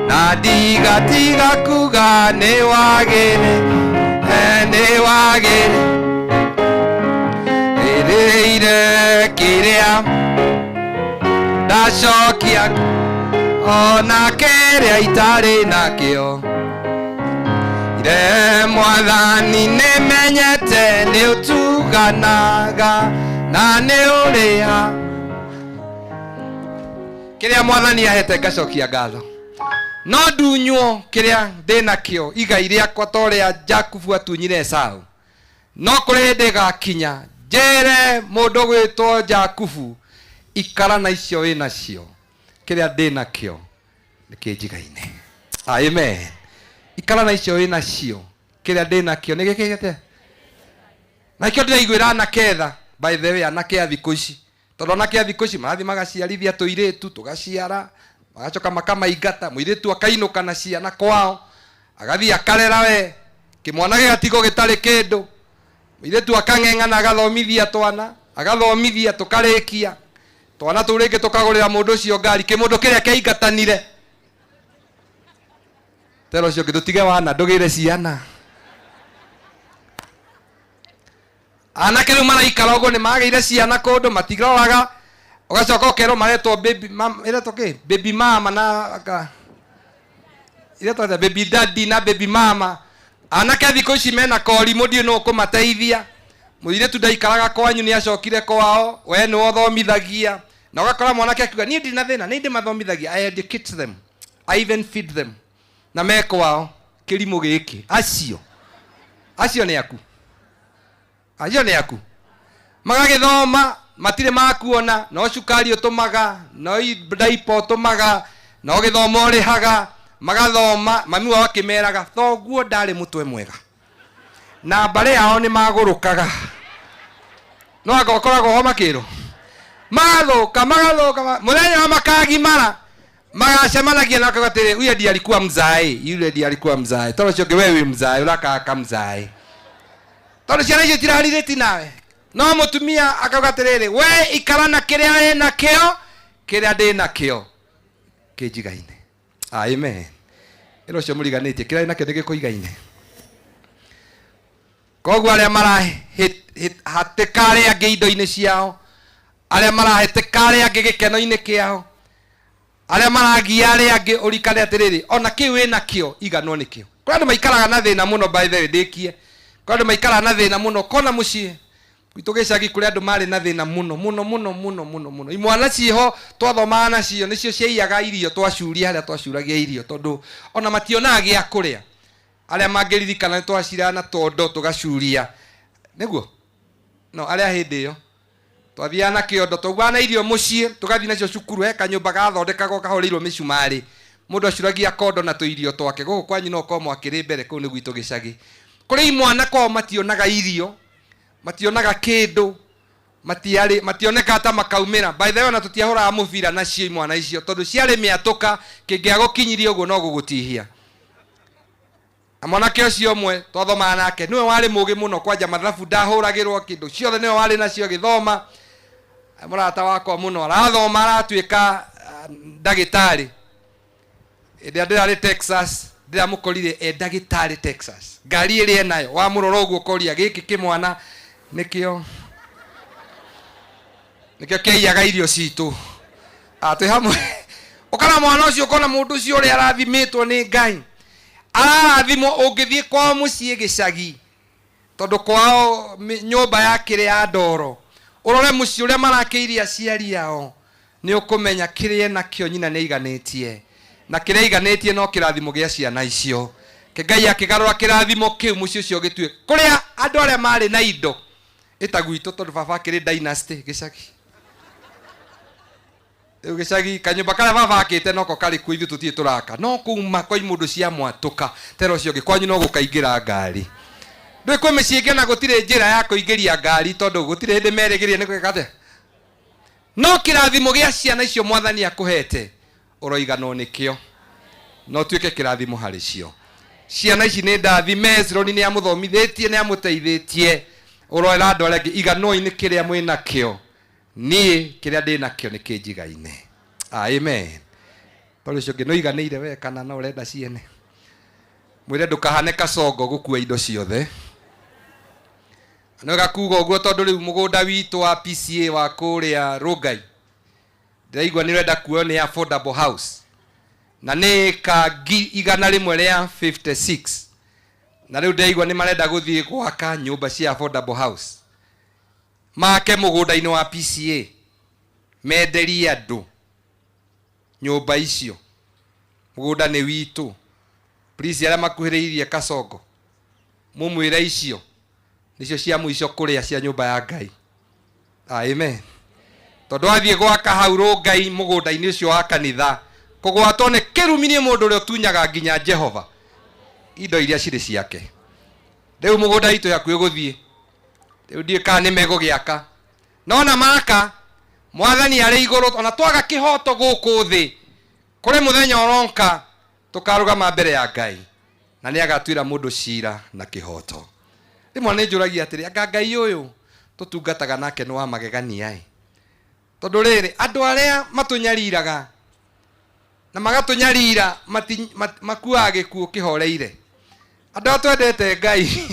na ndigatiga kuga nĩ wagĩrĩ nĩ wagĩrĩ ĩrĩire kĩrĩa ndacokia ona kĩrĩa itarĩ nakĩo ire mwathani nĩmenyete nĩ ũtuganaga na nĩ ũrĩa kĩrĩa mwathani ahete ngacokia ngatho no ndunywo kĩrĩa ndĩnakĩo igai rĩakwa ta ũrĩa Jakubu atunyire Esau no kũrĩ hĩndĩ ĩgakinya njĩre mũndũ gwĩtwo Jakubu ikara na icio wĩnacio kĩrĩa ndĩnakĩo nĩkĩnjigaine amen Ikara na icio wĩ nacio. Kĩrĩa ndĩ nakĩo nĩ gĩkĩ gĩte. Na ikĩo ndĩraiguĩra anake tha, by the way, anake a thikũ ici. Tondũ anake a thikũ ici marathiĩ magaciarithia tũirĩtu, tũgaciara, magacoka makamaingata, mũirĩtu akainũka na ciana kwao, agathiĩ akarera we, kĩmwana gĩgatigwo gĩtarĩ kĩndũ, mũirĩtu akang'eng'ana agathomithia twana, agathomithia tũkarĩkia, twana tũu rĩngĩ tũkagũrĩra mũndũ ũcio ngari, kĩmũndũ kĩrĩa kĩaingatanire. Tera ũcio ũngĩ tũtige wana, ndũgĩre ciana. Anake rĩu maraikara ũguo nĩ magĩire ciana kũndũ matiroraga, ũgacoka ũkerwo maretwo baby mama, ĩretwo kĩ? Baby mama na aka iretwo atĩa? Baby daddy na baby mama. Anake thikũ ici mena korimũ, ndiũĩ nũ ũkũmateithia. Mũirĩtu ndaikaraga kwanyu, nĩ acokire kwao, we nĩwe ũthomithagia. Na ũgakora mwanake akiuga niĩ ndirĩ na thĩna, nĩ ndĩmathomithagia, I educate them, I even feed them. Na me kwao, kĩrimũ gĩkĩ, acio acio nĩ aku, acio nĩ aku. Magagĩthoma, matirĩ makuona, no cukari ũtũmaga, no diaper ũtũmaga, no gĩthomo ũrĩhaga, magathoma, mami wao akĩmeraga, thoguo ndarĩ mũtwe mwega. Na mbarĩ yao nĩ magũrũkaga. No anga ũkoragwo ho makĩrwo. Magathũka, magathũka, mũthenya wa makagimara, magacemanagia na akauga atĩrĩ, huyo ndiye alikuwa mzae, yule ndiye alikuwa mzae. Tondũ ũcio ũngĩ we wĩ mzae, ũrakaka mzae. Tondũ ciana icio itirarirĩti nawe. No mũtumia akauga atĩrĩrĩ, we ikara na kĩrĩa wĩ nakĩo, kĩrĩa ndĩ nakĩo kĩnjigaine. Amen. Ĩno ũcio mũriganĩtie, kĩrĩa wĩ nakĩo nĩ gĩkũigaine. Koguo arĩa marahatĩka arĩa angĩ indo-inĩ ciao, arĩa marahetĩka arĩa angĩ gĩkeno-inĩ kĩao, arĩa maragia arĩa angĩ, ũrikane atĩrĩrĩ, ona kĩu wĩ nakĩo, iganwo nĩkĩo. Kũrĩ andũ maikaraga na thĩna mũno, by the way, ndĩkie. Kũrĩ andũ maikaraga na thĩna mũno, kona mũciĩ gwitũ gĩcagi kũrĩ andũ marĩ na thĩna mũno mũno mũno mũno mũno mũno. Imwana ciĩho twathomaga nacio nĩcio ciaiyaga irio, twacuria harĩa twacuragia irio, tondũ ona mationaga gĩa kũrĩa. Arĩa mangĩririkana nĩ twaciraga na tondo tũgacuria, nĩguo no arĩa hĩndĩ ĩyo twathiaga na kĩondo, twaugaga na irio mũciĩ tũgathiĩ nacio cukuru. He kanyũmba gathondekagwo kahũrĩirwo mĩcumarĩ, mũndũ acuragia kondo na tũirio twake. Gũkũ kwanyu no ũkorwo mwakĩrĩ mbere, kũu nĩ gwitũ gĩcagi. Kũrĩ imwana kwao mationaga irio, mationaga kĩndũ, matiarĩ mationekaga ta makaumĩra. By the way, ona tũtiahũraga mũbira nacio imwana icio, tondũ ciarĩ mĩatũka, kĩngĩagũkinyirie ũguo no gũgũtihia. Na mwanake ũcio ũmwe twathomaga nake nĩwe warĩ mũgĩ mũno, kwanja mathabu ndahũragĩrwo kĩndũ ciothe, nĩwe warĩ nacio agĩthoma. Mũrata wakwa mũno arathoma, aratuĩka ndagĩtarĩ. Hĩndĩ ĩrĩa ndĩrarĩ Texas, ndĩramũkorire e ndagĩtarĩ Texas, ngari ĩrĩa enayo wamũrora ũguo ũkoria gĩkĩ kĩmwana nĩkĩo nĩkĩo kĩaiyaga irio citũ. Twĩ hamwe ũkona mwana ũcio, ũkona mũndũ ũcio ũrĩa arathimĩtwo nĩ Ngai, ararathimwo. Ũngĩthiĩ kwao mũciĩ gĩcagi, tondũ kwao nyũmba yakĩrĩ ya ndoro, ũrore mũciĩ ũrĩa marakĩirie aciari ao, nĩ ũkũmenya kĩrĩa enakĩo nyina nĩ aiganĩtie, na kĩrĩa aiganĩtie no kĩrathimo gĩa ciana icio. Ke Ngai akĩgarũra kĩrathimo kĩu, mũciĩ ũcio ũgĩtuĩka kũrĩa andũ arĩa marĩ na indo ĩta gwitũ, tondũ baba akĩrĩ dynasty gĩcagi. Rĩu gĩcagi kanyũmba karĩa baba akĩte noko karĩ kuo, ithuĩ tũtirĩ tũraka, no kuma kwa imũndũ cia mwatũka tera ũcio ũngĩ kwanyu no gũkaingĩra ngari. Ndũĩ kwĩ mĩciĩ ĩngĩ ona gũtirĩ njĩra ya kũingĩria ngari, tondũ gũtirĩ hĩndĩ merĩgĩrĩire nĩ gwĩka atĩa. No kĩrathimo gĩa ciana icio mwathani akũhete ũroiganwo nĩkĩo, no ũtuĩke kĩrathimo harĩ cio. Ciana ici nĩ ndathime, Hezroni nĩ amũthomithĩtie, nĩ amũteithĩtie. Ũroera andũ arĩa angĩ, iganwoi nĩ kĩrĩa mwĩnakĩo, niĩ kĩrĩa ndĩ nakĩo nĩ kĩnjigaine. Amen. Tondũ ũcio ũngĩ nĩ ũiganĩire we kana no ũrenda ciene? Mwĩre ndũkahane kacongo gũkua indo ciothe. Nĩ wega kuga ũguo, tondũ rĩu mũgũnda witũ wa PCA wa kũrĩa Rongai ndĩraigua nĩ ũrenda kuoywo nĩ affordable house, na nĩ ĩka 156,000, na rĩu ndĩraigua nĩ marenda gũthiĩ gwaka nyũmba cia affordable house, make mũgũnda-inĩ wa PCA, menderie andũ nyũmba icio. Mũgũnda nĩ witũ. Please, arĩa makuhĩrĩirie Kasongo, mũmwĩre icio nĩcio cia mũico kũrĩa cia nyũmba ya Ngai. Amen. Tondũ athiĩ gwaka hau Rongai mũgũnda-inĩ ũcio wa kanitha, kũgwatwo nĩ kĩrumi nĩ mũndũ ũrĩa ũtunyaga nginya Jehova. Indo iria cirĩ ciake. Rĩu mũgũnda witũ hakuhĩ gũthiĩ. Rĩu ndiũĩ kana nĩ megũgĩaka. No na maka mwathani arĩ igũrũ, ona twaga kĩhoto gũkũ thĩ, kũrĩ mũthenya ũroka tũkarũgama mbere ya Ngai na nĩ agatuĩra mũndũ cira na kĩhoto. Rĩmwe nĩ njũragia atĩrĩ, anga Ngai ũyũ tũtungataga nake nĩ wa magegania ĩ? Tondũ rĩrĩ, andũ arĩa matũnyariraga na magatũnyarira makuaga gĩkuũ kĩhoreire. Andũ arĩa twendete Ngai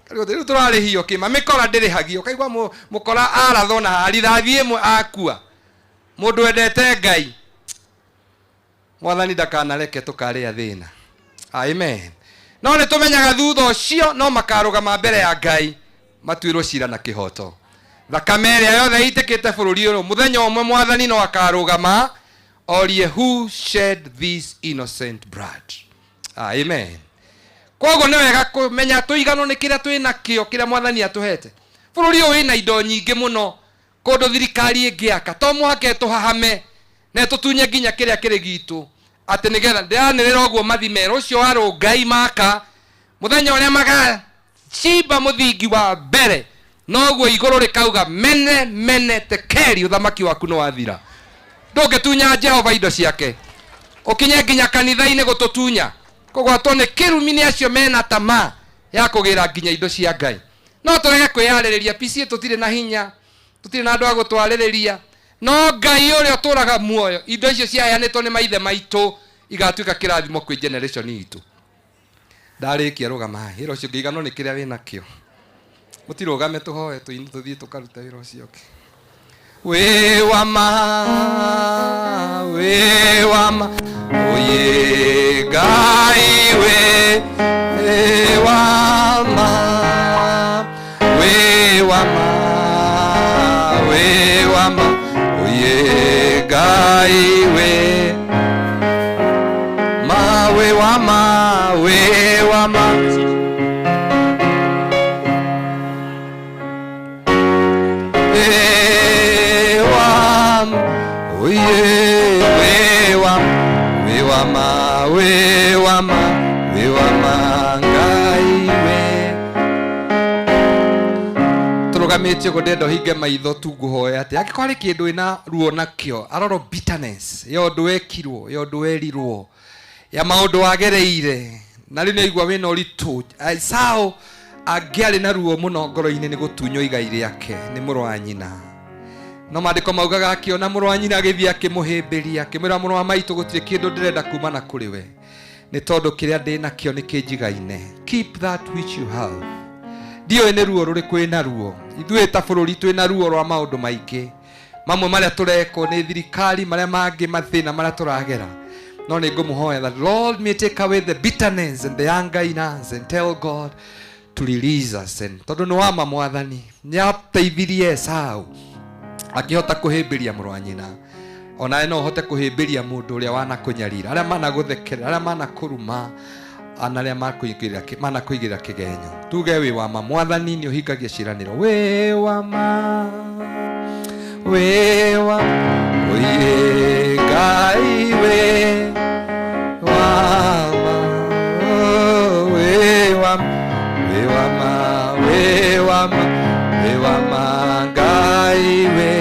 rĩu tũrarĩhio kĩma, mĩkora ndĩrĩhagio. Ũkaigua mũkora arathwo na rithathi ĩmwe akua. Mũndũ wendete Ngai, mwathani ndakanareke tũkarĩa thĩna. Amen. No nĩ tũmenyaga thutha ũcio no makarũgama mbere ya Ngai matuĩrwo cira na kĩhoto. Thakame ĩrĩa yothe ĩitĩkĩte bũrũri ũyũ, mũthenya ũmwe mwathani no akarũgama orie, who shed this innocent blood? Amen. Koguo nĩ wega kũmenya tũiganwo nĩ kĩrĩa twĩ nakĩo, kĩrĩa mwathani atũhete. Bũrũri ũyũ wĩna indo nyingĩ mũno, kũndũ thirikari ĩngĩaka to mũhaka ĩtũhahame na ĩtũtunye nginya kĩrĩa kĩrĩ gitũ, atĩ nĩgetha ndĩranĩrĩra ũguo mathi merũ ũcio wa Rũngai maka mũthenya ũrĩa magacimba mũthingi wa mbere, noguo igũrũ rĩkauga mene mene tekeri, ũthamaki waku nĩ wathira. Ndũngĩtunya Jehova indo ciake ũkinye nginya kanitha-inĩ gũtũtunya, kũgwatwo nĩ kĩrumi nĩ acio mena tamaa ya kũgĩra nginya indo cia Ngai. No tũrege kwĩyarĩrĩria, PCA tũtirĩ na hinya, tũtirĩ na andũ a gũtwarĩrĩria, no Ngai ũrĩa ũtũraga muoyo, indo icio ciaheanĩtwo nĩ maithe maitũ igatuĩka kĩrathimo kwĩ generation itũ. Ndarĩkia rũgama haha, wĩra ũcio ngĩiganwo nĩ kĩrĩa wĩnakĩo. Mũtirũgame tũhoe tũthiĩ tũkarute wĩra ũcio ũngĩ. Wĩ wa ma, wĩ wa ma, oye Ngai wĩ wa ma, wĩ wa ma, wĩ wa ma, oye Ngai wĩ ma, wĩ wa ma, wĩ wa ma. Tũrũgamĩtie ũguo ndĩrenda ũhinge maitho tu ngũhoya atĩ angĩkorwo harĩ kĩndũ wĩna ruo nakĩo, a lot of bitterness ya ũndũ wekirwo, ya ũndũ werirwo, ya maũndũ wagereire, na rĩu nĩaigua wĩna ũritũ. Esau angĩarĩ na ruo mũno ngoro-inĩ nĩ gũtunywo igai rĩake nĩ mũrũ wa nyina. No maandĩko maugaga akĩona mũrũ wa nyina agĩthiĩ akĩmũhĩmbĩria, akĩmwĩra mũrũ wa maitũ gũtirĩ kĩndũ ndĩrenda kuma na kũrĩ we, nĩ tondũ kĩrĩa ndĩ nakĩo nĩ kĩnjigaine. Keep that which you have. Ndiũĩ nĩ ruo rũrĩkũ wĩna ruo. Ithuĩ ta bũrũri twĩna ruo rwa maũndũ maingĩ, mamwe marĩa tũrekwo nĩ thirikari, marĩa mangĩ mathĩna marĩa tũragera. No nĩ ngũmũhoya that Lord may take away the bitterness and the anger in us and tell God to release us. And tondũ nĩ wama mwathani nĩ ateithirie Esau akĩhota kũhĩmbĩria mũrũ wa nyina, onawe no ũhote kũhĩmbĩria mũndũ ũrĩa wanakũnyarira, arĩa managũthekerera, arĩa manakũruma, ana arĩa manakũigĩrĩra kĩgenyo. Tuge wĩ wa ma mwathani nĩ ũhingagia ciĩranĩro. Wĩ wa ma, wĩ wa oye Ngai wĩ wa ma, wĩ wa ma, wĩ wa ma, wĩ wa ma, wĩ wa ma Ngai wĩ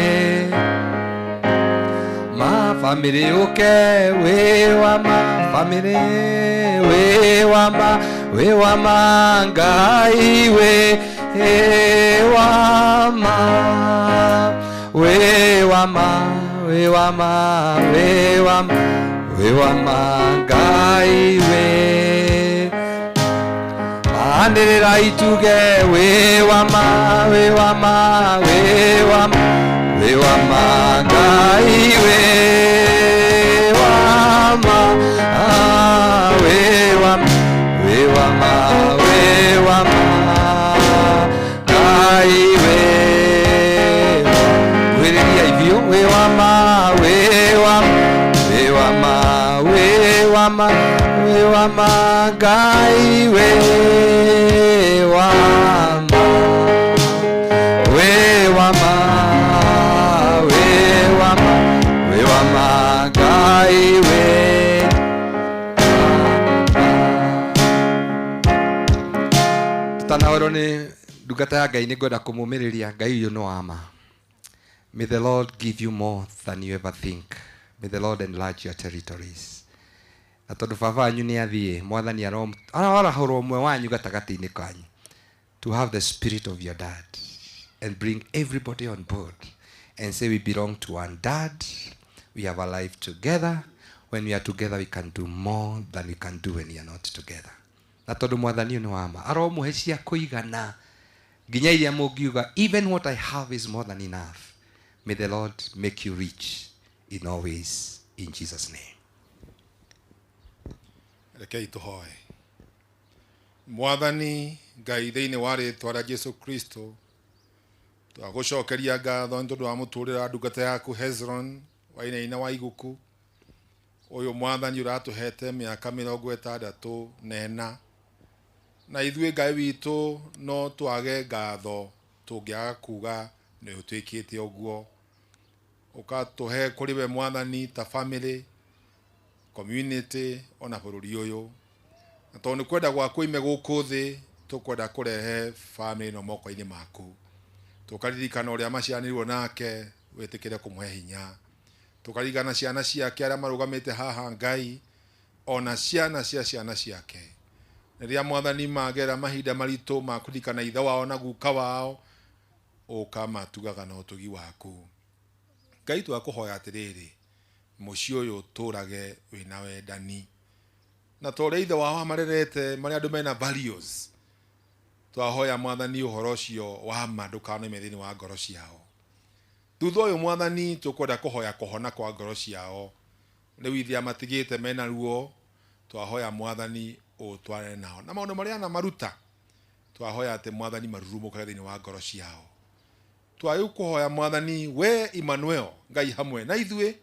ma. Family ũke wĩ wa ma, family wĩ wa ma, wĩ wa ma Ngai wĩ wa ma, wĩ wa ma, wĩ wa ma, wĩ wa ma, wĩ wa ma Ngai wĩ. Anĩrĩra ituge wĩ wa ma, wĩ wa ma, wĩ wa ma, wĩ wa ma Ngai wĩ wa ma, wĩ wa ma, wĩ wa ma, wĩ wa ma Ngai wĩ. Kwĩrĩria ithuĩ wĩ wa ma, wĩ wa ma, wĩ wa ma, wĩ wa ma, wĩ wa ma Ngai wĩ wa ma, wĩ wa ma, wĩ wa ma, wĩ wa ma Ngai wĩ. Ndanahoerwo nĩ ndungata ya Ngai, nĩ ngwenda kũmũmĩrĩria Ngai ũyũ nĩ wa ma. May the Lord give you more than you ever think. May the Lord enlarge your territories. Na tondũ baba wanyu nĩ athiĩ, Mwathani arorahũra ũmwe wanyu gatagatĩ-inĩ kanyu to have the spirit of your dad and bring everybody on board and say we belong to one dad, we have a life together. When we are together we can do more than we can do when we are not together. Na tondũ Mwathani ũyũ nĩ wa ma, aromũhe cia kũigana nginya iria mũngiuga even what I have is more than enough. May the Lord make you rich in all ways, in Jesus' name. Rekei tũhoe. Mwathani Ngai, thĩinĩ wa rĩtwa rĩa Jesu Kristo, twagũcokeria ngatho nĩ tondũ wa mũtũrĩre wa ndungata yaku Hezron Wainaina wa Iguku. Ũyũ Mwathani ũratũhete mĩaka 64, na ithuĩ Ngai witũ no twage ngatho tũngĩaga kuga nĩ ũtwĩkĩte ũguo. Ũkatũhe kũrĩ we Mwathani ta family, community ona bũrũri ũyũ, na tondũ nĩ kwenda gwaku ime gũkũ thĩ, tũkwenda kũrehe family ĩno moko-inĩ maku. Tũkaririkana ũrĩa maciaranĩirwo nake, wĩtĩkĩre kũmũhe hinya. Tũkaririkana ciana ciake arĩa marũgamĩte haha Ngai, ona ciana cia ciana ciake. Rĩrĩa Mwathani magera mahinda maritũ ma kũririkana ithe wao na guka wao, ũkamatugaga na ũtugi waku. Ngai, twakũhoya atĩrĩrĩ, mũciĩ ũyũ ũtũrage wĩna wendani, na ta ũrĩa ithe wao amarerete marĩa andũ mena values, twahoya Mwathani ũhoro ũcio wa ma ndũkanoime thĩinĩ wa ngoro ciao. Thutha ũyũ Mwathani tũkwenda kũhoya kũhona kwa ngoro ciao. Rĩu ithia matigĩte mena ruo, twahoya Mwathani ũtwarane nao na maũndũ marĩa anamaruta, twahoya atĩ Mwathani marurumũkage thĩinĩ wa ngoro ciao. Twarĩu kũhoya Mwathani we Emmanuel, Ngai hamwe na ithuĩ,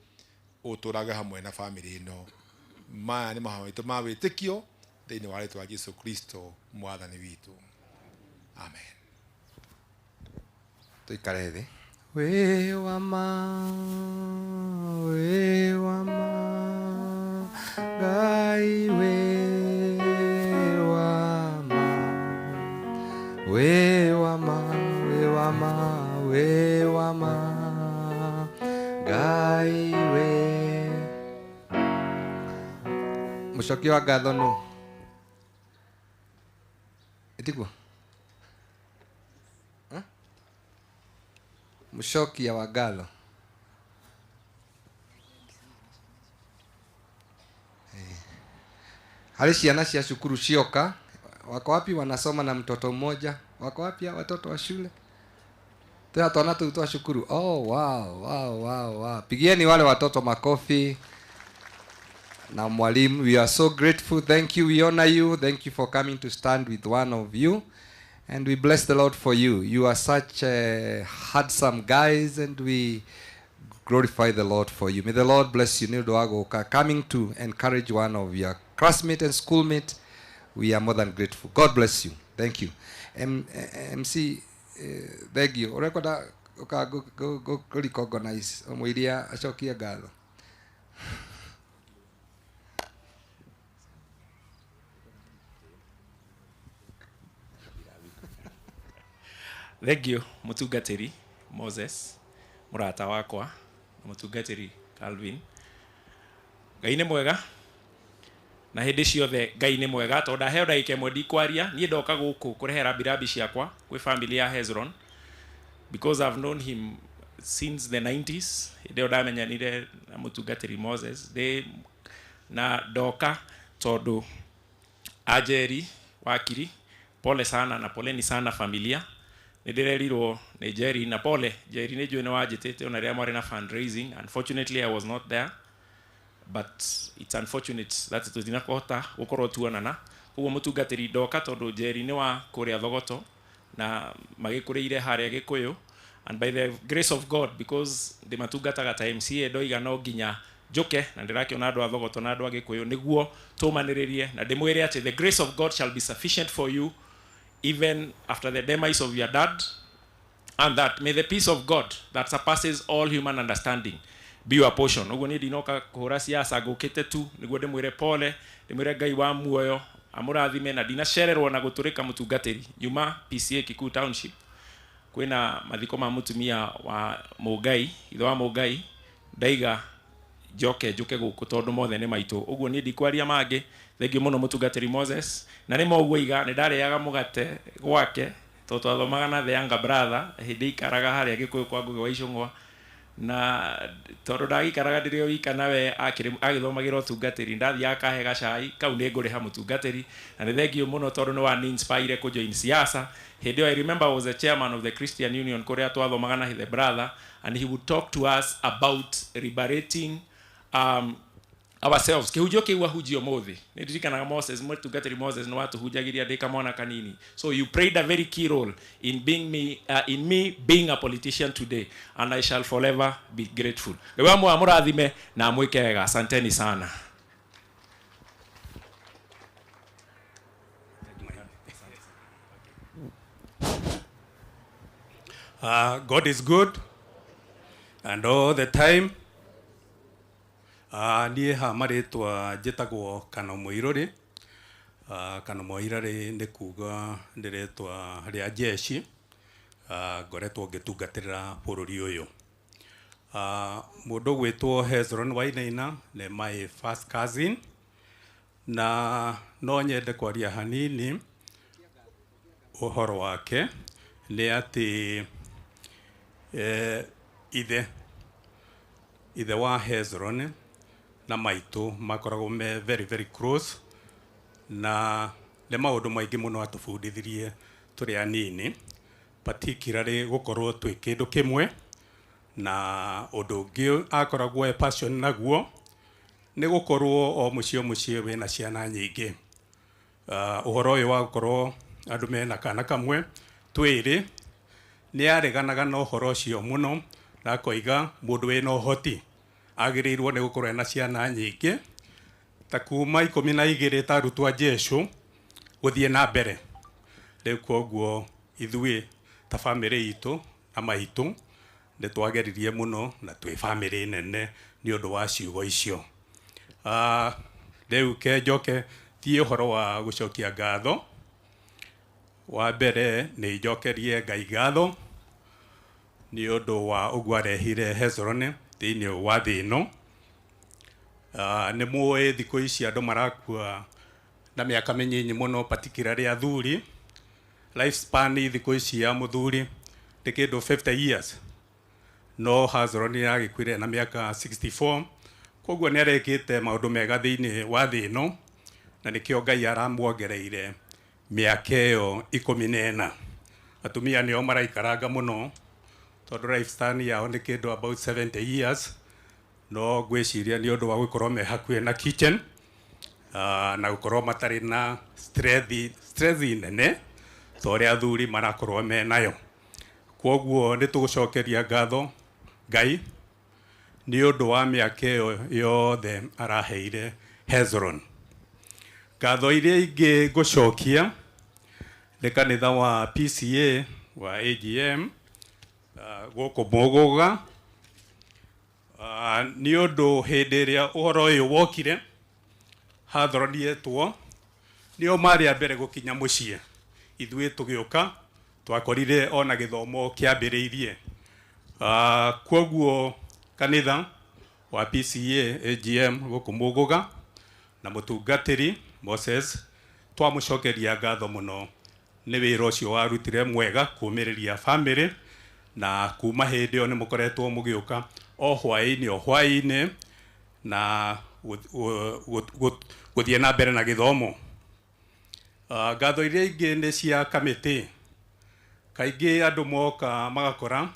ũtũrage hamwe na famĩlĩ ĩno. Maya nĩ mahoya maitũ ma wĩtĩkio thĩinĩ wa rĩtwa Jesu Kristo Mwathani witũ, amen. Tũikare thĩ. Wĩ wa ma, wĩ wa ma, Ngai wĩ wa ma, wĩ wa ma, wĩ wa ma, wĩ wa ma, Ngai wĩ. Mũcokia wa ngatho nũ? Ĩtiguo? Mũcokia wa ngatho. Harĩ ciana cia cukuru cioka, wako wapi? Wanasoma na mtoto mmoja. Wako wapi watoto wa shule? Tena twana tu twa cukuru. Oh, wow. Pigieni wale watoto makofi. Na mwalimu, we are so grateful. Thank you. We honor you. Thank you for coming to stand with one of you. And we bless the Lord for you. You are such handsome guys, and we glorify the Lord for you. May the Lord bless you. Nĩ ũndũ wa gũka, coming to encourage one of your classmates and schoolmates. We are more than grateful. God bless you. Thank you. MC, thank you. Ũrekwenda ũka ngũ recognize ũmũiria acokie ngatho. Thank you, mũtungatĩri Moses, mũrata wakwa, na mũtungatĩri Calvin. Ngai nĩ mwega, na hĩndĩ ciothe Ngai nĩ mwega, tondũ ndaheo ndagĩka ĩmwe ndikwaria. Niĩ ndoka gũkũ kũrehe rambirambi ciakwa kwĩ family ya Hezron, because I've known him since the 90s. Hĩndĩ ĩyo ndamenyanire na mũtungatĩri Moses ndĩ na ndoka tondũ Anjeri wakiri, pole sana na poleni sana familia. Nĩ ndĩrerirwo nĩ Jerry, na pole Jerry, nĩ njũĩ nĩ wanjĩtĩte ona rĩrĩa mwarĩ na fundraising. Unfortunately I was not there, but it's unfortunate that tũtinakũhota gũkorwo tuonana. Koguo mũtungatĩri, ndoka tondũ Jerry nĩ wa kũrĩa Thogoto na magĩkũrĩire harĩa Gĩkũyũ, and by the grace of God, because ndĩmatungataga ta MCA, ndoiga no nginya njuke na ndĩrakĩona andũ a Thogoto na andũ a Gĩkũyũ nĩguo tũmanĩrĩrie na ndĩmwĩre atĩ the grace of God shall be sufficient for you even after the demise of your dad, and that may the peace of God that surpasses all human understanding be your portion. Ũguo niĩ ndinoka kũhũra siasa, ngũkĩte tu nĩguo ndĩmwĩre pole, ndĩmwĩre Ngai wa muoyo. Amũrathime na ndinacererwo na gũtũrĩka mũtungatĩri nyuma PCA Kikuyu Township kwĩna mathiko ma mũtumia wa Mũngai, ithe wa Mũngai, ndaiga njoke njũke gũkũ tondũ mothe nĩ maitũ. Ũguo niĩ ndikwaria mangĩ. Thengiũ mũno mũtungatĩri Moses, na nĩ ma ũguo iga nĩ ndarĩaga mũgate gwake tondũ twathomaga na the younger brother hĩndĩ ikaraga harĩa Gĩkũyũ kwa Ngũgĩ wa Icũng'wa, na tondũ ndagĩikaraga ndĩrĩ o wika nawe agĩthomagĩra ũtungatĩri, ndathiaga kahe gacai kau nĩ ngũrĩha mũtungatĩri, na nĩ thengiũ mũno tondũ nĩ wa inspire kũ join siasa. Hĩndĩ ĩyo I remember I was the chairman of the Christian Union kũrĩa twathomaga na the brother, and he would talk to us about liberating ourselves. Kĩhunjio kĩu ahunjia ũmũthĩ nĩ ndirikanaga Moses, mũtungatĩri Moses nĩ watũhunjagĩria ndĩ kamwana kanini. So you played a very key role in being me, in me being a politician today, and I shall forever be grateful. Ngai wa muoyo amũrathime na amwĩke wega. Asanteni sana. God is good and all the time. Niĩ ha marĩtwa njĩtagwo Kano Mũirũrĩ. Kano Mũirũrĩ nĩ kuga nĩ rĩtwa rĩa jeshi. Ngoretwo ngĩtungatĩra bũrũri ũyũ. Mũndũ ũgwĩtwo Hezron Wainaina nĩ my first cousin, na no nyende kwaria hanini ũhoro wake. Nĩ atĩ ithe wa Hezron na maitũ makoragwo me very very close, na nĩ maũndũ maingĩ mũno atũbundithirie tũrĩ anini, particularly gũkorwo twĩ kĩndũ kĩmwe. Na ũndũ ũngĩ akoragwo e passion naguo nĩ gũkorwo o mũciĩ o mũciĩ wĩna ciana nyingĩ. Ũhoro ũyũ wa gũkorwo andũ mena kana kamwe twĩrĩ, nĩ areganaga na ũhoro ũcio mũno, na akoiga mũndũ wĩna ũhoti agĩrĩirwo nĩ gũkorwo ena ciana nyingĩ, ta kuma 12 ta arutwo a Jesũ gũthiĩ na mbere. Rĩu koguo ithuĩ ta bamĩrĩ itũ na maitũ nĩ twageririe mũno, na twĩ bamĩrĩ nene nĩ ũndũ wa ciugo icio. Rĩu ke njoke thiĩ ũhoro wa gũcokia ngatho. Wa mbere nĩ njokerie Ngai ngatho nĩ ũndũ wa ũguo arehire Hezron thĩinĩ wa thĩ ĩno. Nĩ mũĩ thikũ ici andũ marakua na mĩaka mĩnyinyi mũno, particularly athuri. Lifespan thikũ ici ya mũthuri nĩ kĩndũ 50 years, no Hezron nĩ agĩkuire na mĩaka 64. Koguo nĩ arekĩte maũndũ mega thĩinĩ wa thĩ ĩno, na nĩkĩo Ngai aramwongereire mĩaka ĩyo 14. Atumia nĩo maraikaranga mũno tondũ lifespan yao nĩ kĩndũ about 70 years, no ngwĩciria nĩ ũndũ wa gũkorwo me hakuhĩ na kitchen, na gũkorwo matarĩ na stress nene ta ũrĩa athuri marakorwo me nayo. Kwoguo nĩ tũgũcokeria ngatho Ngai nĩ ũndũ wa mĩaka ĩyo yothe araheire Hezron. Ngatho iria ingĩ ngũcokia nĩ kanitha wa PCA wa AGM gũkũ Mũgũga, nĩ ũndũ hĩndĩ ĩrĩa ũhoro ũyũ wokire Hezron yetwo, nĩo marĩ a mbere gũkinya mũciĩ. Ithuĩ tũgĩũka twakorire ona gĩthomo kĩambĩrĩirie. Kwoguo kanitha wa PCA AGM gũkũ Mũgũga na mũtungatĩri Moses twamũcokeria ngatho mũno nĩ wĩra ũcio warutire mwega kũmĩrĩria bamĩrĩ, na kuma hĩndĩ ĩyo nĩ mũkoretwo mũgĩũka o hwaĩ-inĩ o hwaĩ-inĩ na gũthiĩ na mbere na gĩthomo. Ngatho iria ingĩ nĩ cia kamĩtĩ. Kaingĩ andũ moka magakora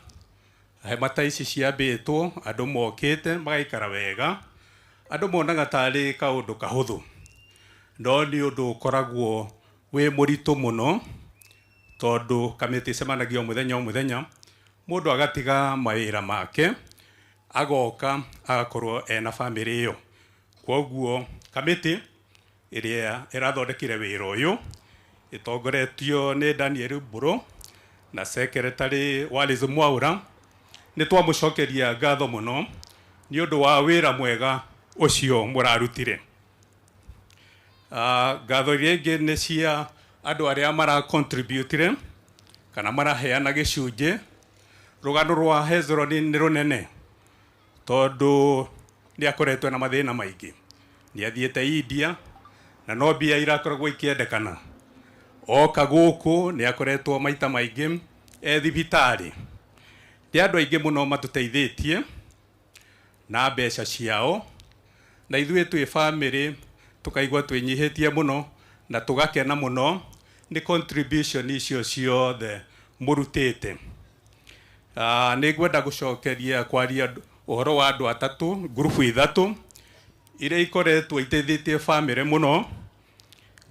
hema ta ici ciambĩtwo, andũ mokĩte magaikara wega, andũ monaga tarĩ kaũndũ kahũthũ, no nĩ ũndũ ũkoragwo wĩ mũritũ mũno tondũ kamĩtĩ ĩcemanagia o mũthenya o mũthenya, mũndũ agatiga mawĩra make agoka agakorwo ena bamĩrĩ ĩyo. Kwoguo kamĩtĩ ĩrĩa ĩrathondekire wĩra ũyũ ĩtongoretio nĩ Daniel Mbũrũ na secretary Wallace Mwaura, nĩ twamũcokeria ngatho mũno nĩ ũndũ wa wĩra mwega ũcio mũrarutire. Ngatho iria ingĩ nĩ cia andũ arĩa mara contributire kana maraheana gĩcunjĩ. Rũgano rwa Hezron nĩ rũnene tondũ nĩ akoretwo na mathĩna maingĩ, nĩ athiĩte India na no mbia irakoragwo ikĩendekana. Oka gũkũ nĩ akoretwo maita maingĩ e thibitarĩ. Nĩ andũ aingĩ mũno matũteithĩtie na mbeca ciao, na ithuĩ twĩ bamĩrĩ tũkaigua twĩnyihĩtie mũno na tũgakena mũno nĩ contribution icio ciothe mũrutĩte. Nĩ ngwenda gũcokeria kwaria ũhoro wa andũ atatũ, ngurubu ithatũ iria ikoretwo iteithĩtie bamĩrĩ mũno.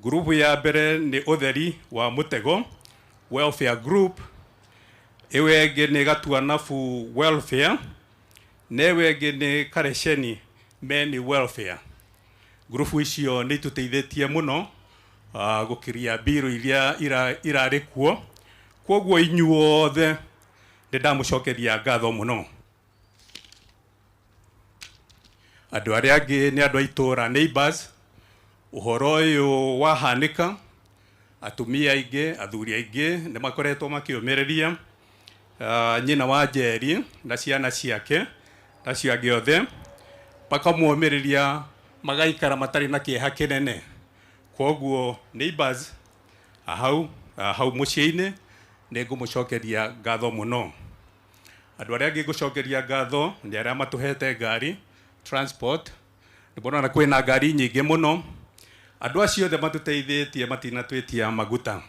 Ngurubu ya mbere nĩ ũtheri wa mũtego welfare group, ĩyo ĩngĩ nĩ Gatuanabu welfare, na ĩyo ĩngĩ nĩ Kareceni men welfare. Ngurubu icio nĩ itũteithĩtie mũno gũkiria mbirũ iria irarĩ kuo. Kwoguo inyuothe nĩ ndamũcokeria ngatho mũno. Andũ arĩa angĩ nĩ andũ a itũũra, neighbors. Ũhoro ũyũ wahanĩka, atumia aingĩ, athuri aingĩ nĩ makoretwo makĩũmĩrĩria nyina wa Njeri na ciana ciake na acio angĩ othe, makamũũmĩrĩria magaikara matarĩ na kĩeha kĩnene. Kwoguo neighbors hau hau mũciĩ-inĩ nĩ ngũmũcokeria ngatho mũno. Andũ arĩa angĩ ngũcokeria ngatho nĩ arĩa matũhete ngari transport. Nĩ mũrona kwĩna ngari nyingĩ mũno. Andũ acio othe matũteithĩtie matinatwĩtia maguta.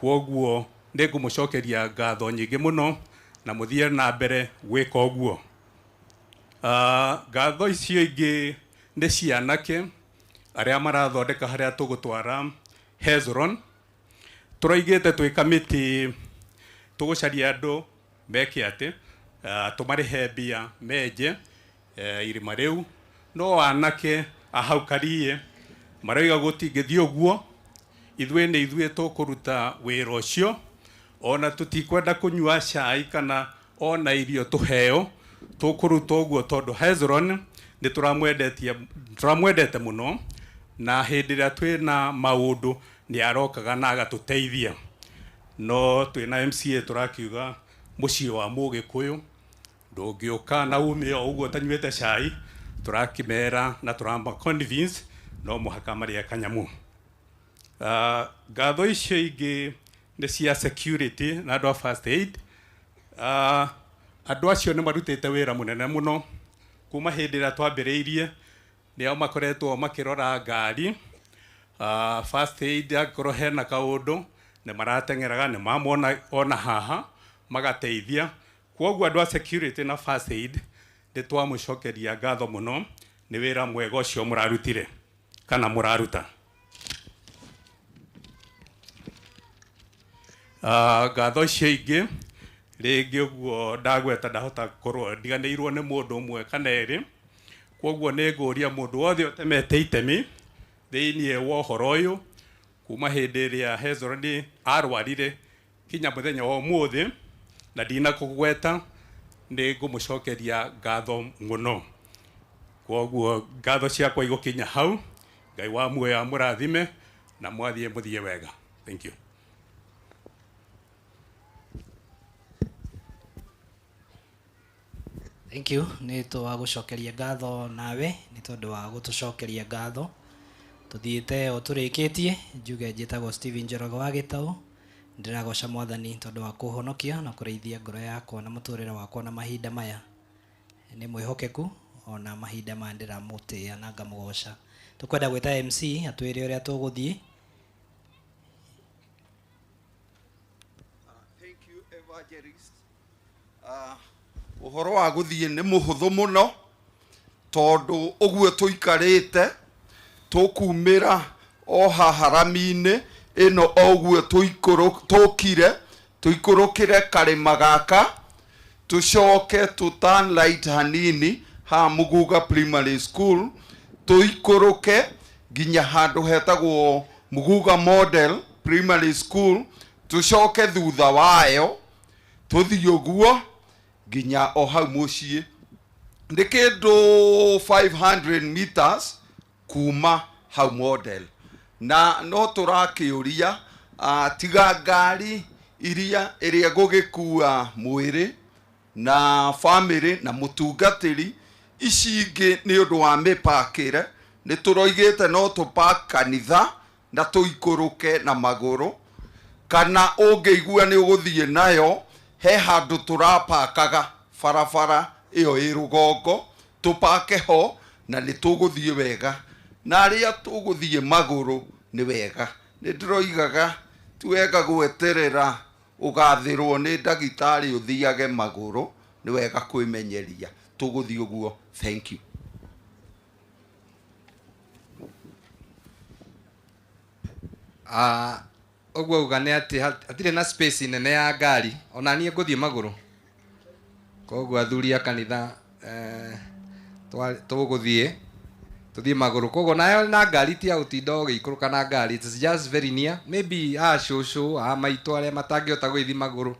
Kwoguo nĩ ngũmũcokeria ngatho nyingĩ mũno na mũthiĩ na mbere gwĩka ũguo. Ngatho icio ingĩ nĩ cianake arĩa marathondeka harĩa tũgũtwara Hezron. Tũroigĩte twĩ kamĩtĩ tũgũcaria andũ meke atĩ tũmarĩhe mbia menje irima rĩu, no anake a hau Kariĩ maroiga gũtingĩthiĩ ũguo, ithuĩ nĩ ithuĩ tũkũruta wĩra ũcio, ona tũtikwenda kũnyua cai kana ona irio tũheo, tũkũruta ũguo tondũ Hezron nĩ tũramwendete mũno, na hĩndĩ ĩrĩa twĩna maũndũ nĩ arokaga na agatũteithia. No twĩna MCA tũrakiuga mũciĩ wa Mũgĩkũyũ ndũngĩũka na ume o ũguo ũtanyuĩte cai, tũrakĩmera na tũrama convince no mũhaka marĩe kanyamũ. Ngatho icio ingĩ nĩ cia security na andũ a first aid. Andũ acio nĩ marutĩte wĩra mũnene mũno kuma hĩndĩ ĩrĩa twambĩrĩirie, nĩo makoretwo makĩrora ngari. First aid angĩkorwo hena kaũndũ nĩ marateng'eraga, nĩ mamona ona haha magateithia. Kwoguo andũ a security na first aid nĩ twamũcokeria ngatho mũno nĩ wĩra mwega ũcio mũrarutire kana mũraruta. Ngatho icio ingĩ rĩngĩ ũguo ndagweta ndahota gũkorwo ndiganĩirwo nĩ mũndũ ũmwe kana erĩ. Kwoguo nĩ ngũria mũndũ wothe ũtemete itemi thĩinĩ wa ũhoro ũyũ kuma hĩndĩ ĩrĩa Hezron arwarire kinya mũthenya wa ũmũthĩ, na ndinakũgweta, nĩ ngũmũcokeria ngatho mũno. Kwoguo ngatho ciakwa igũkinya hau. Ngai wa muoyo amũrathime na mwathiĩ mũthiĩ wega. Thank you. Thank you. Nĩ twagũcokeria ngatho nawe nĩ tondũ wa gũtũcokeria ngatho. Tũthiĩte o tũrĩkĩtie, njuge njĩtagwo Steven Njoroge wa Gĩtaũ. Ndĩragoca Mwathani tondũ wa kũhonokia na kũrĩithia ngoro yakwa na mũtũrĩre wakwa na mahinda maya. Nĩ mwĩhokeku ona mahinda maya ndĩramũtĩĩa na ngamũgoca. Tũkwenda gwĩta MC atwĩre ũrĩa tũgũthiĩ. Thank you, Evangelist. Ũhoro wa gũthiĩ nĩ mũhũthũ mũno tondũ ũguo tũikarĩte tũkumĩra o haha rami-inĩ ĩno o ũguo tũkire tũikũrũkĩre karĩma gaka tũcoke tũ turn right hanini ha Muguga Primary School tũikũrũke nginya handũ hetagwo Muguga Model Primary School tũcoke thutha wayo tũthiĩ ũguo nginya o hau mũciĩ. Nĩ kĩndũ 500 meters kuma hau model. Na no tũrakĩũria tiga ngari iria ĩrĩa gũgĩkua mwĩrĩ na famĩlĩ na mũtungatĩri, ici ingĩ nĩ ũndũ wa mĩpakĩre nĩ tũroigĩte no tũpak kanitha na tũikũrũke na magũrũ, kana ũngĩigua nĩ ũgũthiĩ nayo he handũ tũrapakaga barabara ĩyo ĩ rũgongo, tũpake ho na nĩ tũgũthiĩ wega, na arĩa tũgũthiĩ magũrũ nĩ wega. Nĩ ndĩroigaga ti wega gweterera ũgathĩrwo nĩ ndagĩtarĩ ũthiage magũrũ, nĩ wega kwĩmenyeria. Tũgũthiĩ ũguo. Thank you. Ũguo uga nĩ atĩ hatirĩ na space nene ya ngari, ona niĩ ngũthiĩ magũrũ. Koguo athuri a kanitha tũgũthiĩ tũthiĩ magũrũ. Koguo nayo na ngari ti ya gũtinda ũgĩikũrũka na ngari, it's just very near. Maybe a cũcũ a maitũ arĩa matangĩhota gũgĩthiĩ magũrũ,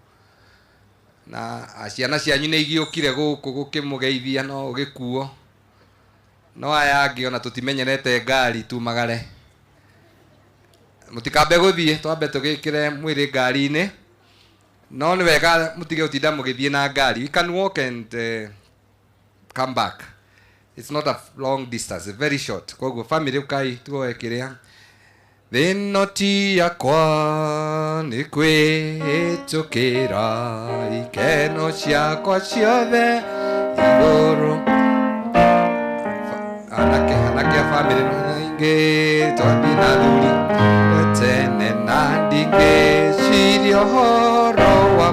na ciana cianyu nĩ igĩũkire gũkũ gũkĩmũgeithia no ũgĩkuo, no aya angĩ ona tũtimenyerete ngari tumagare. Mũtikambe gũthiĩ, twambe tũgĩkĩre mwĩrĩ ngari-inĩ, no nĩ wega mũtige gũtinda mũgĩthiĩ na ngari. We can walk and come back. It's not a long distance, it's very short. Koguo family ũkai tuoe kĩrĩa. Thĩno ti yakwa nĩ kwĩhĩtũkĩra ikeno ciakwa ciothe igũrũ. Anake a family ingĩ twathiĩ na thuri tene na ndingĩciria ũhoro wa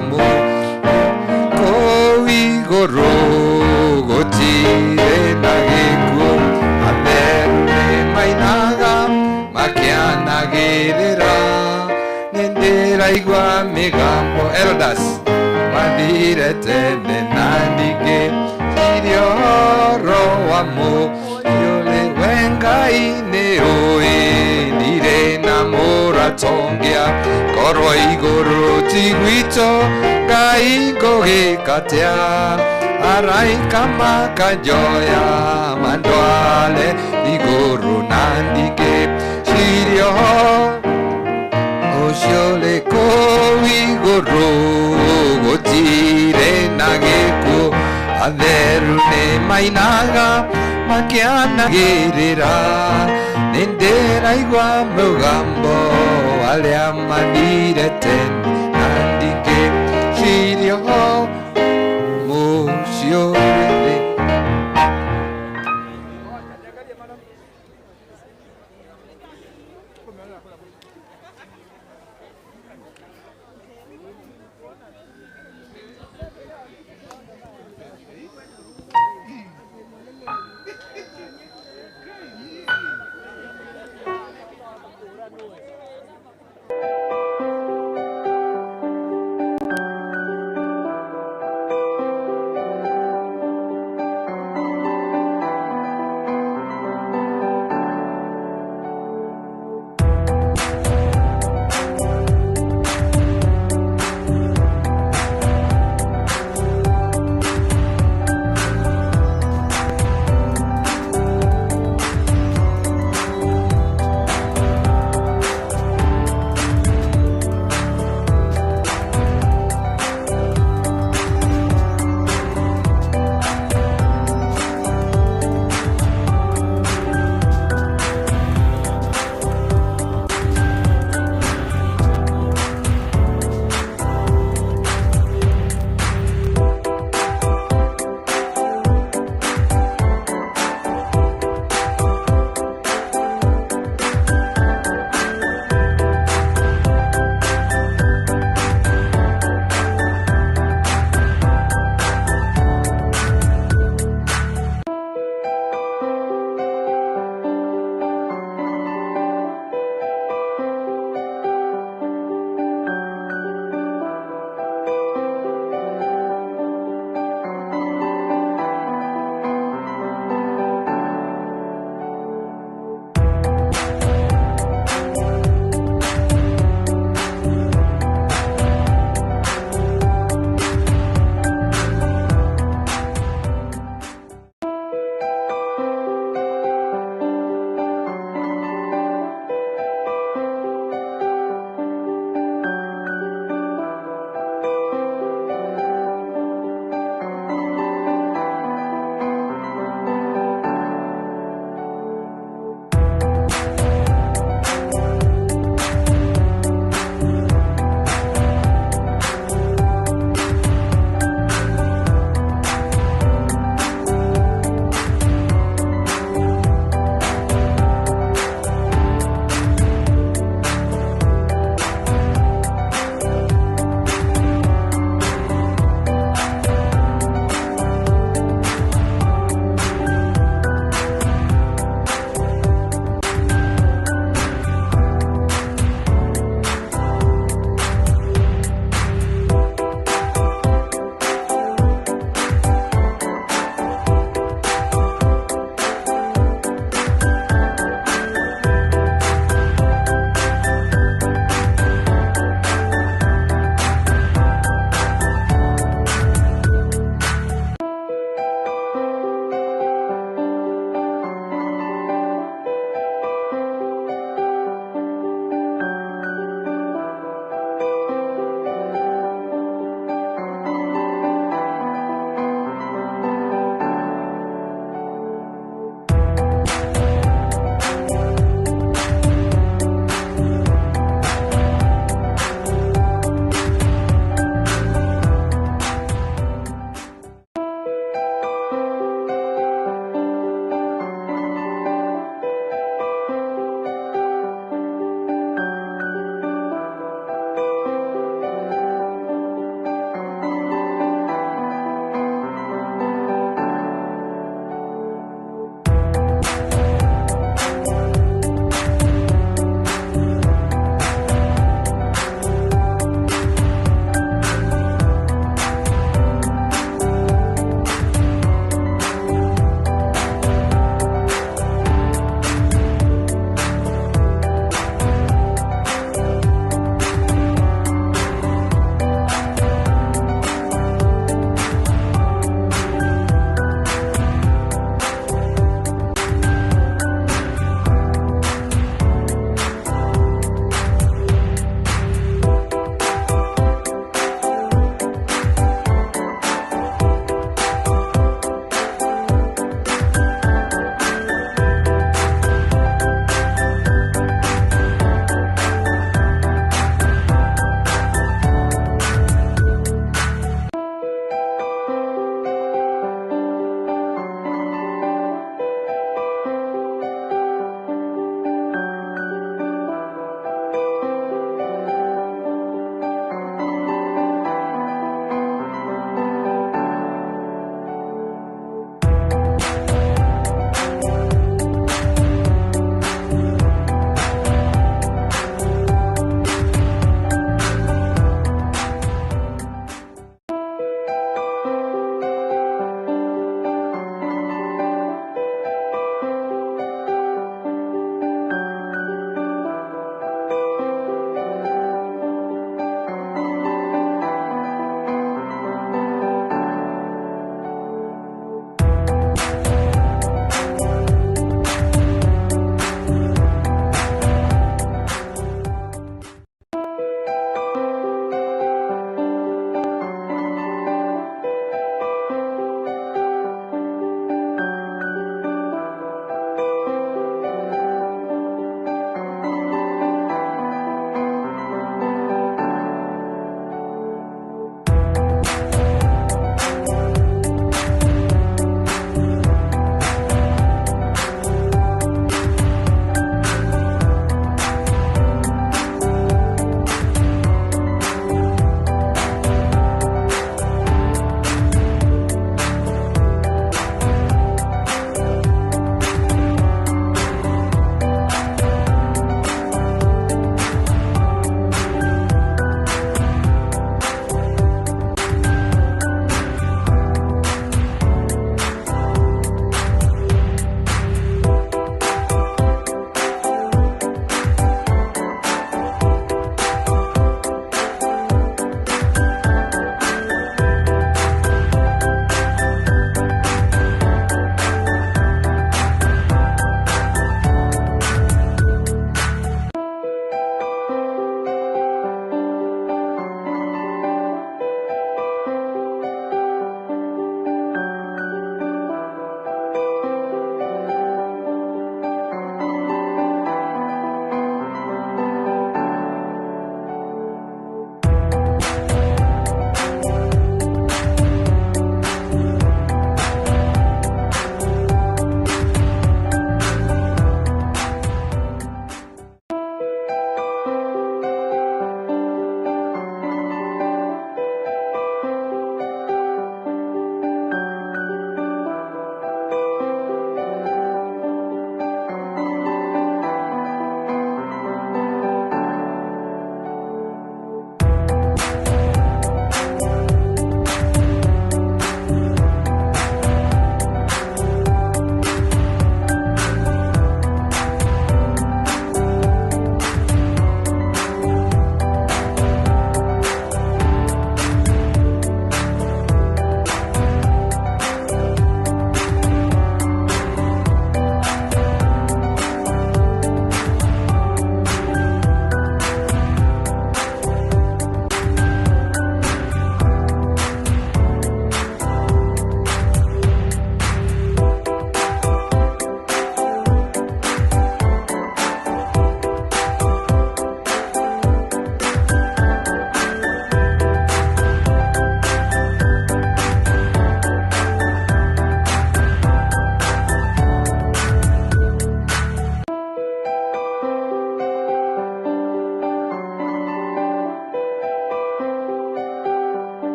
kũu igũrũ gũtirĩ na gĩkuũ, atheru nĩ mainaga makĩanagĩrĩra, nĩ ndĩraigua mĩgambo elders mathire tene na ndingĩciria ũhoro wa mũũrĩ we Ngai nĩ ũĩ ndirĩ na mũratongia, korwo igũrũ ti gwitũ Ngai ngũgĩka atĩa, araika makanjoya mandware igũrũ na ndingĩciria ũcio ũrĩ kũu igũrũ gũtirĩ na gĩkuũ, atheru nĩ mainaga makĩanagĩrĩra, nĩ ndĩraigua mũgambo arĩa mathire tene na ndingĩciria mũcio ũrĩ.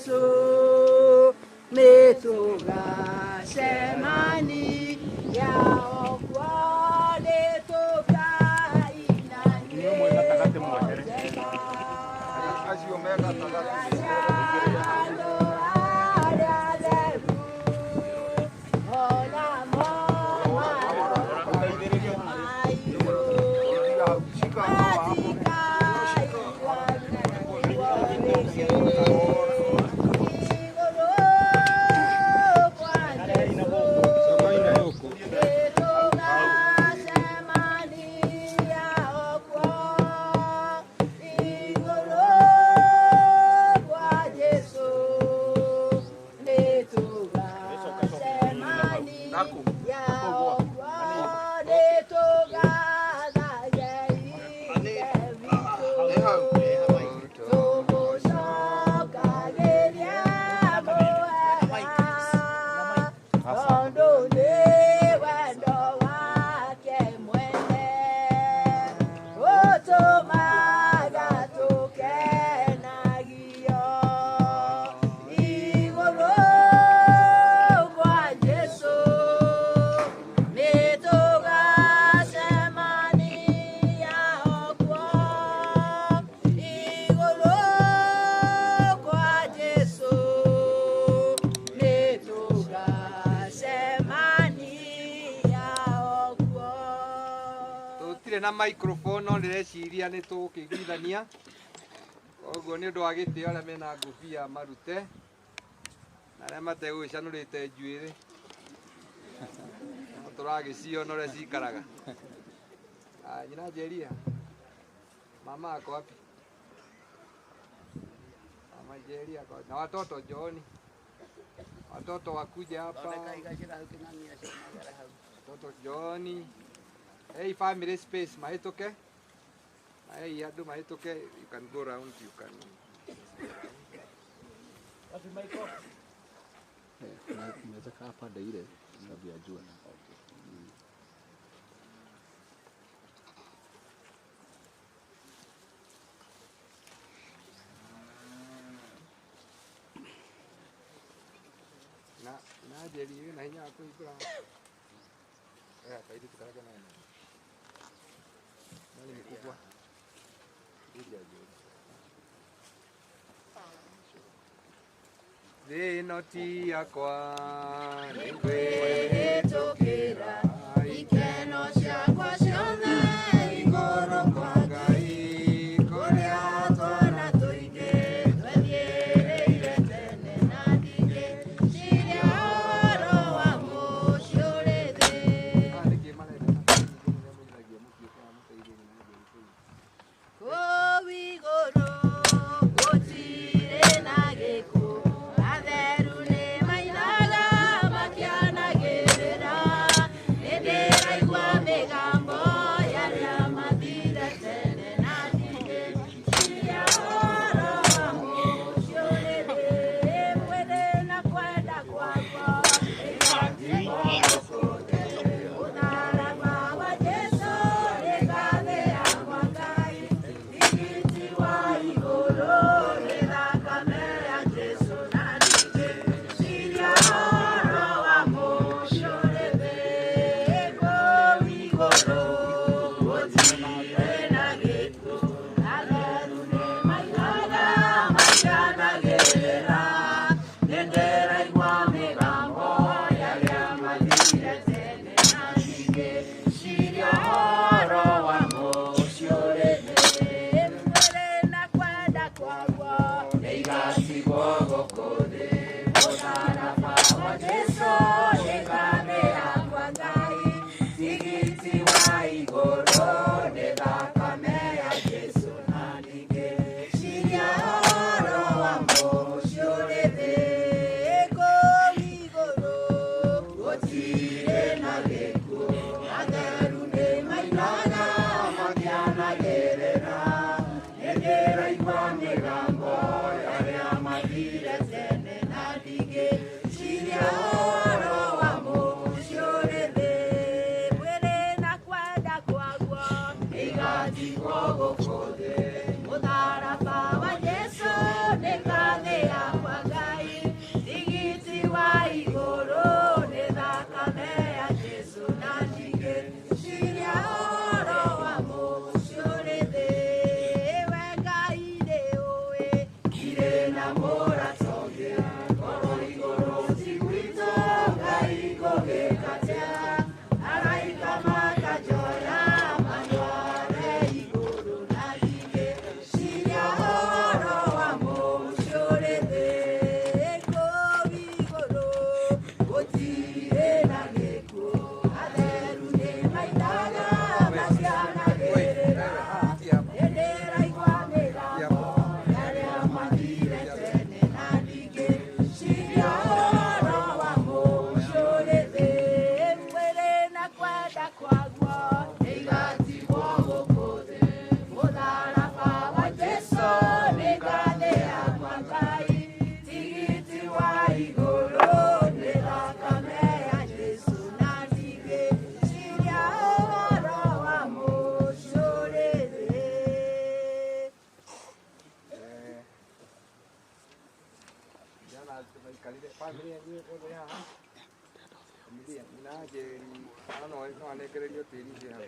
Jesu nĩtũgacemania okuo nĩtũkaina nyĩmbo njega cia andũ arĩa atheru onamo maitũ matikaigua ruo rĩngĩ igũrũ kwa Jesũ nĩtũgacemania okuo igũrũ kwa Jesũ nĩtũgacemania okuo nĩtũgathagie Ithe witũ tũmũcokagĩrie mũhera tondũ nĩ wendo wake mwene ũtũmaga tũkenagio igũrũ kwa Jesũ nĩtũgacemania okuo igũrũ kwa Jesũ nĩtũgacemania okuo. Tũtirĩ na microphone no ndĩreciria nĩ tũgũkĩiguithania koguo nĩ ũndũ wa gĩtĩo arĩa mena ngũbia marute na arĩa mategũgĩcanũrĩte njuĩrĩ no tũragĩciona ũrĩa cikaraga. Ah, nyina Njeria, mama ako wapi? Mama Njeria ako na watoto njooni, watoto wakuja hapa, watoto njooni. Hey, family space mahĩtũke. Hey, andũ mahĩtũke, you can go round, you can Unaweza kaa pande ile sababu ya jua. Na na Njeri wĩna hinya wa kũhingũra. Eh, kairĩtu karĩa kena hinya. Nani mkubwa? Kuja jioni. Thĩ ĩno ti yakwa nĩngwĩhĩtũkĩra ikeno ciakwa ciothe igũrũ kwa Ngai kũrĩa twana tũingĩ twethiĩrĩire tene na ndingĩciria ũhoro wa mũciĩ ũrĩ thĩ. Kũu igũrũ gũtirĩ na gĩkuũ atheru nĩ mainaga makĩanagĩrĩra nĩndĩraigua mĩgambo ya arĩa mathire tene na ndingĩciria ũhoro wa mũciĩ ũrĩ thĩ mwĩrĩ na kwenda kwakwa nĩgatigwo gũkũ thĩ mũtharaba wa Jesũ nĩ ngathĩ yakwa Ngai tigiti wa igũrũ nĩ thakame ya Jesũ na ndingĩciria ũhoro wa mũciĩ ũrĩ thĩ kũu igũrũ gũtirĩ na gĩkuũ atheru nĩ mainaga makĩanagĩrĩra nĩndĩraigua mĩgambo ya arĩa mathire tene na ndingĩciria ũhoro wa mũciĩ ũrĩ thĩ mwĩrĩ na kwenda kwagwo nĩigatigwo gũkũ thĩ mũtharaba wa Jesũ nĩ ngathĩ yakwa Ngai tigiti wa igũrũ nĩ thakame ya Jesũ na ndingĩciria ũhoro wa mũciĩ ũrĩ thĩ kũu igũrũ gũtirĩ na gĩkuũ atheru nĩ mainaga makĩanagĩrĩra nĩndĩraigua mĩgambo ya arĩa mathire tene na ndingĩciria ũhoro wa mũciĩ ũrĩ thĩ mwĩrĩ na kwenda kwaguo nĩigatigwo gũkũ thĩ mũtharaba wa Jesũ nĩ ngathĩ yakwa Ngai. maikarire bamĩrĩ yanyu othe haha familia nyina Njeri no anengererio tĩri ũcio hau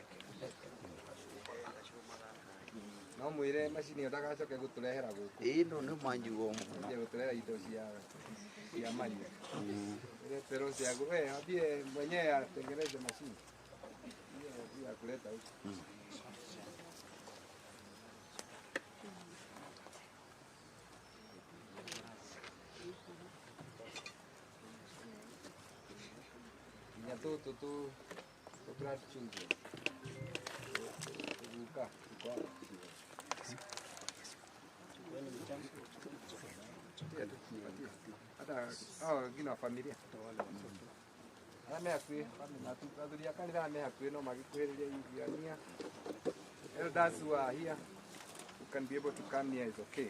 no mwĩre macini ĩyo ndagacoke gũtũrehera gũkũ. Ĩĩ no nĩ manyuo mũno. Nje gũtũrehera indo cia manyua. Retero cia we ambie mwenyewe atengeneze mashini hiyo ya kuleta huko. Nginya tũtũ tũ grandchildren guka hata hao wengine wa familia arĩa me hakuhĩ athuri a kanitha arĩa me hakuhĩ no magĩkuhĩrĩria irirania. Elders who are here who can be able to come here is okay.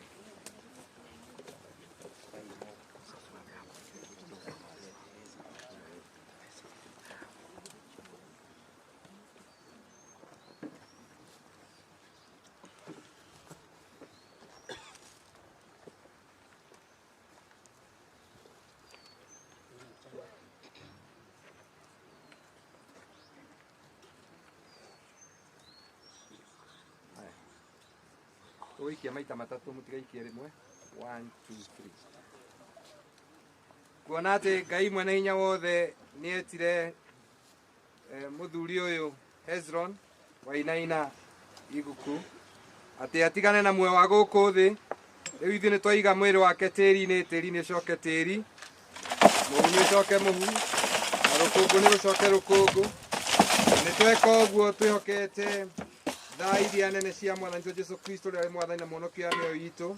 Tũgũikia maita matatũ mũtigaikie rĩmwe. 1 2 3. Kuona atĩ Ngai mwene hinya wothe nĩetire mũthuri ũyũ Hezron Wainaina Iguku atĩ atigane na muoyo wa gũkũ thĩ. Rĩu ithuĩ nĩtwaiga mwĩrĩ wake tĩri-inĩ, tĩri nĩ ũcoke tĩri, mũhu nĩ ũcoke mũhu, na rũkũngũ nĩ rũcoke rũkũngũ. Nĩtweka ũguo twĩhokete thaa iria nene cia mwathani witũ Jesũ Kristo ũrĩa arĩ mwathani na mũhonokia wa mĩoyo itũ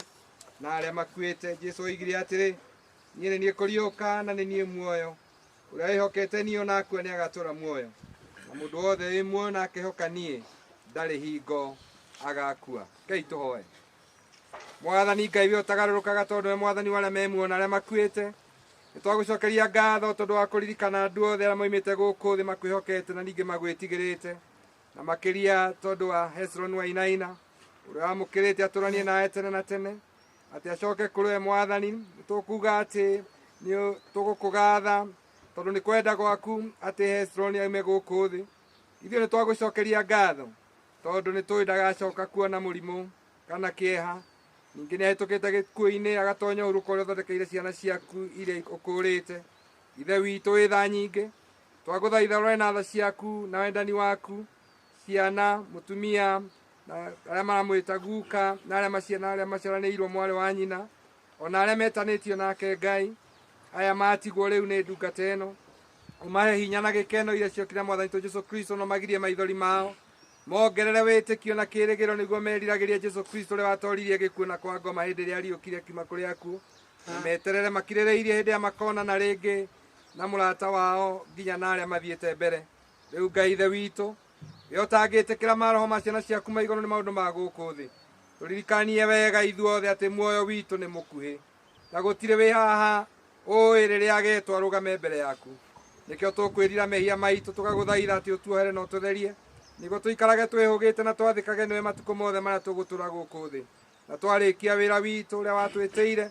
na arĩa makuĩte. Jesũ oigire atĩrĩ, niĩ nĩ niĩ kũriũka na nĩ niĩ muoyo, ũrĩa wĩhokete niĩ ona akua nĩagatũũra muoyo, na mũndũ wothe wĩ muoyo na akehoka niĩ ndarĩ hingo agakua. Ngai tũhoe. Mwathani Ngai we ũtagarũrũkaga tondũ we mwathani wa arĩa me muoyo na arĩa makuĩte, nĩtwagũcokeria ngatho tondũ wa kũririkana andũ othe arĩa moimĩte gũkũ thĩ makwĩhokete na ningĩ magwĩtigĩrĩte, na makĩria tondũ wa Hezron Wainaina ũrĩa wamũkĩrĩte atũranie nawe tene na tene, atĩ acoke kũrĩ we mwathani. Nĩtũkuga atĩ nĩ tũgũkũgatha tondũ nĩ kwenda gwaku atĩ Hezron aume gũkũ thĩ. Ithuĩ nĩtwagũcokeria ngatho tondũ nĩtũĩ ndagacoka kuona mũrimũ kana kĩeha, ningĩ nĩahĩtũkĩte gĩkuũ-inĩ agatonya ũhurũko ũrĩa ũthondekeire ciana ciaku iria ũkũũrĩte. Ithe witũ wĩ tha nyingĩ, twagũthaitha ũrore na tha ciaku na wendani waku ciana, mũtumia na arĩa maramwĩta guka na arĩa maciaranĩirwo mwarĩ wa nyina, ona arĩa metanĩtio nake Ngai. Aya matigwo rĩu nĩ ndungata ĩno, ũmahe hinya na gĩkeno iria ciokire mwathani witũ Jesũ Kristo, no magirie maithori mao, mongerere wĩtĩkio na kĩĩrĩgĩrĩro nĩguo meriragĩrie Jesũ Kristo ũrĩa watoririe gĩkuũ na kwa ngoma hĩndĩ ĩrĩa ariũkire akiuma kũrĩ akuũ, na meterere makirĩrĩirie hĩndĩ ĩrĩa makonana rĩngĩ na mũrata wao nginya na arĩa mathiĩte mbere. Rĩu Ngai Ithe witũ, we ũtangĩtĩkĩra maroho ma ciana ciaku ma igũrũ nĩ maũndũ ma gũkũ thĩ, tũririkanie wega ithuothe atĩ muoyo witũ nĩ mũkuhĩ na gũtirĩ wĩ haha ũĩ rĩrĩa agetwo arũgame mbere yaku. Nĩkĩo tũkwĩrira mehia maitũ tũgagũthaitha atĩ ũtuohere na ũtũtherie, nĩguo tũikarage twĩhũgĩte na twathĩkage nĩwe matukũ mothe marĩa tũgũtũũra gũkũ thĩ. Na twarĩkia wĩra witũ ũrĩa watwĩtĩire,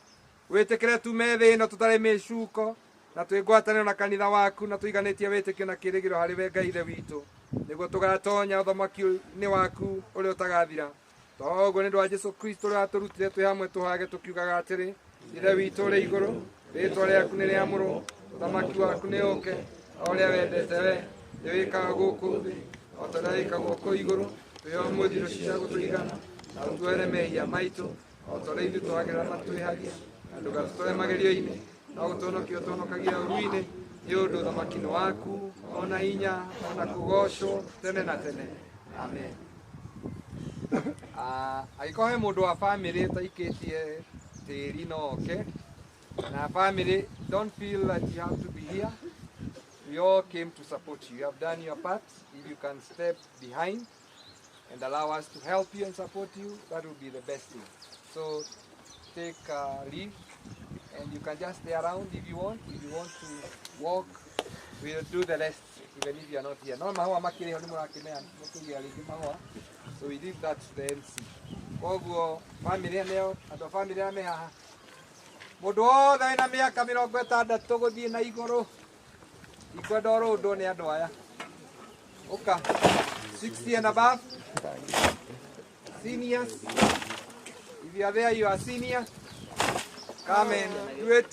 wĩtĩkĩre tume thĩ ĩno tũtarĩ mĩcuko, na twĩ ngwatanĩro na kanitha waku, na tũiganĩtie wĩtĩkio na kĩĩrĩgĩrĩro harĩ we Ngai Ithe witũ, nĩguo tũgatonya ũthamaki-inĩ waku ũrĩa ũtagathira. Toguo nĩ ũndũ wa Jesũ Kristo ũrĩa watũrutire twĩ hamwe tũhage tũkiugaga atĩrĩ: Ithe witũ ũrĩ igũrũ, rĩĩtwa rĩaku nĩ rĩamũrwo, ũthamaki waku nĩ ũũke, o ũrĩa wendete we nĩ wĩkaga gũkũ thĩ o ta ũrĩa wĩkagwo kũu igũrũ. Tũhe ũmũthĩ irio cia gũtũigana, na ũtuohere mehia maitũ o ta ũrĩa ithuĩ twagĩrĩra matwĩhagia, na ndũgatũtware magerio-inĩ, no gũtũhonokia ũtũhonokagia ũũru-inĩ, nĩ ũndũ ũthamaki nĩ waku, ona hinya, ona kũgoocwo tene na tene. Amen. Angĩkorwo he mũndũ wa family ũtaikĩtie tĩri no oke, na family, don't feel that you have to be here. We all came to support you. You have done your part. If you can step behind and allow us to help you and support you, that would be the best thing. So take leave, and you can just stay around if you want. If you want to walk, we'll do the rest even if you are not here. No mahua makiri ho ni murakimea mukugia ringi mahua. So we leave that to the MC. Koguo family neo, andu a family arĩa me haha Mũndũ wothe wĩna mĩaka 60 gũthiĩ na igũrũ. Ikwenda ũrũndwo nĩ andũ aya. Ũka. 60 and above. Seniors. If you are there, you are senior. Come and do it.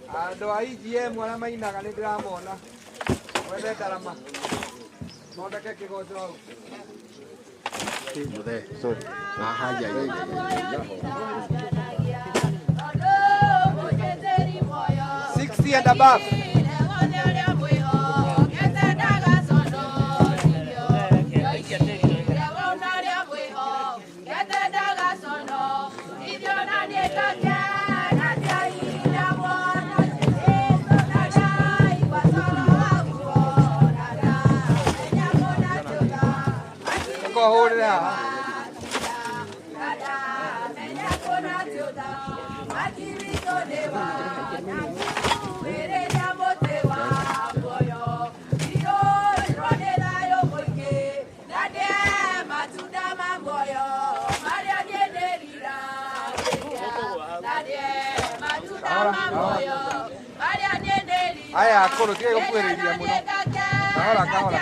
Andũ a EGM arĩa mainaga nĩ ndĩramona. Wethe ndarama. Thondeke kĩgoco hau. Sorry. Ah, yeah, yeah, yeah. 60 and above. Hold it out. Aya, akoro tiga gũkuhĩrĩria mũno. Kahora kahora.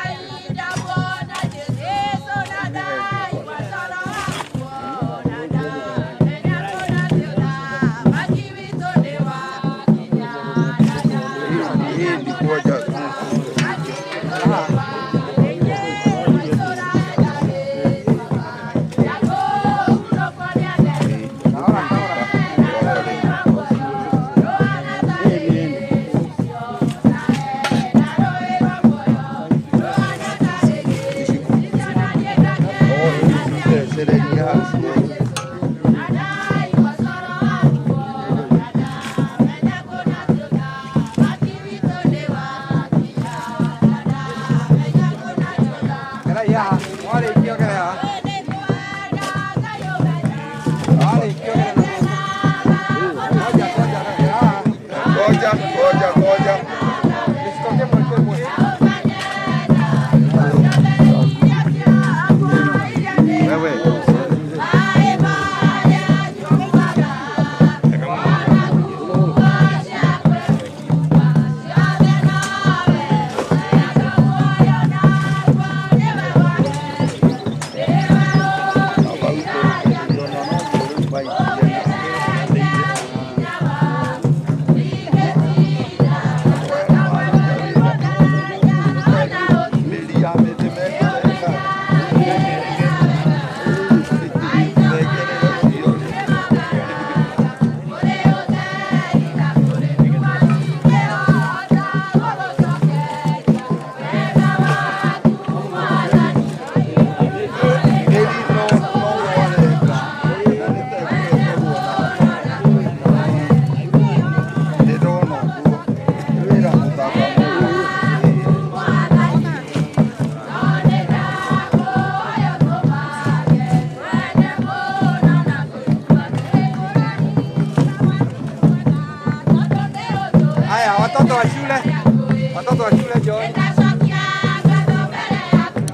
Watoto wa shule John.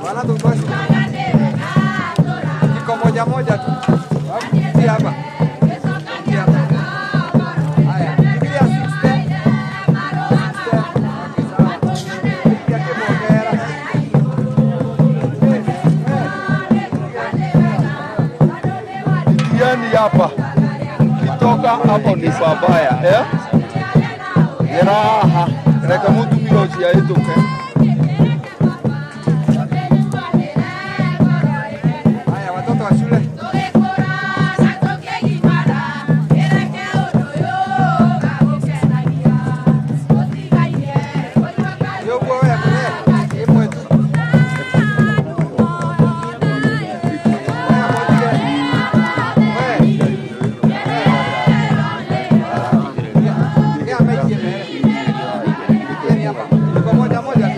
Wanatoto kiko moja moja tu. Si hapa. Si hapa. Haya, Biblia 6. Okay, sawa. Biblia kibogera. Yani hapa. Kitoka hapo ni pabaya, eh? Raha. Reka mutu miroji aituke. Haya watoto wa shule. Moja moja.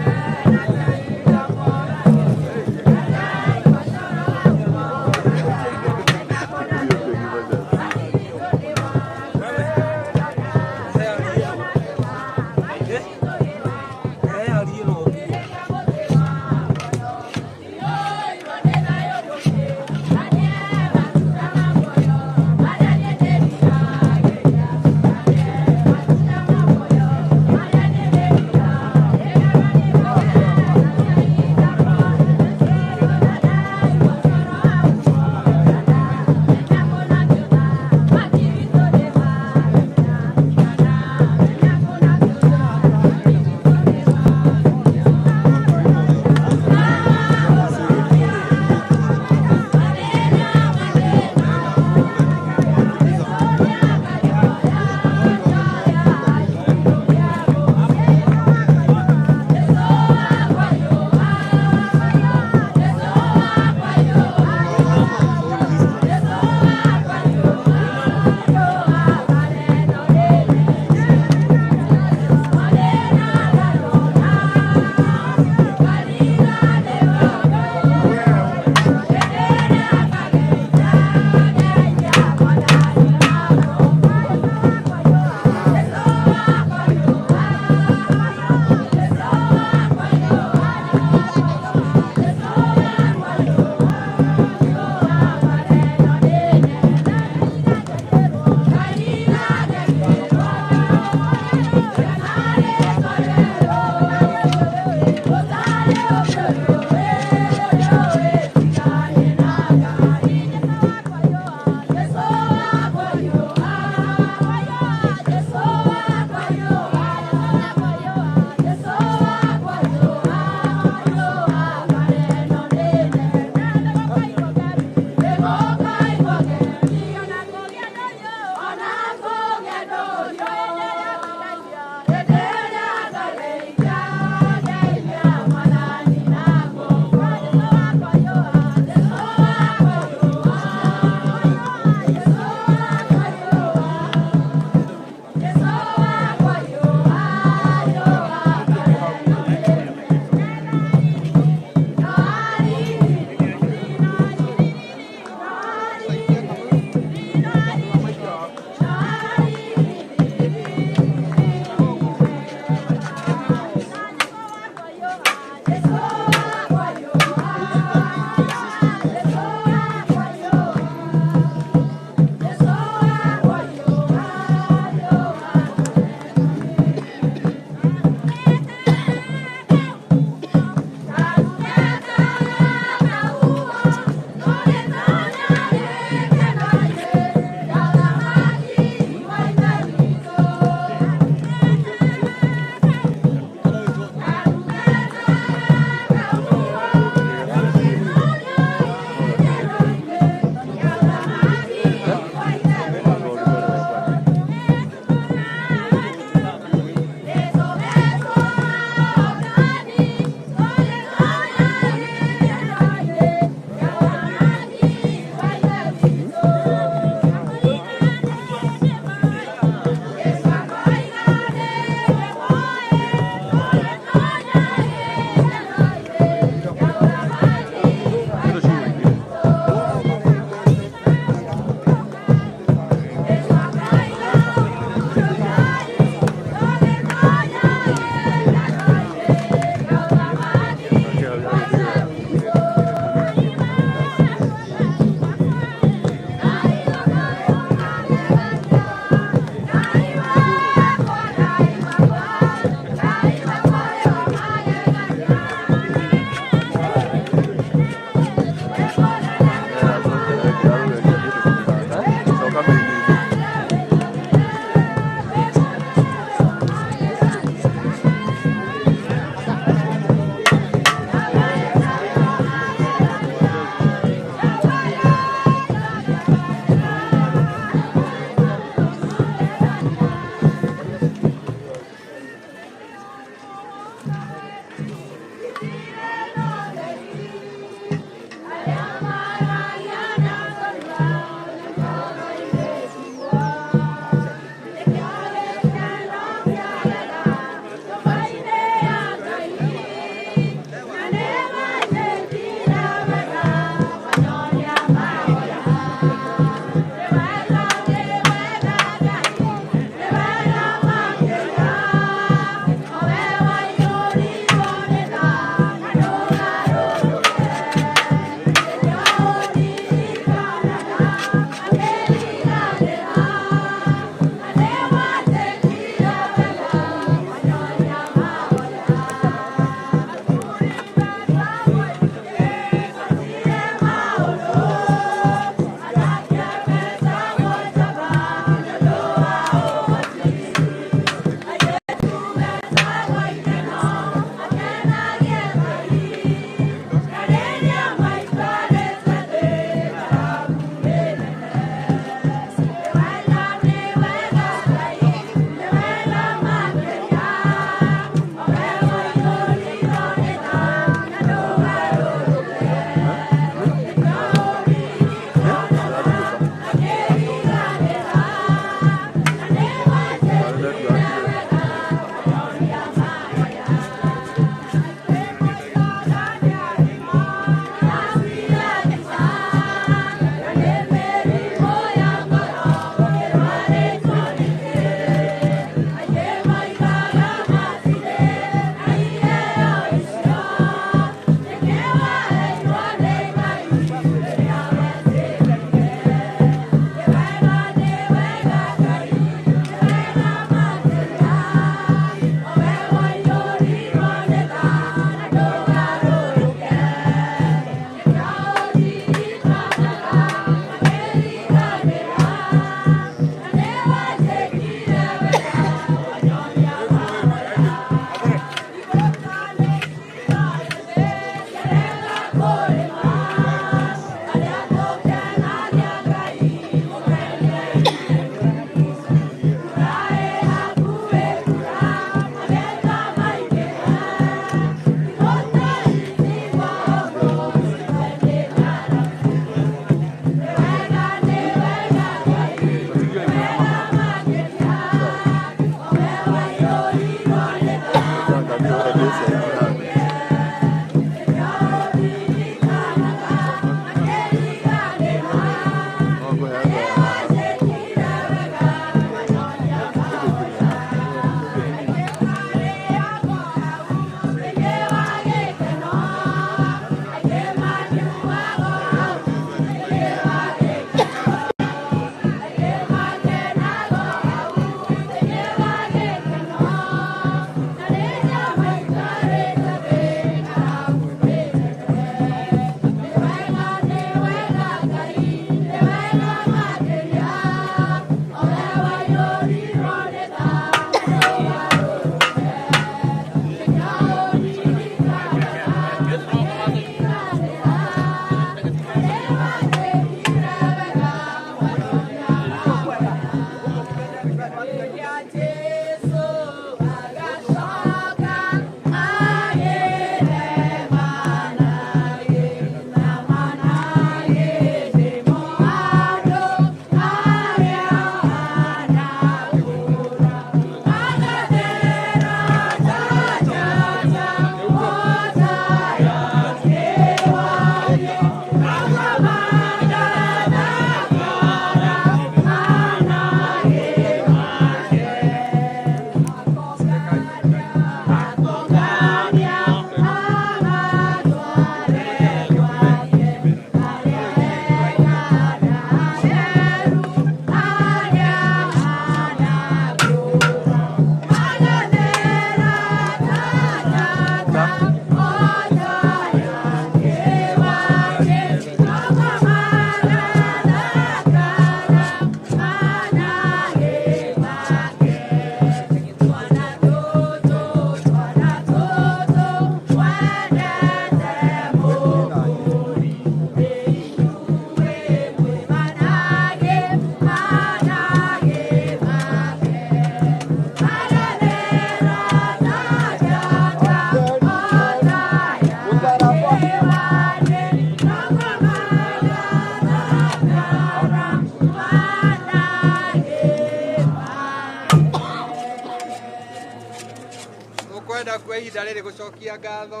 Ihinda rĩrĩ gũcokia ngatho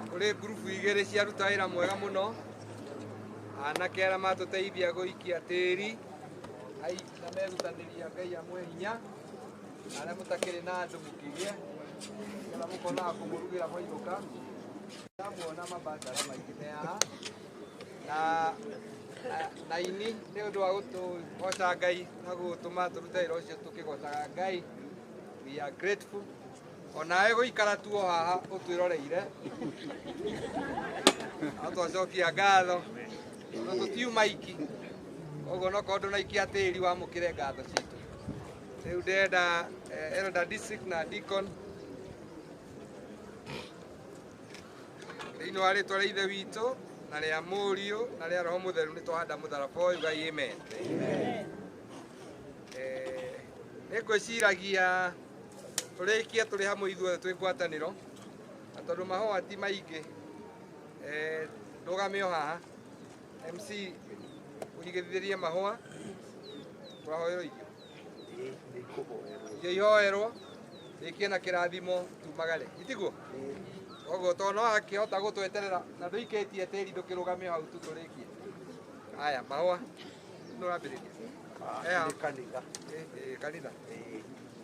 kũrĩ ngurubu igĩrĩ ciaruta wĩra mwega mũno. Anake arĩa matũteithia gũikia tĩri na merutanĩria Ngai amwe hinya, arĩa mũtakĩrĩ na andũ mũkĩgĩe nĩgetha mũkonaga kũmũrugĩra mwainũka. Ndamuona mabandara maingĩ me haha na ini nĩ ũndũ wa gũtũgoca Ngai na gũtũma tũrute wĩra ũcio tũkĩgocaga Ngai. We are grateful. Onawe gũikara tu o haha ũtwĩroreire no twacokia ngatho no tũtiuma iki koguo nokorwo ndũnaikia tĩri wamũkĩre ngatho citũ. Rĩu ndĩrenda Elder District na Deacon thĩinĩ wa rĩtwa rĩa Ithe witũ na rĩa Mũriũ na rĩa Roho Mũtheru nĩ twahanda mũtharaba ũyũ. Ngai amen. Nĩ ngwĩciragia tũrĩkie tũrĩ hamwe ithuothe twĩ ngwatanĩro, na tondũ mahũa ti maingĩ, ndũgame o haha MC ũigithĩrie mahũa ũrahoerwo irio irio ihoerwo rĩkie na kĩrathimo tumagare itiguo. Koguo tondũ no akĩhota gũtweterera na ndũikĩtie tĩri ndũkĩrũgame hau tu tũrĩkie. Aya mahũa nĩ ũrambĩrĩria. Kanitha. Kanitha.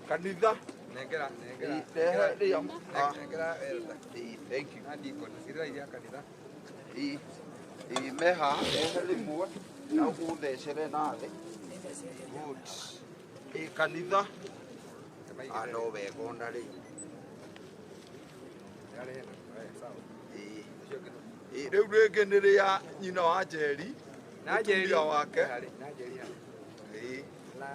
Kanitha. Nengera nengera. Nengera elder. Thank you. Na deacon igĩrĩra iria kanitha. Meha rehe rĩmwe na ũthecere nathĩ. Good. Kanitha. No wega ona rĩu. Rĩu rĩngĩ nĩ rĩa nyina wa Njeri, mũtumia wake. Na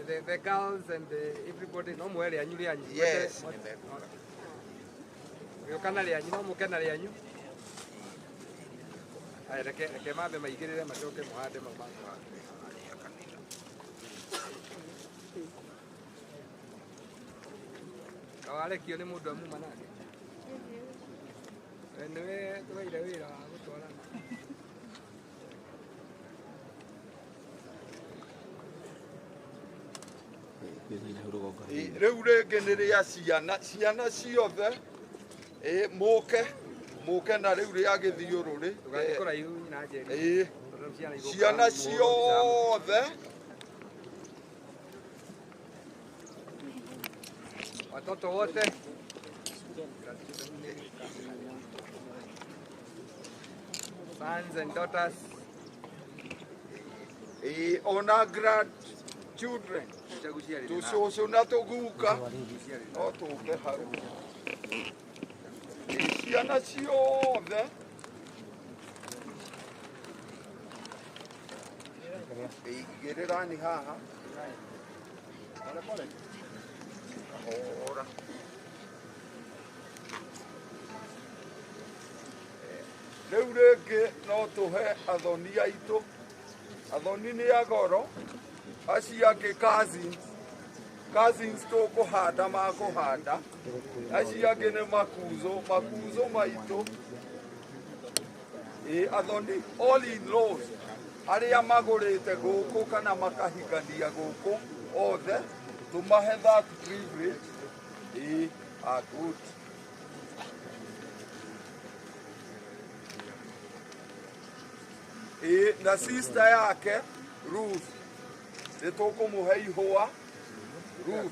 the girls and everybody no muoe rĩanyu rĩanyu. Yes. Gĩũka na rĩanyu no mũke na rĩanyu. Aya reke mambe maigĩrĩre macoke mũhande mau makũhanda. Kawarekio nĩ mũndũ amuma nake. Nĩwe tũgaire wĩra wa gũtwarana. Rĩu rĩngĩ nĩ rĩa ciana ciana ciothe mũke mũke na rĩu rĩa gĩthiũrũrĩ ciana ciothe watoto wote sons and daughters ona grandchildren tũcũcũ na tũguka no tũke hau ciana ciothe igĩrĩrani haha kahora. Rĩu rĩngĩ no tũhe athoni aitũ. Athoni nĩ a goro, acio angĩ cousins tũkũhanda makũhanda, acio angĩ nĩ makuzo makuzo maitũ. Athoni all in laws arĩa magũrĩte gũkũ kana makahikania gũkũ othe tũmahe that privilege. Are good. Na sister yake Ruth nĩ tũkũmũhe ihũa Ruth.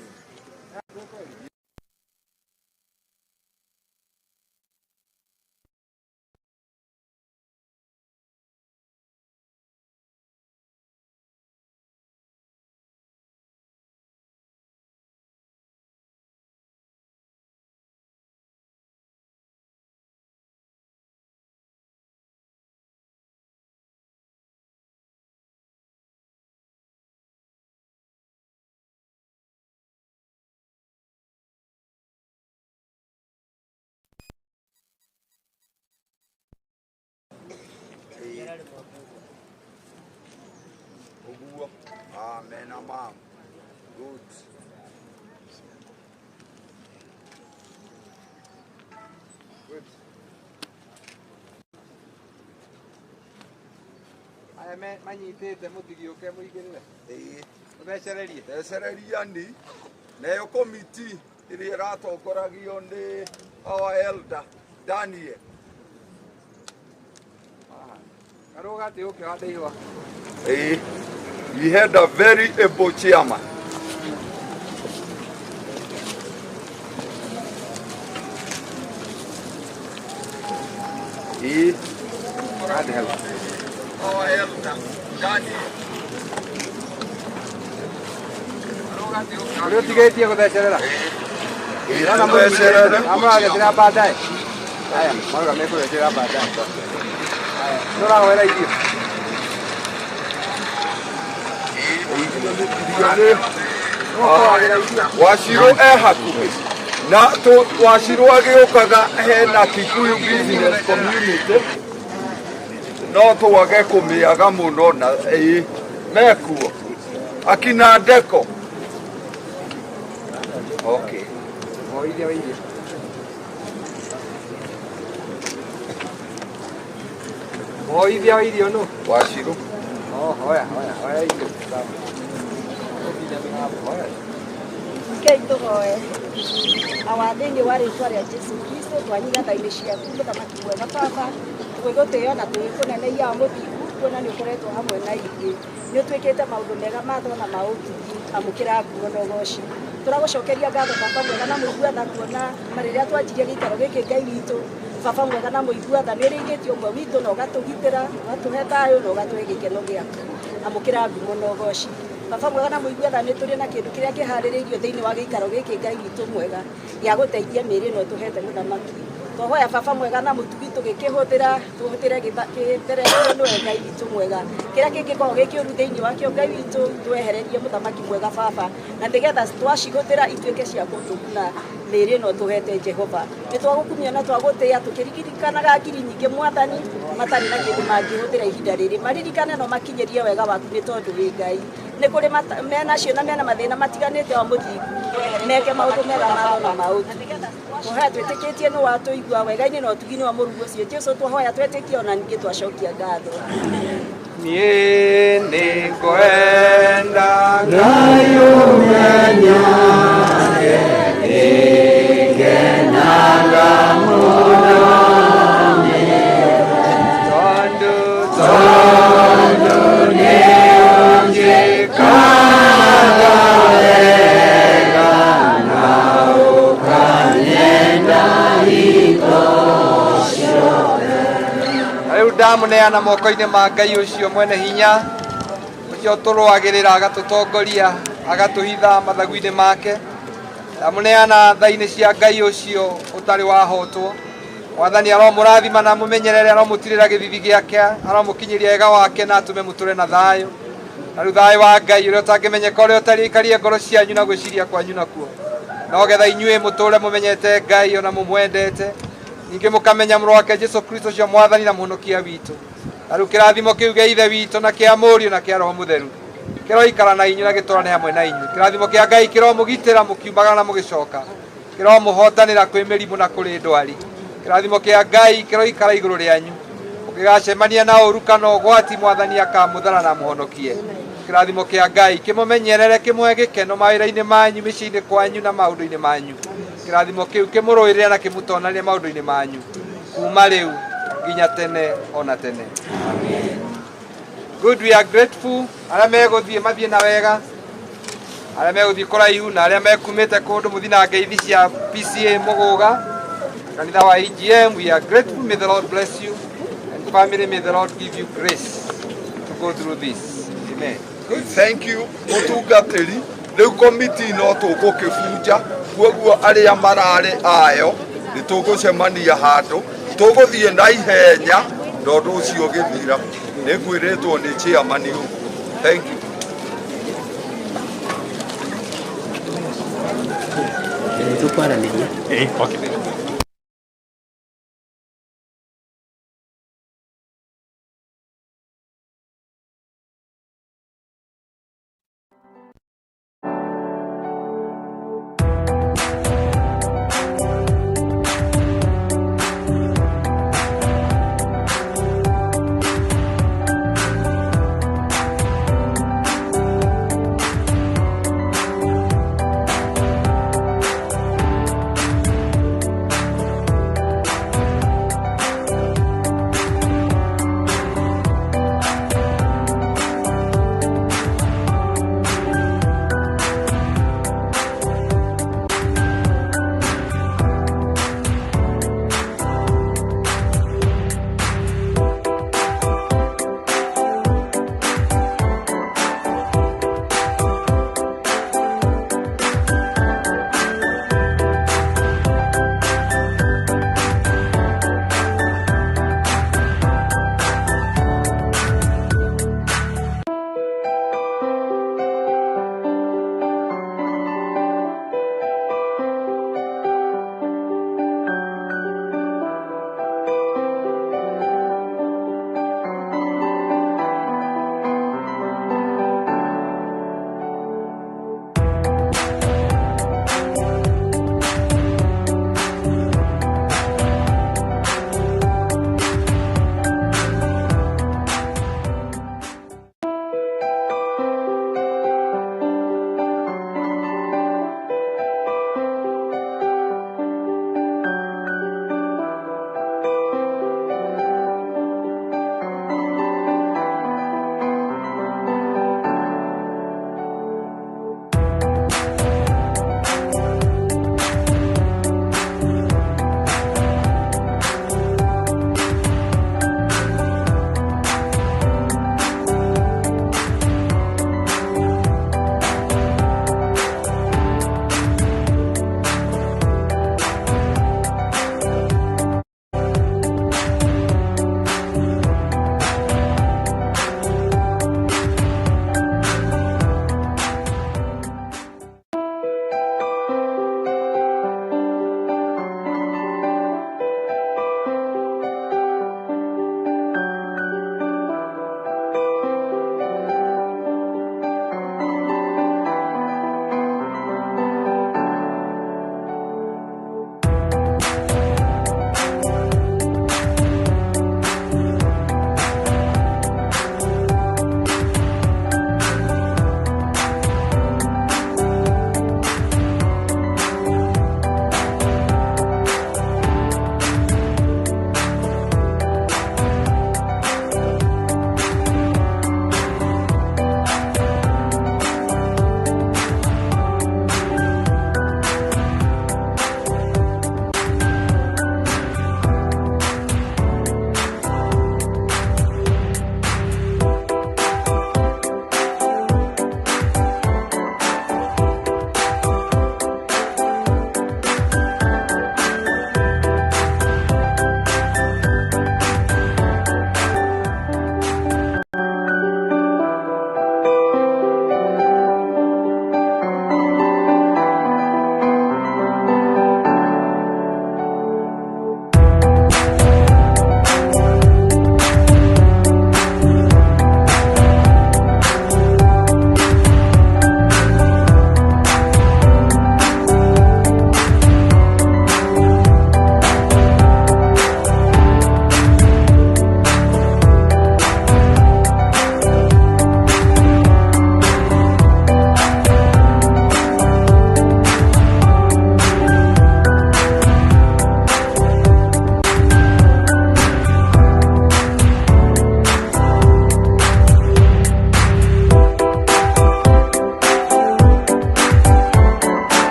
Ũguo. Amen, amen. Good. Good. Aya manyitĩte mũtigĩũke mũigĩrĩre. Mũthecererie. Thecereria ni nayo komiti ĩrĩa ĩratongoragio nĩ our elder Daniel. Karũgate ũke wa Ndeihwa. We had a very able chairman. Our elder Daniel. Ũrĩa ũtigĩtie gũthecerera? Amũrathecerera baadaye. Haya, marauga mekũthecerera baadaye. Haya, nĩ ũrahoera irio? Wacirũ e hakuhĩ na Wacirũ agĩũkaga hena Kikuyu business community no twage kũmĩaga mũno na mekuo akina Ndeko. Okay. Mũhoithia wa irio nũ? Wacirũ. Oh, hoya, hoya, hoya irio. Rekei tũhoe. Awa thĩinĩ wa rĩtwa rĩa Jesu Kristo twanyiga tha-inĩ ciaku mũthamaki mwega baba tũgĩgũtĩĩa na tũgĩkũneneia mũthingu kuona nĩ ũkoretwo hamwe na ithuĩ nĩ ũtwĩkĩte maũndũ mega matho na ma ũtugi amũkĩra nguo na ũgoci tũragũcokeria ngatho baba mwega na mũigua tha kuona rĩrĩa twanjirie gĩikaro gĩkĩ Ngai witũ baba mwega na mũigua tha nĩ ũrĩithĩtie ũmwe witũ na ũgatũgitĩra ũgatũhe thayũ na ũgatũhe gĩkeno gĩaku amũkĩra ngumo na ũgoci baba mwega na mũigua tha nĩ tũrĩ na kĩndũ kĩrĩa kĩharĩrĩirio thĩinĩ wa gĩikaro gĩkĩ Ngai witũ mwega gĩa gũteithia mĩĩrĩ ĩno tũhete mũthamaki twahoya baba mwega na mũtugi tũgĩkĩhũthĩra tũhũthĩre gĩtheretio nĩwe Ngai witũ mwega kĩrĩa kĩngĩkorwo gĩ kĩũru thĩinĩ wakĩo Ngai witũ twehererie mũthamaki mwega baba na nĩgetha twacihũthĩra ituĩke cia gũtũguna mĩĩrĩ ĩno tũhete Jehova nĩ twagũkumia na twagũtĩĩa tũkĩririkanaga ngiri nyingĩ mwathani matarĩ na kĩndũ mangĩhũthĩra ihinda rĩrĩ maririkane no makinyĩrie wega waku nĩ tondũ wĩ Ngai nĩ kũrĩ menacio na mena mathĩna matiganĩte wa mũthingu meke maũndũ mega matho na ma ũtugi twahoya twĩtĩkĩtie nĩ watũigua wega-inĩ na ũtugi-inĩ wa mũrungu ũcio Jesu twahoya twetĩkie ona ningĩ twacokia ngatho. Niĩ nĩngwenda Ngai ũmenyage nĩngenaga mũno tondũ tondũ nĩũnjĩkaga wega na ũkanyenda hingo ciothe. Rĩu ndamũneana moko-inĩ ma Ngai ũcio mwene hinya ũcio ũtũrũagĩrĩra agatũtongoria agatũhitha mathagu-inĩ make ndamũneana tha-inĩ cia Ngai ũcio ũtarĩ wahotwo Mwathani aromũrathima na amũmenyerere aromũtirĩra gĩthithi gĩake aromũkinyĩria wega wake na atũme mũtũre na thayũ na rĩu thayũ wa Ngai ũrĩa ũtangĩmenyeka ũrĩa ũtarĩ ikarie ngoro cianyu na gwĩciria kwanyu nakuo no getha inyuĩ mũtũre mũmenyete Ngai ona mũmwendete ningĩ mũkamenya mũrũ wake Jesu Kristo ũcio mwathani na mũhonokia witũ na rĩu kĩrathimo kĩu gĩa Ithe witũ na kĩa Mũriũ na kĩa Roho Mũtheru kĩroikara na inyuĩ na gĩtũrane hamwe na inyuĩ kĩrathimo kĩa Ngai kĩromũgitĩra mũkiumagara na mũgĩcoka kĩromũhotanĩra kwĩ mĩrimũ na kũrĩ ndwari kĩrathimo kĩa Ngai kĩroikara igũrũ rĩanyu mũngĩgacemania na ũũru kana ũgwati mwathani akamũthara na amũhonokie kĩrathimo kĩa Ngai kĩmũmenyerere kĩmũhe gĩkeno mawĩra-inĩ manyu mĩciĩ-inĩ kwanyu na maũndũ-inĩ manyu kĩrathimo kĩu kĩmũrũĩrĩre na kĩmũtonanie maũndũ-inĩ manyu kuma rĩu nginya tene ona tene. Good, we are grateful. Arĩa megũthiĩ mathiĩ na wega arĩa megũthiĩ kũraihu na arĩa mekumĩte kũndũ mũthiĩ na ngeithi cia PCA Mũgũga kanitha wa EGM. We are grateful. May the Lord bless you and family. May the Lord give you grace to go through this. Amen. Good, thank you mũtungatĩri. Rĩu komiti no tũgũkĩbunja koguo arĩa mararĩ ayo nĩ tũgũcemania handũ tũgũthiĩ na ihenya na ũndũ ũcio ũgĩthira nĩ ngwĩrĩtwo nĩ chairman ũguo. Thank you. Tũkwaranĩria. Okay.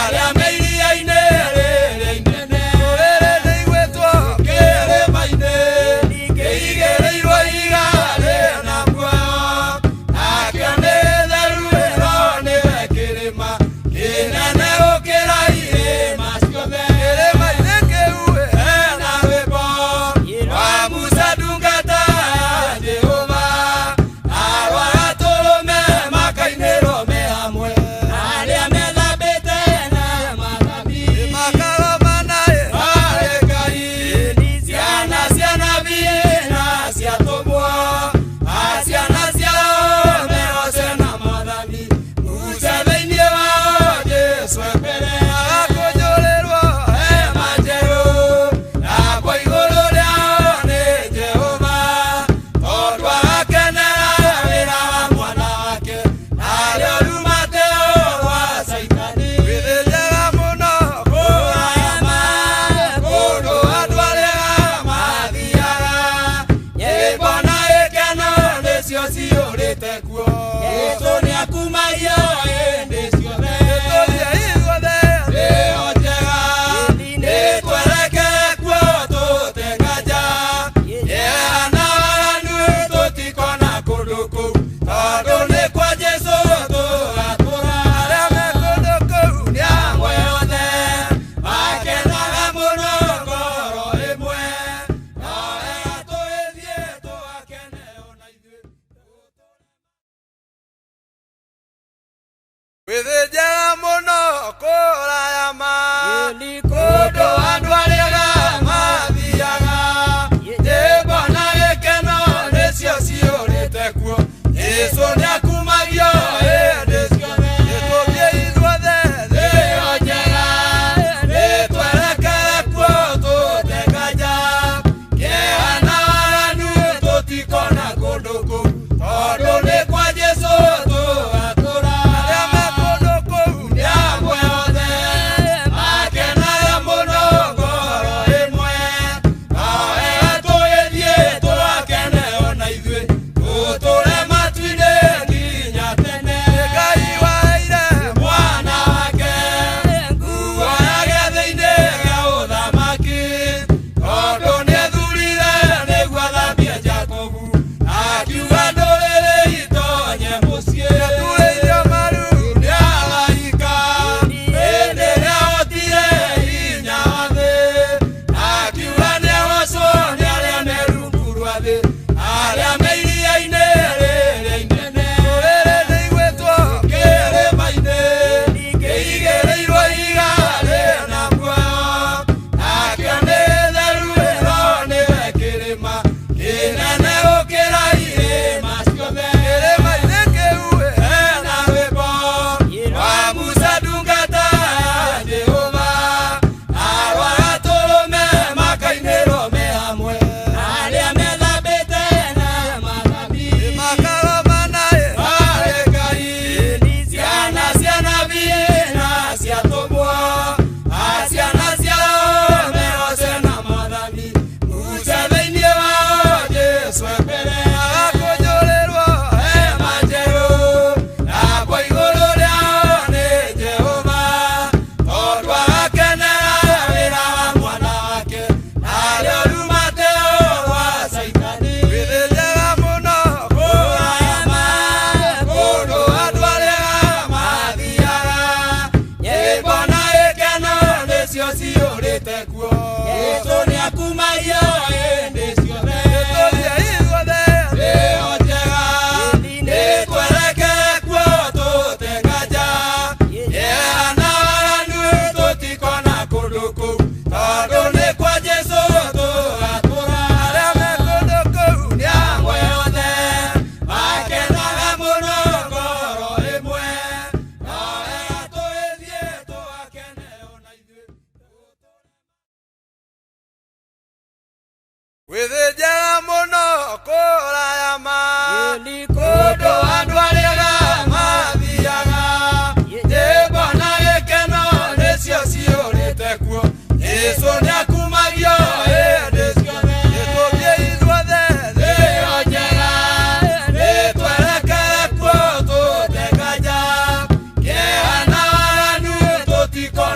Arĩa me iria-inĩ rĩrĩa inene. Rĩrĩ nĩigwĩtwo kĩrĩma-inĩ, kĩigĩrĩirwo ihiga rĩna muoyo. Nakĩo nĩ theru ĩro nĩwe kĩrĩma kĩnene gũkĩra irĩma ciothe. Kĩrĩma-inĩ kĩu hena rwĩmbo rwa Musa ndungata ya Jehova, na rwa Gatũrũme makainĩrwo me hamwe. Arĩa methambĩte na mathambi makarũmana harĩ Ngai. Ciana cia nabii na cia atũmwo, a ciana ciao mehoce na Mwathani. Musa thĩinĩ wao Jesũ e mbere, agakũnjũrĩrwo hema njerũ. Nakwo igũrũ rĩao nĩ Jehova, tondũ agakenera wĩra wa mwana wake. Narĩo rumate rwa Caitani wĩthĩnjaga mũno kũraya ma kũndũ andũ arĩa mathiaga. Nyĩmbo na gĩkeno nĩcio ciyũrĩte kuo. Jesũ nĩakumagio hĩndĩ ciothe. Tũthiĩ ithuothe thĩ ĩyo njega, nĩtwerekere kuo tũtenganja. Kĩeha na waganu tũtikona kũndũ kũu, tondũ nĩ kwa Jesũ tũgatũũra. Arĩa me kũndũ kũu nĩ amwe othe, makenaga mũno ngoro ĩmwe. No wega tũgĩthiĩ tũgakene ona ithuĩ. Wĩthĩnjaga mũno kũraya ma kũndũ andũ arĩa mathiaga. Nyĩmbo na gĩkeno nĩcio ciyũrĩte kuo. Jesũ nĩakumagio hĩndĩ ciothe. Nĩtũthiĩ ithuothe thĩ ĩyo njega, nĩtwerekere kuo tũtenganja. Kĩeha na waganu tũtikona kũndũ kũu, tondũ nĩ kwa Jesũ tũgatũũra. Arĩa me kũndũ kũu nĩ amwe othe, makenaga mũno ngoro ĩmwe. No wega tũgĩthiĩ tũgakene ona ithuĩ, tũtũũre matu-inĩ nginya tene. Ngai waheire mwana wake nguo ya gĩathĩ-inĩ gĩa ũthamaki, tondũ nĩethurire nĩguo athambie Jakubu, akiuga ndũrĩrĩ itonye mũciĩ. Nĩaturĩirio maru nĩ araika, hĩndĩ ĩrĩa ahotire hinya wa thĩ, akiuga nĩagocwo nĩ arĩa me rungu rwa thĩ, arĩa me iria-inĩ rĩrĩa inene. Rĩrĩ nĩigwĩtwo kĩrĩma-inĩ, kĩigĩrĩirwo ihiga rĩna muoyo. Nakĩo nĩ theru ĩro nĩwe kĩrĩma kĩnene gũkĩra irĩma ciothe. Kĩrĩma-inĩ kĩu hena rwĩmbo rwa Musa ndungata ya Jehova, na rwa Gatũrũme makainĩrwo me hamwe. Arĩa methambĩte na mathambi makarũmana harĩ Ngai. Ciana cia nabii na cia atũmwo, a ciana ciao mehoce na Mwathani. Musa thĩinĩ wao Jesũ e mbere, agakũnjũrĩrwo hema njerũ. Nakwo igũrũ rĩao nĩ Jehova, tondũ agakenera wĩra wa mwana wake. Narĩo rumate rwa Caitani wĩthĩnjaga mũno kũraya ma kũndũ andũ arĩa mathiaga. Nyĩmbo na gĩkeno nĩcio ciyũrĩte kuo. Jesũ nĩakumagio hĩndĩ ciothe. Nĩtũthiĩ ithuothe thĩ ĩyo njega, nĩtwerekere kuo tũtenganja. Kĩeha na waganu tũtikona kũndũ kũu, tondũ nĩ kwa Jesũ tũgatũũra. Arĩa me kũndũ kũu nĩ amwe othe, makenaga mũno ngoro ĩmwe. No wega tũgĩthiĩ tũgakene ona ithuĩ. Wĩthĩnjaga mũno kũraya ma kũndũ andũ arĩa mathiaga. Nyĩmbo na gĩkeno nĩcio ciyũrĩte kuo. Jesũ nĩakumagio hĩndĩ ciothe. Nĩtũthiĩ ithuothe thĩ ĩyo njega, nĩtwerekere kuo tũtenganja. Kĩeha na waganu tũtikona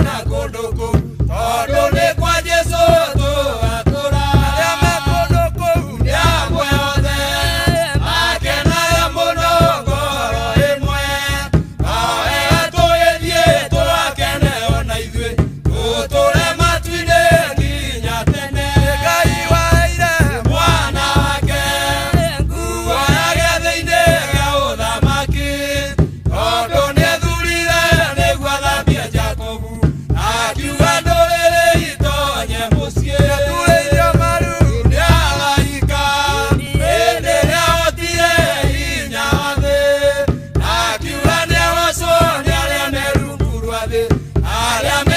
Arĩa